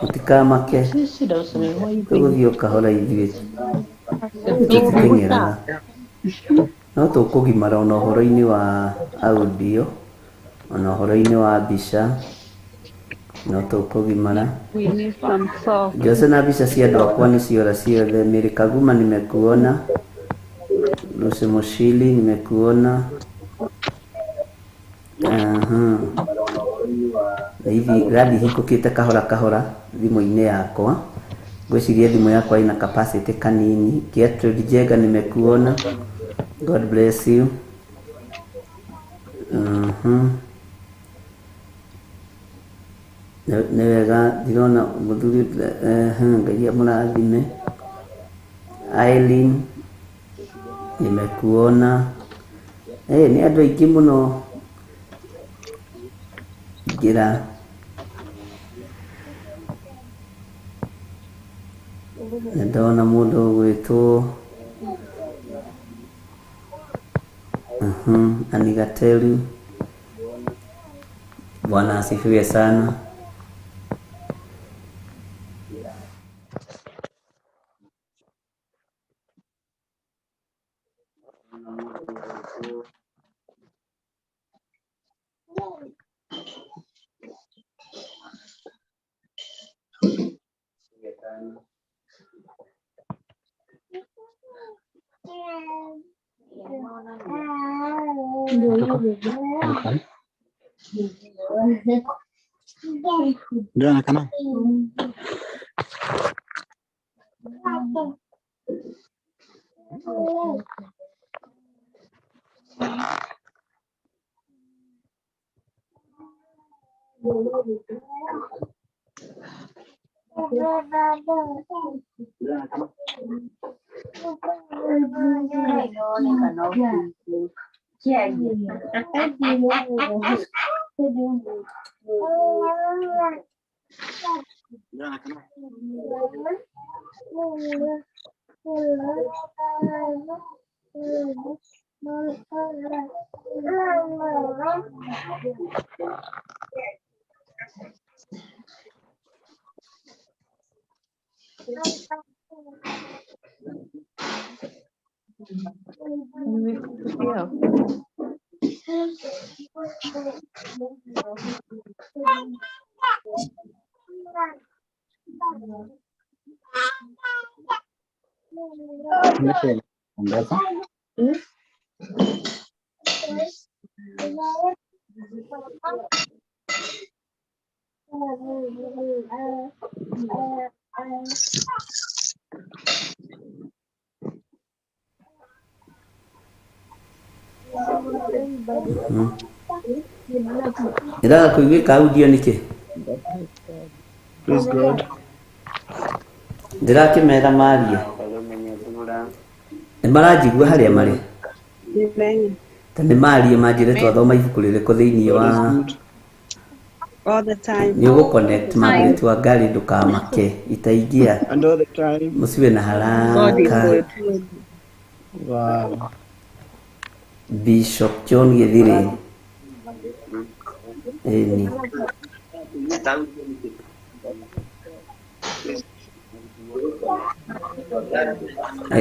Mũtikamake, tũgũthiĩ o kahora ithuĩ tũtiteng'eraga. No tũkũgimara ona ũhoro-inĩ wa audio, ona ũhoro-inĩ wa mbica. No tũkũgimara. We need some salt. Jose na mbica cia andũ akwa nĩ ciora ciothe. Mary Kaguma nimekuona. Lucy Mushili nimekuona. Aha. Hivi rathiĩ hingũkĩte kahora kahora thimũ-inĩ yakwa. Ngwĩciria thimũ yakwa ĩna capacity kanini. Gertrude Njenga nimekuona. God bless you. Mhm. Nĩ wega ndĩrona mũthuri Ngai amũrathime. Eileen nimekuona. Nĩ andũ aingĩ mũno ingĩra. Nĩ ndona mũndũ ũgwĩtwo Anigatelu. Bwana asifiwe sana. Ndĩronekana Ongeza. Ĩraga kũiguĩka audio nĩkĩ? Praise God. Ndĩrakĩmera marie. Nĩ maranjigua harĩa marĩ? Ta nĩ marie manjĩre twathoma ibuku rĩrĩkũ thĩinĩ God wa is good. All the time. nĩ ũgũ-connect Margaret Wangari ndũkamake itaingia And all the time. mũciwe na God is haraka. good. Wow. Bishop John Githiri. Ĩni.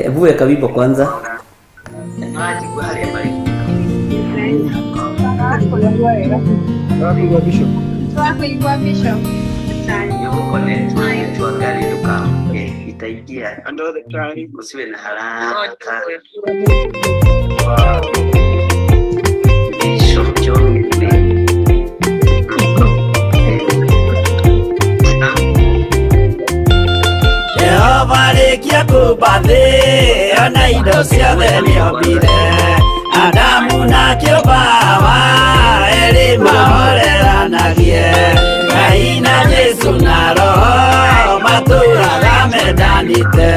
Hebu weka wimbo kwanza. Ndĩrakuigua Bishop. Twakuigua Bishop. Itaingia And all the time. mũciwe na God is haraka. good. Wow. Bishop John Githiri. Jehova rĩkia kũmba thĩ ona indo ciothe nĩombire Adamu na kĩũmba Hawa erĩ mahoreranagie Ngai na Jesũ na Roho matũraga mendanĩte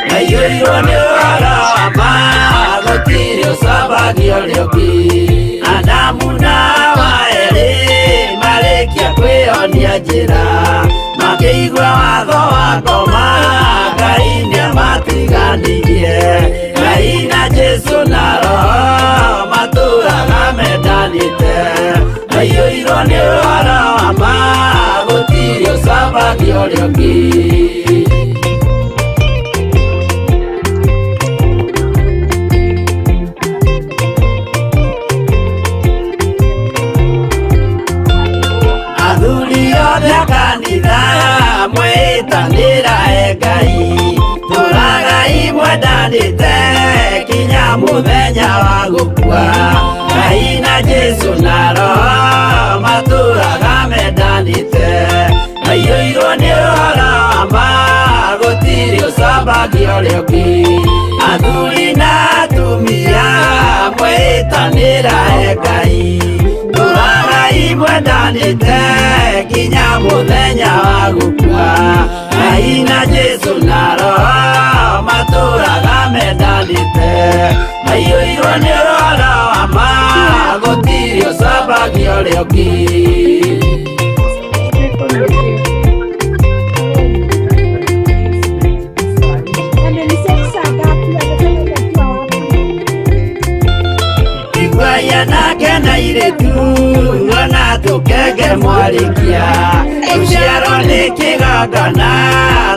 Maiyũirwo nĩ ũhoro wa ma gũtirĩ ũcambagio ũrĩa ũngĩ Adamu na Hawa erĩ marĩkia kwĩonia njĩra makĩigua watho wa ngoma Ngai nĩamatiganirie Ngai na Jesũ na Roho matũraga mendanĩte maiyũirwo nĩ ũhoro wa ma gũtirĩ ũcambagio ũrĩa ũngĩ. Athuri othe mwĩtanĩra e Ngai tũragai mwendanĩte kinya mũthenya wa gũkua Ngai na Jesũ na Roho matũraga mendanĩte maiyũirwo nĩ ũhoro wa ma gũtirĩ ũcambagia ũrĩa ũngĩ athuri na atumia mwĩtanĩra e Ngai tũragai mwendanĩte kinya mũthenya wa gũkua Ngai na Jesũ na Roho matũraga mendanĩte maiyũirwo nĩ ũhoro wa ma gũtirĩ ũcambagia ũrĩa ũngĩ. Nake na irĩtu ona tũkenge mwarĩkia rũciaro nĩ kĩgongona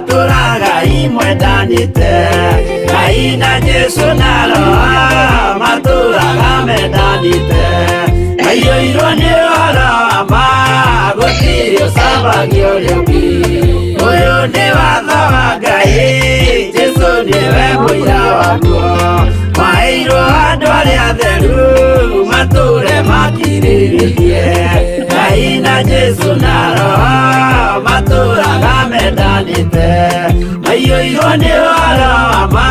tũragai mwendanĩte Ngai na Jesũ na Roho matũraga mendanĩte maiyũirwo nĩ ũhoro wa ma gũtirĩ ũcambagia ũrĩa ũngĩ ũyũ nĩ watho wa Ngai Jesũ nĩwe mũira waguo maheirwo andũ arĩa atheru matũre makirĩrĩrie Ngai na Jesũ na Roho matũraga mendanĩte maiyũirwo nĩ ũhoro wa ma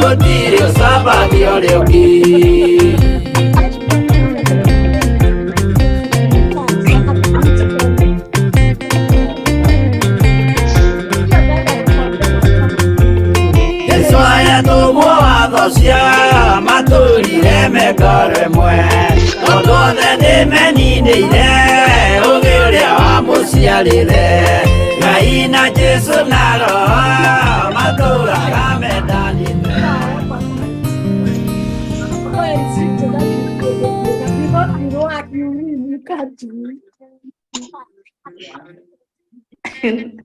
gũtirĩ ũcambagia ũrĩa ũngĩ. Jesũ ayatũmwo watho cia matũrire mekore mwe tondũ othe nĩmeninĩire ũgĩ ũrĩa wamũciarĩre Ngai na Jesũ na Roho matũraga mendanĩte.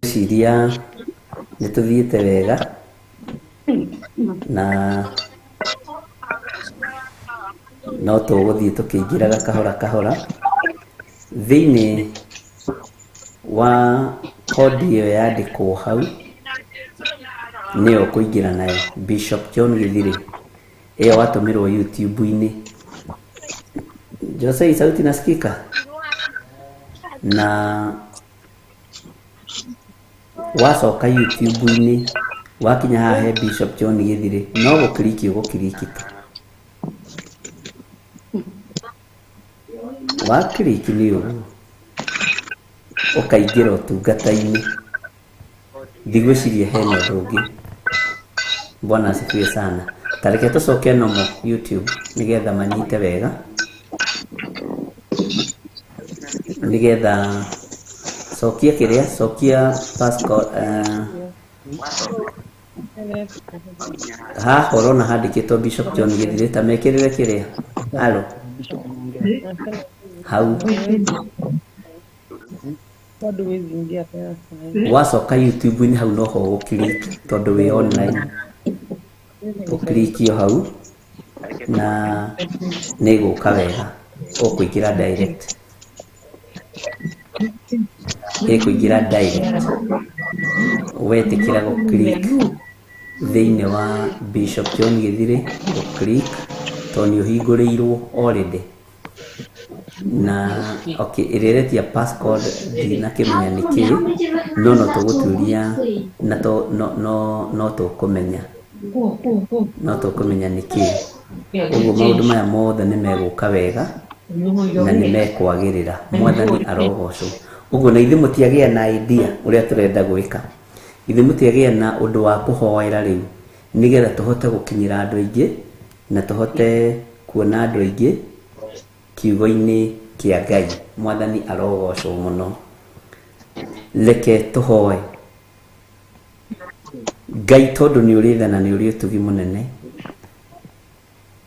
Ciria nĩ tũthiĩte wega na no tũgũthiĩ tũkĩingĩraga kahora kahora thĩinĩ wa kodi ĩyo yandĩkwo hau nĩyo kũingĩra nayo Bishop John Githiri ĩyo watũmĩrwo YouTube-inĩ. Jose, sauti nasikika? Na wacoka YouTube-inĩ wakinya haha he Bishop John Githiri no gũkiriki ũgũkiriki tu wakiriki nĩ ũguo ũkaingĩra ũtungata-inĩ ndigwĩciria hena ũndũ ũngĩ. Bwana asifiwe sana. Tareke tũcoke nomo YouTube nĩgetha manyite wega nĩgetha cokia kĩrĩa cokia passport haha ũrona handĩkĩtwo Bishop John Githiri ta mekĩrĩre kĩrĩa alo hau wacoka YouTube-inĩ hau noho ũgũkiriki tondũ wĩ online ũkirikio hau na nĩ ĩgũka wega ũkũingĩra direct ĩkũingĩra direct wetĩkĩra gũklik thĩinĩ wa Bishop John Githiri gũklik tondũ nĩ ũhingũrĩirwo already na okay ĩrĩa ĩretia passcode ndinakĩmenya nĩ kĩ no no tũgũturia na to no no no tũkũmenya no tũkũmenya nĩ kĩ ũguo maũndũ maya mothe nĩ megũka wega na nĩ mekwagĩrĩra mwathani arogocwo ũguo na ithuĩ mũtiagĩa na idea ũrĩa tũrenda gwĩka ithuĩ mũtiagĩa na ũndũ wa kũhoera rĩu nĩgetha tũhote gũkinyĩra andũ aingĩ na tũhote kuona andũ aingĩ kiugo-inĩ kĩa Ngai mwathani arogocwo mũno reke tũhoe Ngai tondũ nĩ ũrĩ tha na nĩ ũrĩ ũtugi mũnene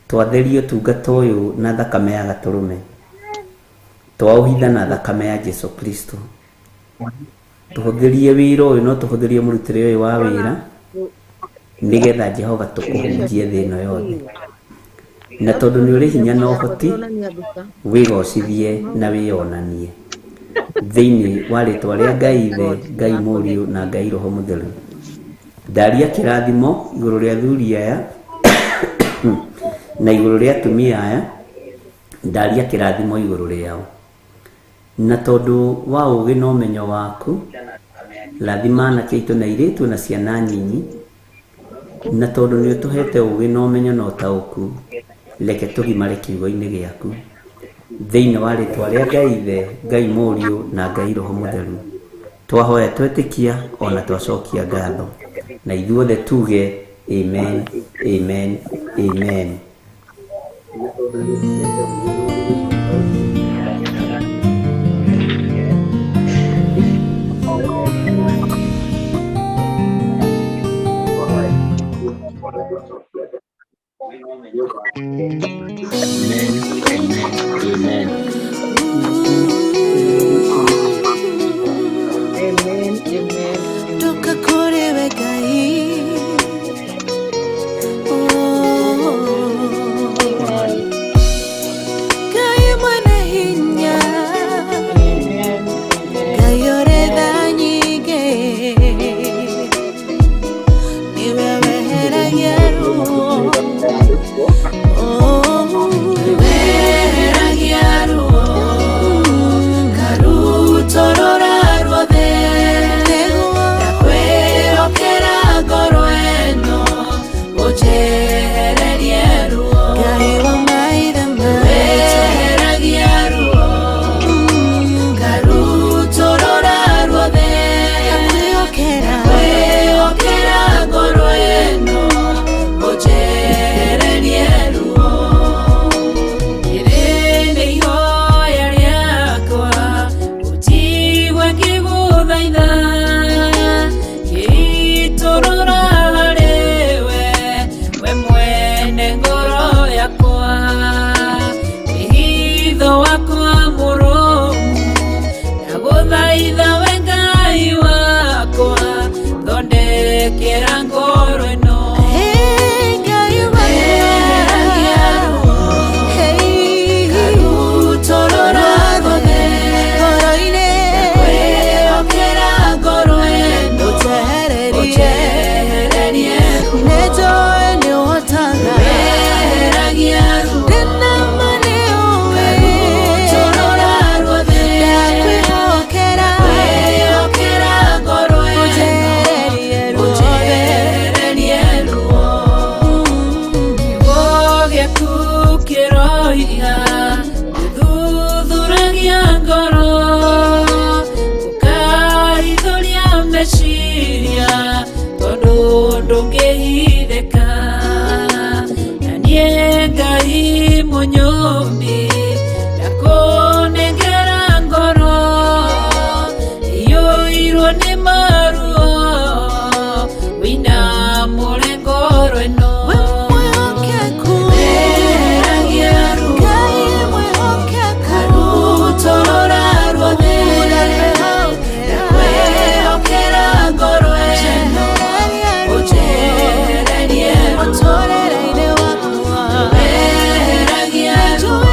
twatherie ũtungata ũyũ na thakame ya gatũrũme twaũhitha na thakame ya Jesu Kristo tũhũthĩrie wĩra ũyũ no tũhũthĩrie mũrutĩre ũyũ wa wĩra nĩgetha Jehova tũkũhunjie thĩ ĩno yothe na tondũ nĩ ũrĩ hinya na ũhoti wĩgocithie na wĩyonanie Thĩinĩ wa rĩtwa rĩa Ngai Ithe, Ngai Mũriũ na Ngai Roho Mũtheru. Ndaria kĩrathimo igũrũ rĩa athuri aya na igũrũ rĩa atumia aya, ndaria kĩrathimo igũrũ rĩao. Na tondũ wa ũũgĩ na ũmenyo waku, rathima anake aitũ na airĩtu na ciana nyinyi, na tondũ nĩ ũtũhete ũũgĩ na ũmenyo na ũtaũku, reke tũgimare kiugo-inĩ gĩaku. Thĩinĩ wa rĩtwa rĩa Ngai Ithe, Ngai Mũriũ na Ngai Roho Mũtheru, twahoya twetĩkia ona twacokia ngatho, na ithuothe tuge amen, amen, amen. Amen, amen, amen. Amen, amen. Toka kũrĩ we Ngai. Oh. Ngai mwene hinya, Ngai ũrĩ tha nyingĩ, nĩwe weheragia ruo. Oh, weheragia ruo, karutorora ruothe, ndakwĩhokera ngoro ĩno, ũnjehererie ruo. Ngai wa maithe maitũ, weheragia ruo, karutorora ruothe, ndakwĩhokera ngoro ĩno, ũnjehererie ruo. Rĩrĩ nĩ ihoya rĩakwa, ũnjigue ngĩgũthaitha, ngĩitũrũra harĩwe, we mwene ngoro yakwa. Wĩhitho wakwa mũrũmu, ndagũthaitha we Ngai wakwa, thondekera ngoro ĩno. Weheragia ruo, karutorora ruothe, ndakwĩhokera ngoro ĩno, ũnjehererie ruo. Weheragia ruo, karutorora ruothe, ndakwĩhokera ngoro ĩno, ũnjehererie ruo. Kiugo gĩaku kĩroiga, gĩthuthuragia ngoro, ũkaithũria meciria, tondũ ndũngĩhithĩka. Na niĩ Ngai mũnyũmbi, ndakũnengera ngoro iyũirwo nĩ maruo, wĩinamũre ngoro ĩno. Weheragia ruo, karutorora ruothe, ndakwĩhokera ngoro ĩno, ũnjehererie ruo. Weheragia ruo,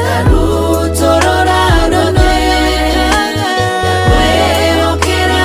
karutorora ruothe, ndakwĩhokera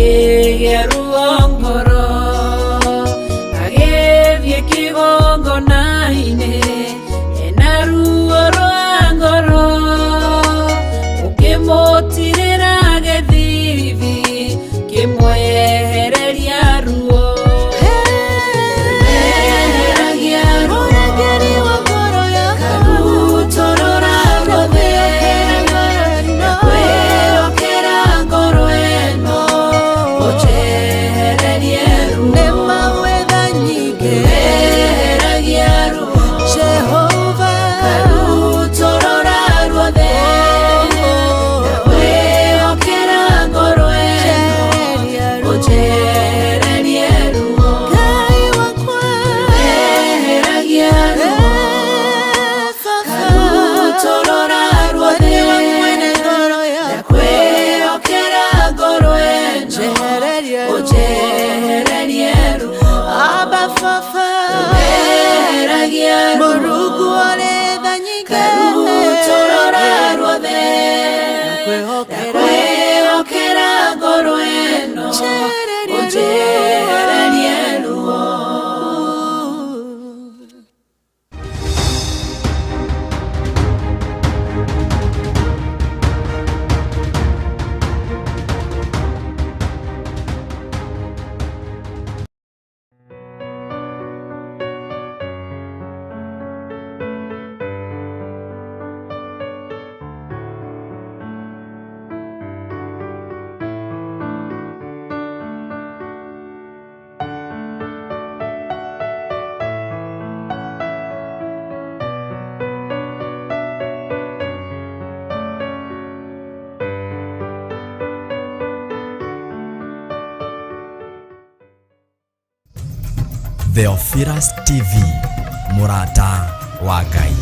Akĩgĩa ruo ngoro agĩthiĩ kĩgongona-inĩ ena ruo rwa ngoro ũkĩmũtirĩra gĩthithi kĩmwehereria ruo Eheragia ruo karutorora ruothe ndakwĩhokera ngoro ĩno ũnjehererie ruo Eheragia ruo karutorora ruothe ndakwĩhokera ngoro ĩno ũnjehererie ruo Eheragia ruo karutorora ruothe ndakwĩhokera ngoro ĩno ũnjehererie ruo Eheragia ruo karutorora ruothe ndakwĩhokera ngoro ĩno ũnjehererie ruo. Theophilus TV, mũrata wa Ngai.